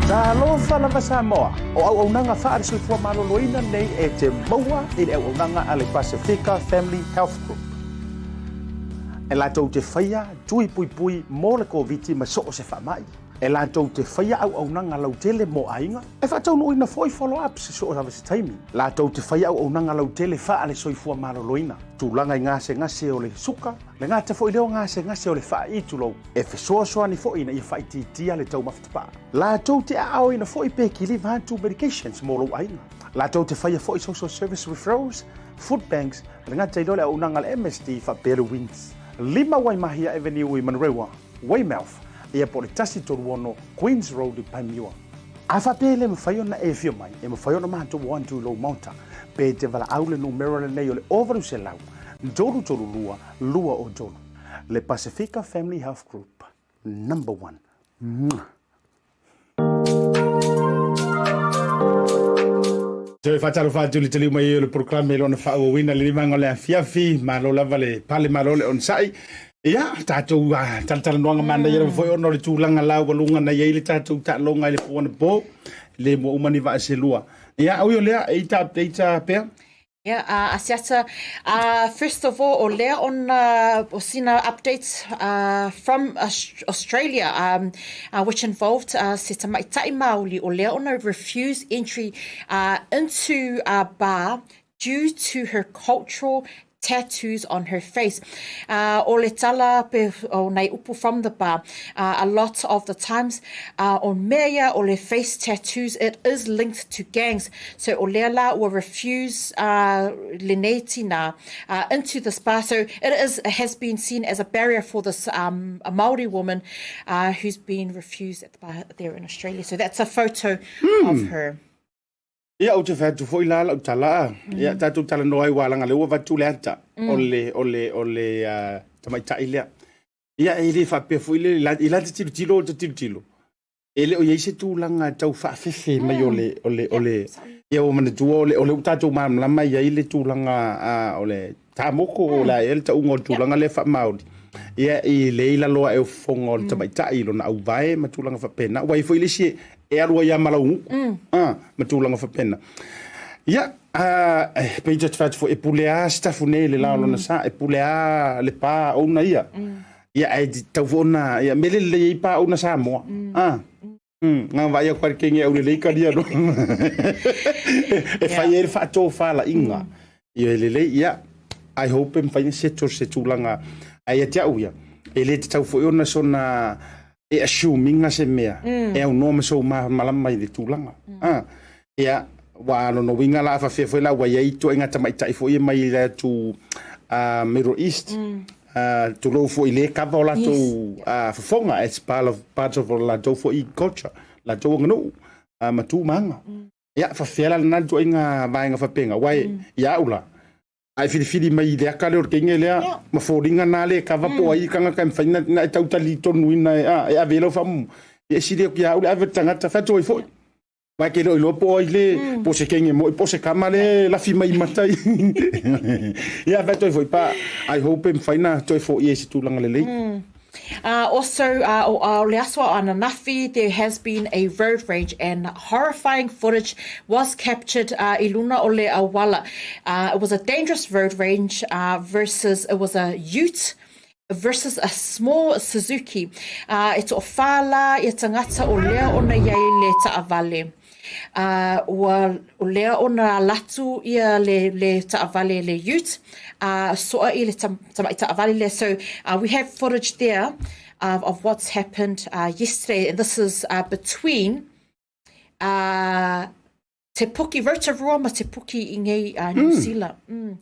[SPEAKER 1] Talofa lava Samoa, o auaunaga faale-soifua maloloina nei e te maua i le auaunaga a le Pasifika Family Health Group. E latou te faia tui puipui mo le Koviti ma so o se faamai. E latou te faia auaunaga lautele mo aiga, e faataunuuina foi follow-ups i so o se taimi. Latou te faia auaunaga lautele faale-soifua maloloina, tulaga i gasegase o le suka, le gata foi lea o gasegase o le faai'i tulou, e fesoasoani foi ina ia faaitiitia le taumafa tapaa. Latou te aaoina foi pe kiliva atu medications mo lou aiga. Latou te faia foi social service referrals, food banks, le gata i lea o le auaunaga a le MSD faapea le WINZ. 5 Waimahia Avenue i Manurewa, Weymouth, ia po o le 136 Queens Road i Panmure. A faapea e le mafai ona e afio mai, e mafai ona matou o atu i lou maota, pe te valaau le numera lenei o le 800 332 203. Le Pasifika Family Health Group, number one. Mwah. Toe faatalofa atu i le taliu mai ai o le polokalame i lona faaauauina le limaga o le afiafi. Malo lava le pale, malo le onosai. Ia, tatou talatalanoaga manaia lava foi ona o le tulaga laualuga na i ai le tatou taaloga i le po anapo, le mua uma ni vaa se lua. Ia, ui o lea, e ita update pea.
[SPEAKER 4] Yeah, Asiata, first of all, o lea ona o sina updates from Australia, which involved se tamaitai Māori o lea ona refuse entry into a bar due to her cultural tattoos on her face. O le tala pe o nei upu from the bar, a lot of the times, o mea ia o le face tattoos, it is linked to gangs. So o lea la ua refuse lenei tina into this bar. So it is has been seen as a barrier for this a Māori woman who's been refused at the bar there in Australia. So that's a photo of her.
[SPEAKER 1] Ia, ou te fai atu foi la lau tala a. Ia, tatou talanoa ai ua leaga lea ua avatu le ata o le, o le, o le, tamaitai lea. Ia e le faapea foi le i la te tilotilo te tilotilo. E le o i ai se tulaga tau faafefe mai o le o le o le ia ua manatua o le o le ua tatou malamalama i ai le tulaga a o le tamoko o le a ea le tauga o le tulaga lea faamaoli. Ia e le i lalo ae o fofoga o le tamaitai i lona auvae ma tulaga faapena. Ua i ai foi le isi e alu ai lava ma laugutu ma tulaga faapena. Ia, e pei ona fai atu foi, e pule lava Sitafu nei i le la o lona sa, e pule lava le pa owner ia. Ia, ae tatau foi ona, ia, mea lelei ai pa owner Samoa. Na vaai atu lava i le kenge aulelei talia loa. E fai ai le faatofalaiga. Ia e lelei, ia, I hope e mafai ona settle se tulaga. Ae ia te au ia, e le tatau foi ona soona e assume ina se mea e aunoa ma sou malamalama i le tulaga. Ia, aua lona uiga la a faapefea foi la ua i ai ituaiga tamaitai foi ia mai le atu Middle East, tulou foi le kava o latou fofoga, it's part of, part of o latou foi culture, latou aganuu ma tu ma aga. Ia, faapefea la lena ituaiga vaega faapena, aua ia au la, a e filifili mai i le aka lea o le teine lea ma foliga na le kava po o ai le tagata e mafai ona e tau talitonuina e ave i ai lau faamoemoe, ia e sili atu ia au le ave o le tagata, fai atu ai foi. Aua e te le o iloa po o ai le, po o se teine moi po o se tama le lafi mai i mata i. Ia fai atu ai foi pa, I hope e mafai ona toe foia i se tulaga lelei.
[SPEAKER 4] Also, o le aso ananafi, there has been a road rage and horrifying footage was captured i luna o le auala. It was a dangerous road rage versus, it was a ute versus a small Suzuki. E toawhā lā ia tangata o lea ona i ai le taavale. Ua o lea ona alatu ia le, le taavale le ute, a soa i le tamaʻi taavale lea. So we have footage there of what's happened yesterday and this is between Te Puke, Rotorua ma Te Puke i nei New Zealand.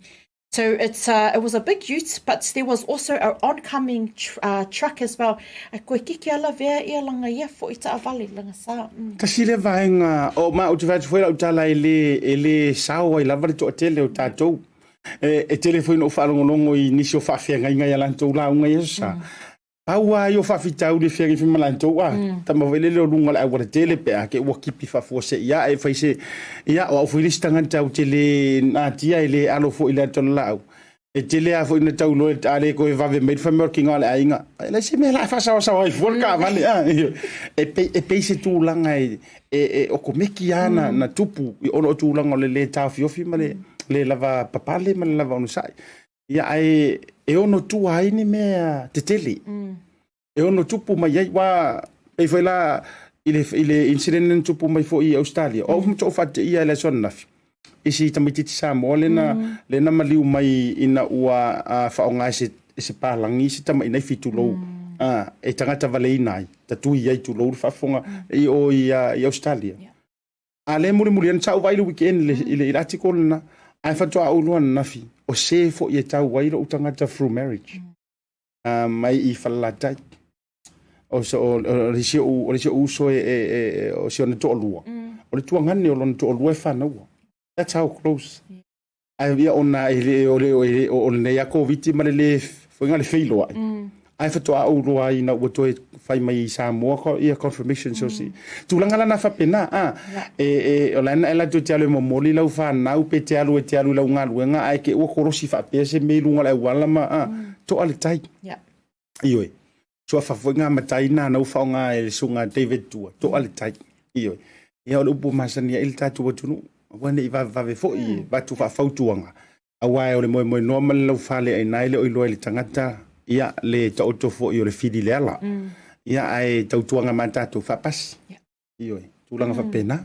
[SPEAKER 4] So it's uh, it was a big ute, but there was also a oncoming tr uh, truck as well. A koe kiki ala vea ia langa ia fo i taavale langa sa.
[SPEAKER 1] Tasi lea vaega o ma ou te fai atu foi lau tala e le, e le sao ai lava le toatele o tatou. E, e tele foi na ou faalogologo i nisi o faafeagaiga i a latou lauga i aso sa. Pau lava ia o faafitauli e feagai foi ma latou, a tama foi lele o luga o le auala tele pe a ke ua kipi faafuasei ae fai se, ia, o au foi le isi tagata ou te le natia e le alo foi i le ata o le laau. E tele lava foi ina tau loa a le toe vave mai le fai mai o le kiga o le aiga, e leai se mea o le a faasaoasaoa ai fua le taavale, a. E pei, e pei se tulaga e, e, e okomeki lava na, na tupu ona o tulaga o le lē taofiofi ma le le lava papale ma le lava onosai. Ia, ae e ono tua ai ni mea tetele. E ono tupu mai ai, aua pei foi la i le, i le incident lea na tupu mai foi i Australia, o au foi matua ou faateia i le aso ananafi, i si tamaitiiti Samoa lea na, lea na maliu mai ina ua faaaoga e se, e se palagi se tama inai tulou, e tagata valeina ai, tatui ai tulou le faafofoga i o i, i Australia. A lea e mulimuli ane, sa ou vaai i le weekend i le, i le, i le article lena, ae faatoa ou iloa ananafi, o se foi e tau ai lou tagata through marriage. Mai i Falelatai. O, so, o, o, le isi ou, o le isi ou uso e, e, e, o si ona toalua. O le tuagane o lona toalua e fanaua. That's how close. Ae ia ona e le o le o le o lenei a Koviti ma le le foiga le feiloai. Ae faatoa ou iloa ai ina ua toe fai mai i Samoa ko ia confirmation so si. Tulaga la na faapena a e e o la e latou te alu e momoli lau fanau pe te alu e te alu i lau galuega ae te ua kolosi faapea se mea i luga o le auala ma a toa le tai. Ioe. Suafa foi ngā matai nāna ua faaaoga e le susuga David Tua, toa le tai. Ioe. Ia o le upu masani ai le tatou atunuu, aua ne i vavevave foi e avatu faafautuaga, aua o le moemoenoa ma le laufale ai ina e le o iloa e le tagata ia le taoto foi o le fili i le ala. Ia ae tautuaga ma tatou faapasi. Ioe, tulaga faapena.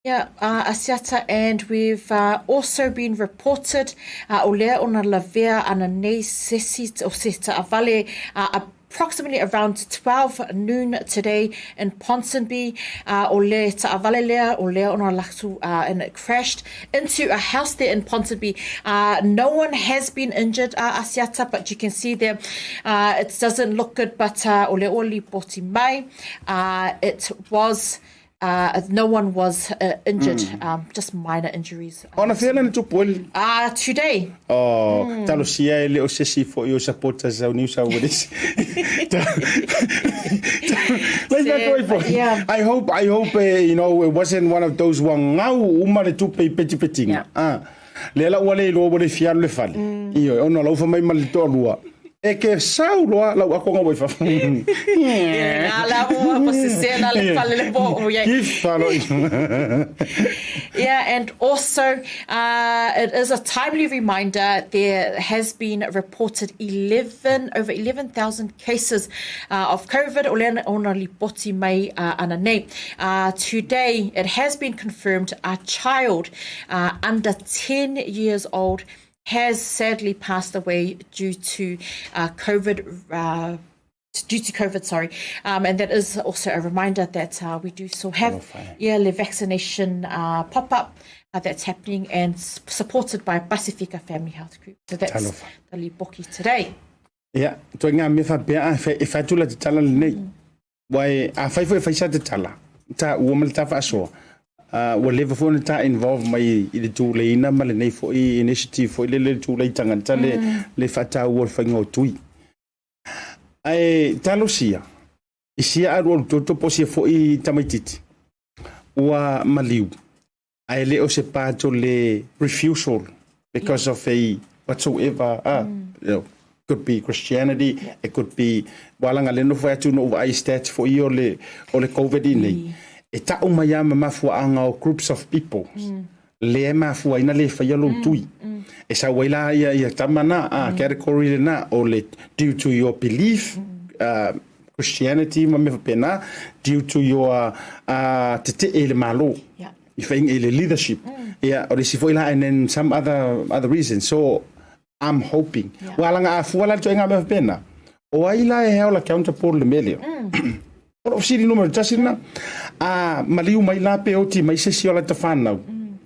[SPEAKER 4] Yeah, Asiata and we've also been reported o lea ona lavea ana nei sesi o se taavale approximately around 12 noon today in Ponsonby o le taavale lea o lea ona latu and it crashed into a house there in Ponsonby. No one has been injured Asiata but you can see there it doesn't look good but o lea ua lipoti mai it was. No one was injured, just minor injuries.
[SPEAKER 1] Ona fea lena tupu ai le.
[SPEAKER 4] Today.
[SPEAKER 1] Oh, talosia e le o se isi foi o supporters au New South Wales. Let's not go for. I hope, I hope, you know, it wasn't one of those ua gau uma le tupe i petipetiga.
[SPEAKER 4] Yeah.
[SPEAKER 1] Ah. Lea la ua le iloa ua le fia alu le fale. Ioe, ona o lau fai mai ma le toalua. E ke sau loa lau akonga ua i fafo.
[SPEAKER 4] E ngā la ua pa se na le fale le po o ia.
[SPEAKER 1] Kifa lo.
[SPEAKER 4] Yeah, and also uh, it is a timely reminder there has been reported 11 over 11,000 cases uh, of COVID o lea ona lipoti mai uh, ana nei. Uh, today it has been confirmed a child uh, under 10 years old has sadly passed away due to uh, COVID. Uh, due to COVID, sorry. Um, and that is also a reminder that uh, we do still have yearly vaccination uh, pop up uh, that's happening and supported by Pasifika Family Health Group. So that's Talofa. the Lipoki today.
[SPEAKER 1] Ia, toe ngā mea whapea a e whai tula te tala lenei. Wai, a whai foi whai sa te tala. Ta ua ma le ta whaasoa. Uh, ua leva foi ona ta involve mai i le tūleina ma lenei foi initiative foi le le tūlei tangata le, mm. le whataua o le whainga o tui. Ae talosia, i sia alu alu toto po sia foi tamaititi, ua maliu, ae le o se part o le refusal because of a whatsoever, ah, you know, could be Christianity, yeah. it could be, wala nga le nofo atu no uai stats fo i o le, o le COVID i nei. E ta'u mai a ma mafuaanga o groups of people. Mm. Le e mafua ina le whaia lou tui. Mm. E sau ai la ia, ia tama na, a mm. category le na, o le due to your belief, mm. Christianity ma mea faapena, due to your uh, tete'e i le Malo.
[SPEAKER 4] Yeah.
[SPEAKER 1] I whainga i le leadership. Mm. Ia, o le isi foi la, and then some other, other reasons. So, I'm hoping.
[SPEAKER 4] Yeah.
[SPEAKER 1] Ua alanga a fua la le ituaiga mea faapena. O ai la e heo la accountable le mea lea. Mm. O lou fesili numera tasi lena. A maliu mai la pe oti mai se isi o lata whanau. Mm.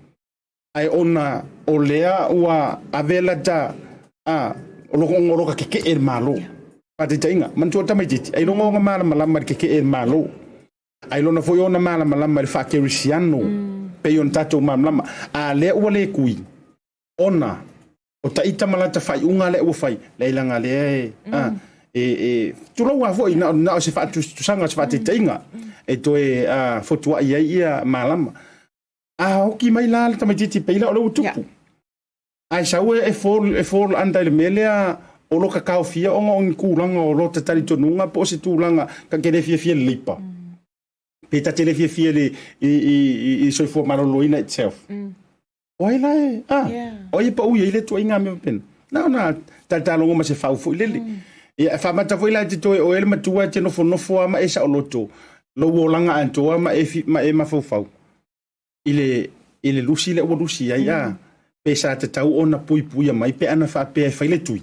[SPEAKER 1] Ai ona o lea ua ave lata a o loko o loka keke'e le Malo.
[SPEAKER 4] Yeah.
[SPEAKER 1] Faataitaiga, manatua tamaitiiti, ai loga ona malamalama i le keke'e le Malo. Ai lona foi ona malamalama i le faakerisiano, mm. pei ona tatou malamalama. A lea ua le kui, ona o taita ma lata faaiuga lea ua fai, leai leaga lea e, mm. a, e, e tulou lava foi, na, na o se faatusatusaga, o se faataitaiga, mm. e toe a, fotuai ai ia malama. A hoki mai la le tamaitiiti pei la o lea ua tupu.
[SPEAKER 4] Yeah.
[SPEAKER 1] Ae sau e, e fall, e fall under i le mea lea o lo ka kaofia ona o ni kūlanga o lo ta talitonuga po o se tulaga ka ke le fiafia le leipa. Mm. Pe ta te le fiafia le, i, i, i, i soifua maloloina itself. Mm. O ai la e, ah,
[SPEAKER 4] Yeah.
[SPEAKER 1] o ai e pau i ai le tuaiga mea faapena. Na ona talatalogo ma se fau foi lele. Mm. Ia, e faamata foi la e te toe oe le matua e te nofonofo lava ma e saoloto, lou olaga atoa ma e, fi, ma e mafaufau i le, i le lusi lea ua lusi ai, mm. Pe sa tatau ona puipuia mai pe ana faapea e fai le tui.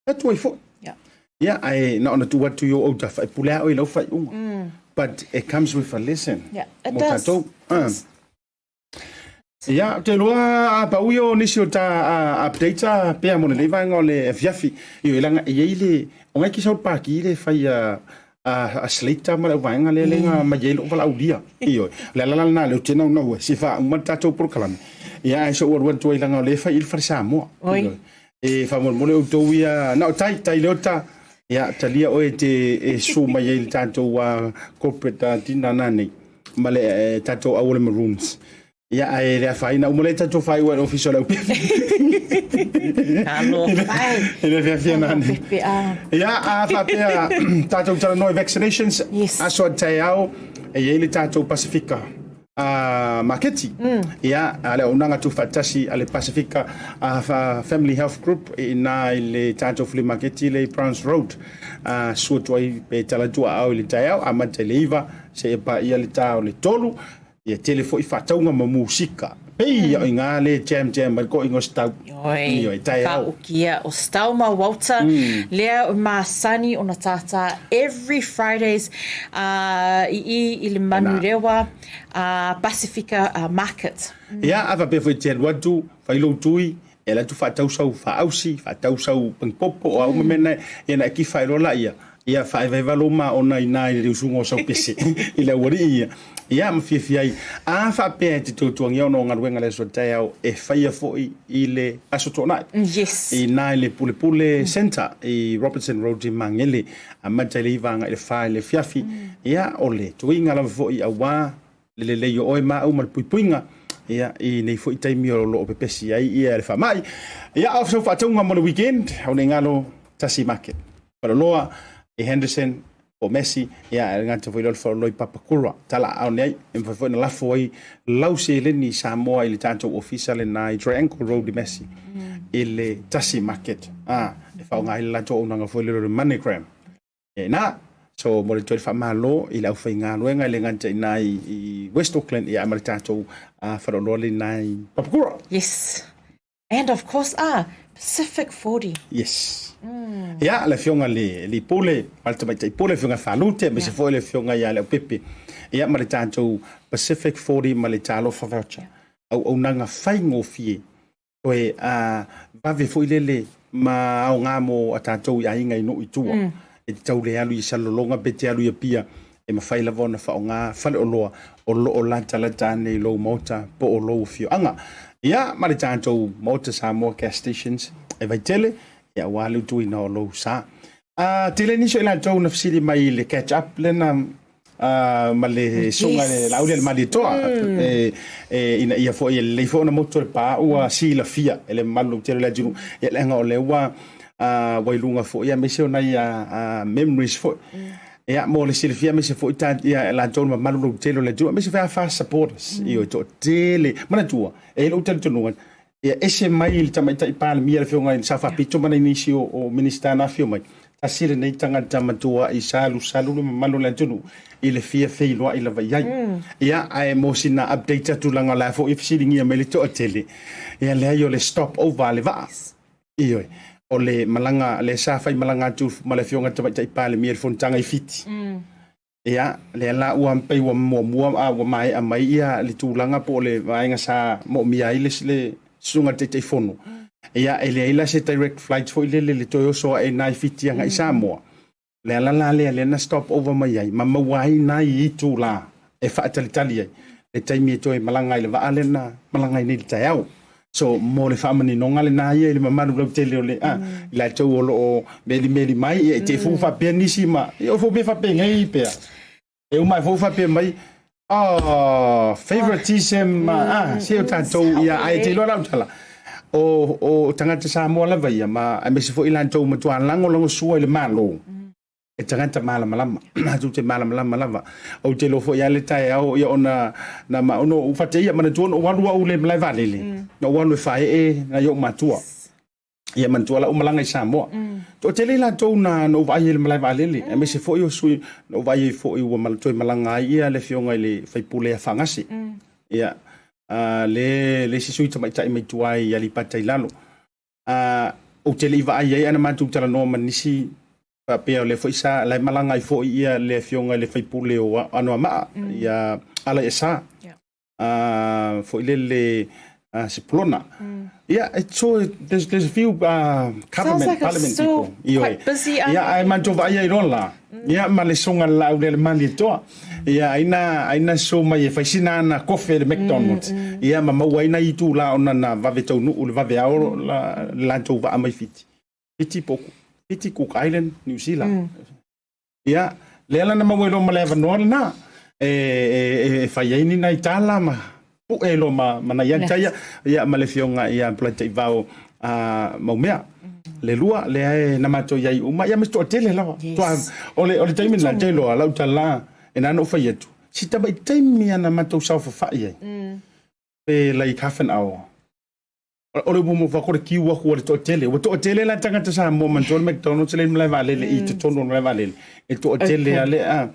[SPEAKER 1] E tuai foi.
[SPEAKER 4] Yeah.
[SPEAKER 1] Ia, ae na ona tuu atu i o autafa e pule a oe i lau faaiuga. Mm. But it comes with a lesson.
[SPEAKER 4] Yeah, it
[SPEAKER 1] Mo
[SPEAKER 4] does.
[SPEAKER 1] tatou.
[SPEAKER 4] It does.
[SPEAKER 1] Ia, ou te iloa a pau ia o nisi o ta updates a pea mo lenei vaega o le afiafi. Ioe, leaga e i ai le, o ngai kisa o le pāki le fai a, a, a Slater ma le auvaega lea le nga mai ai lou valaaulia. Ioe, o le ala la lena lea ou te naunau ai, se faauma le tatou polokalame. Ia, ae so'u alu atu ai leaga o lea e fai i le fale Samoa.
[SPEAKER 4] Oi.
[SPEAKER 1] Ioe. E faamolemole outou ia, na o tai, tai Leota, ia, talia oe e te e susu mai ai i le tatou corporate dinner nanei ma le tatou au o le Maroons. Ia, ae le afaina uma lea tatou faaiua i le ofisa o le aupepe.
[SPEAKER 4] Talofa e.
[SPEAKER 1] I le fiafia nanei.
[SPEAKER 4] Pepe, ah.
[SPEAKER 1] Ia, a faapea tatou talanoa i vaccinations,
[SPEAKER 4] Yes.
[SPEAKER 1] aso a taeao, e i ai le tatou Pasifika a maketi. Ia, a le auaunaga tuufaatasi a le Pasifika Family Health Group i ina i le tatou flea maketi lea i Browns Road. A sua atu ai pe tala atu aao i le taeao, amata i le 9 seia paia le ta o le 3. Ia tele foi faatauga ma musika. Pei o iga le jam jam mai le koʻiga o Stau.
[SPEAKER 4] Ioe,
[SPEAKER 1] Ioe, taeao.
[SPEAKER 4] whaokia o Stau ma Walter, lea o masani ona tātā every Fridays uh, i i i le Manurewa uh, Pasifika uh, Market.
[SPEAKER 1] Ia, a faapea foi te alu atu, fai lou tui, e alu atu faatau sau faaausi, faatau sau panipopo, o a uma mea na, ia na e kifa ai loa laia. Ia, faaevaeva lou maona i ina i le usuga o sau pese i le aualii ia. Ia, ma fiafia ai. A faapea e te tuatuagia ona o galuega i le aso taeao, e faia foi i le Aso Toonai.
[SPEAKER 4] Yes.
[SPEAKER 1] I ina i le Pulepule Centre i Robertson Road i Magele, amata i le 9 agai i le 4 i le afiafi. Ia, o le tuiga lava foi auā le lelei o oe ma au ma le puipuiga ia, i nei foi taimi o lo o pepesi ai ia le faamai. Ia, a o sau faatauga mo le weekend, au nei galo, tasi market. Faleoloa i Henderson po o Massey, ia, e gata foi lea o le faleoloa i Papakura. Tala aao nei ai, e mafai foi ona lafo ai lau seleni i Samoa i le tatou ofisa lena i Triangle Road i Massey, i le tasi market. A, e faaaoga ai le latou auaunaga foi lea o le MoneyGram. Ia ina. So, mo le toe faamalo i le aufaigaluega e le gata i ina i West Auckland, ia, ma le tatou faleoloa lena i Papakura.
[SPEAKER 4] Yes. And of course, ah, Pacific 40.
[SPEAKER 1] Yes. Ia, le afioga i le Pule, ma le Tamaitai Pule, le afioga ia Falute, aemaise foi le afioga ia Leaupepe. Ia, ma le tatou Pacific 40 ma le Talofa Voucher. Auaunaga faigofie Toe a vave foi lele ma aoga mo a tatou i aiga i nuu i tua. E te tau le alu i Salelologa pe te alu i Apia, e mafai lava ona faaaoga faleoloa o lo o latalata ane i lou maota po o lou afioaga. Ia, ma le tatou Maota Samoa Gas Stations e Vaitele, ia aua le utuina o lou sa. A tele nisi o i latou na fesili mai i le catch up lena ma le susuga i le Laauli a le Malietoa, ina ia foi e lelei foi ona motu o le pa ua silafia e le mamalu tele o le atunuu, ia leaga o lea ua ua i luga foi aemaise o nai memories foi. Ia mo le silafia aemaise foi ia latou le mamalu lautele o le atunuu aemaise foi afa supporters, ioe, toatele. Manatua, e i ai lou talitonuga, Ia ese mai i le Tamaitai Palemia le Afioga i le Sao Faapito ma nai nisi o Minisita na afio mai, tasi lenei tagata matua i salusalu le mamalu o le atunuu i le fia feiloai lava i ai. Ia, ae mo sina update atu leaga o la foi e fesiligia mai le toatele, ia leai o le stop over a le vaa. Ioe, o le malaga lea sa faimalaga atu ma le Afioga i le Tamaitai Palemia i le fonotaga i Fiti. Ia, lea la ua pei ua muamua a ua maea mai ia le tulaga po o le vaega sa moomia ai le le susuga i le Taitaifono. Ia, e leai la se direct flight foi lele le toe oso ae nai Fiti agai i Samoa. O le ala la lea lea na stop over mai ai ma maua ai nai itula e faatalitali ai le taimi e toe malaga ai i le vaa lea na malaga ai nei i le taeao. So, mo le faamaninoga lena ia i le mamalu lautele o le, a, i latou o lo o melimeli mai, ia, e te fou faapea nisi ma, ia, o fou mea faapenei pea. E uma ai fou faapea mai, oh, favoritism, a, se o tatou, ia, ae te iloa lau tala, o, o tagata Samoa lava ia, ma, aemaise foi latou matua lagolagosua i le Malo. E tagata malamalama, matou te malamalama lava. Ou te iloa foi lava le taeao ia ona na ma ona ou fate ia manatua na ou alu au i le malae vaalele, na ou alu e faaee nai ou matua. Ia manatua lau malaga i Samoa. Toatele i latou na na ou vaai ai i le malae vaalele, aemaise foi o sui na ou vaai ai foi ua toe malaga ai ia le afioga i le sui usufono ia Fagase. Ia, le le isi sui tamaitai mai tua i Aleipata i lalo. Ou te le i vaai ai ae na matou talanoa ma nisi faapea o lea foi sa la e malaga ai foi ia le afioga i le sui usufono o Anoamaa ia Alaiasa foi lele Sepulona. Yeah, it's so there's a few government
[SPEAKER 4] like
[SPEAKER 1] parliament
[SPEAKER 4] still
[SPEAKER 1] people. Ioe.
[SPEAKER 4] Quite busy.
[SPEAKER 1] Ia, ae matou vaai ai loa la. Ia ma le soga le laau lea le Malietoa. Ia aina aina so mai e fai sina ana kofe le McDonald's. Ia ma maua ai nai itula ona na vave taunuu le vave ao la le latou vaa mai Fiti. Fiti po Fiti Cook Island, New Zealand. Ia lea la na maua ai loa ma le avanoa lena e e e fai ai ni nai tala ma pu'e loa ma, ma nai ata ia, ia ma le afioga ia Polataivao a Maumea. Le lua, lea e na matou i ai uma, ia ma se toatele lava.
[SPEAKER 4] Yes.
[SPEAKER 1] Toa, o le, o le taimi lena, te iloa, lau tala, e na ona ou fai atu, si tamai taimi lava na matou saofafai ai, pe like half an hour. O le upu mo fako le kiu aku a le toatele. Ua toatele la tagata Samoa manatua le McDonald's le malae vaalele i totonu o le malae vaalele. E toatele lava le, a,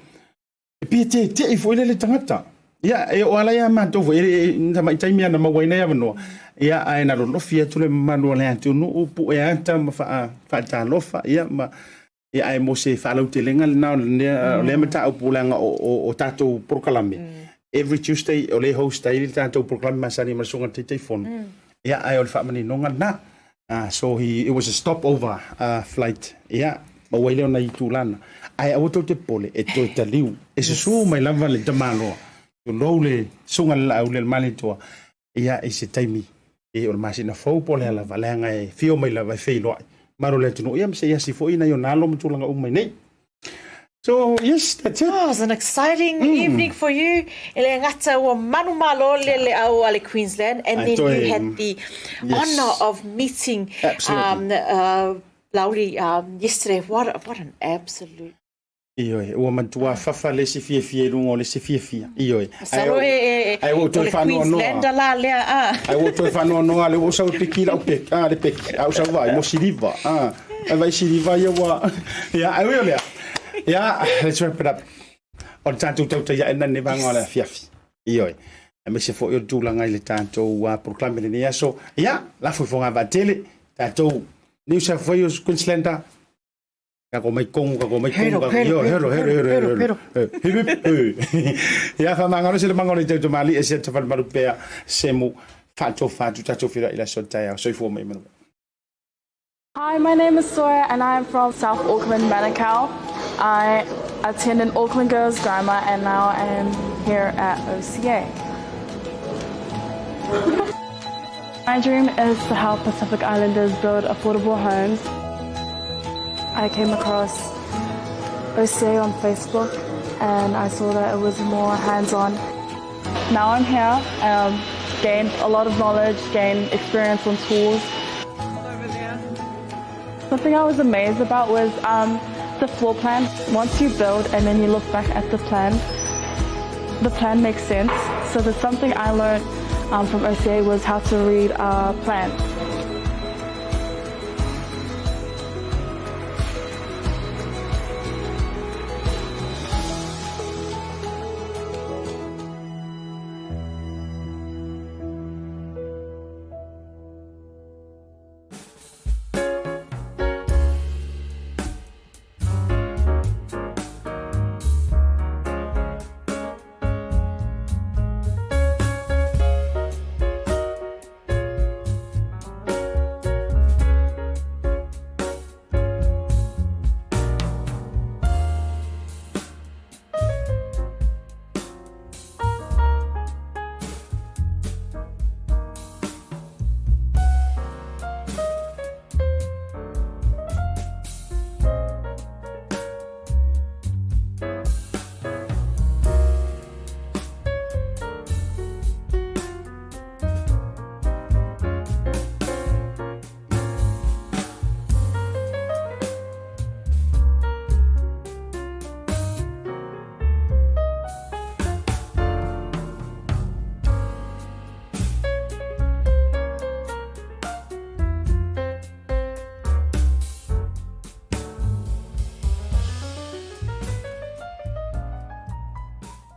[SPEAKER 1] E pei e tete'i foi lea le tagata. Ia, e oo lava la ia matou foi, e tamai taimi lava na maua ai nai avanoa, ia, ae na lolofi atu le mamalu o le atunuu, pue ata ma faatalofa, ia, ma, ia, ae mo se faalautelega lena o lea, o lea mataupu leaga o tatou polokalame, every Tuesday o lea e host ai le tatou polokalame masani ma le Susuga i le Taitaifono, ia, ae o le faamaninoga lena. So he, it was a stop over flight, ia. Maua ai lea o nai itula na. Ae aua tou te popole, e toe taliu, e susu mai lava le tamaloa, tulou le susuga i le laau le Malietoa, ia i se taimi e o le masina fou po o le a lava, leaga e fia omai lava e feiloai malo le atunuu, ia ma se i asi foi nai ona alo ma tulaga uma i nei. So, yes, that's it.
[SPEAKER 4] Oh, it was an exciting mm. evening for you. E le gata ua manumalo le le au a le Queensland and then you had the yes. honor of meeting um, uh, Lauli um, yesterday. What, what an absolute
[SPEAKER 1] Ioe, ua matua fafa le isi fiafia i luga o le isi fiafia. Ioe.
[SPEAKER 4] Masalo e, e, e,
[SPEAKER 1] Ai ua ou toe
[SPEAKER 4] o le
[SPEAKER 1] faanoanoa.
[SPEAKER 4] Queenslander la lea, a.
[SPEAKER 1] Ai ua ou toe faanoanoa, lea ua ou sau e piki lau peki, a, le peki, a ou sau vaai, mo siliva, a. Ai vai siliva ia ua, ia, ai ui o lea. Ia, let's wrap it up. O le tatou tautai ae nane vaega o le afiafi. Ioe. Aemaise foi o le tulaga i le tatou uh, proclaim i lenei aso. Ia, lafo i Fogavaatele, tatou New South Wales, Queenslander, Kako mai kongo, kako mai kongo, kako hero, hero, hero, hero, hero, hero, hip, hip, hip. Ia, whamangalo se le mangalo i tau mali e se tawhal maru pea, se mu, whaatofa atu tatou whira i la so taeao, soifua mai manu.
[SPEAKER 7] Hi, my name is Sawyer and I am from South Auckland, Manukau. I attend an Auckland Girls Grammar and now I am here at OCA. My dream is to help Pacific Islanders build affordable homes. I came across OCA on Facebook and I saw that it was more hands-on. Now I'm here, um, gained a lot of knowledge, gained experience on tools. Something I was amazed about was um, the floor plan. Once you build and then you look back at the plan, the plan makes sense. So there's something I learned um, from OCA was how to read a plan.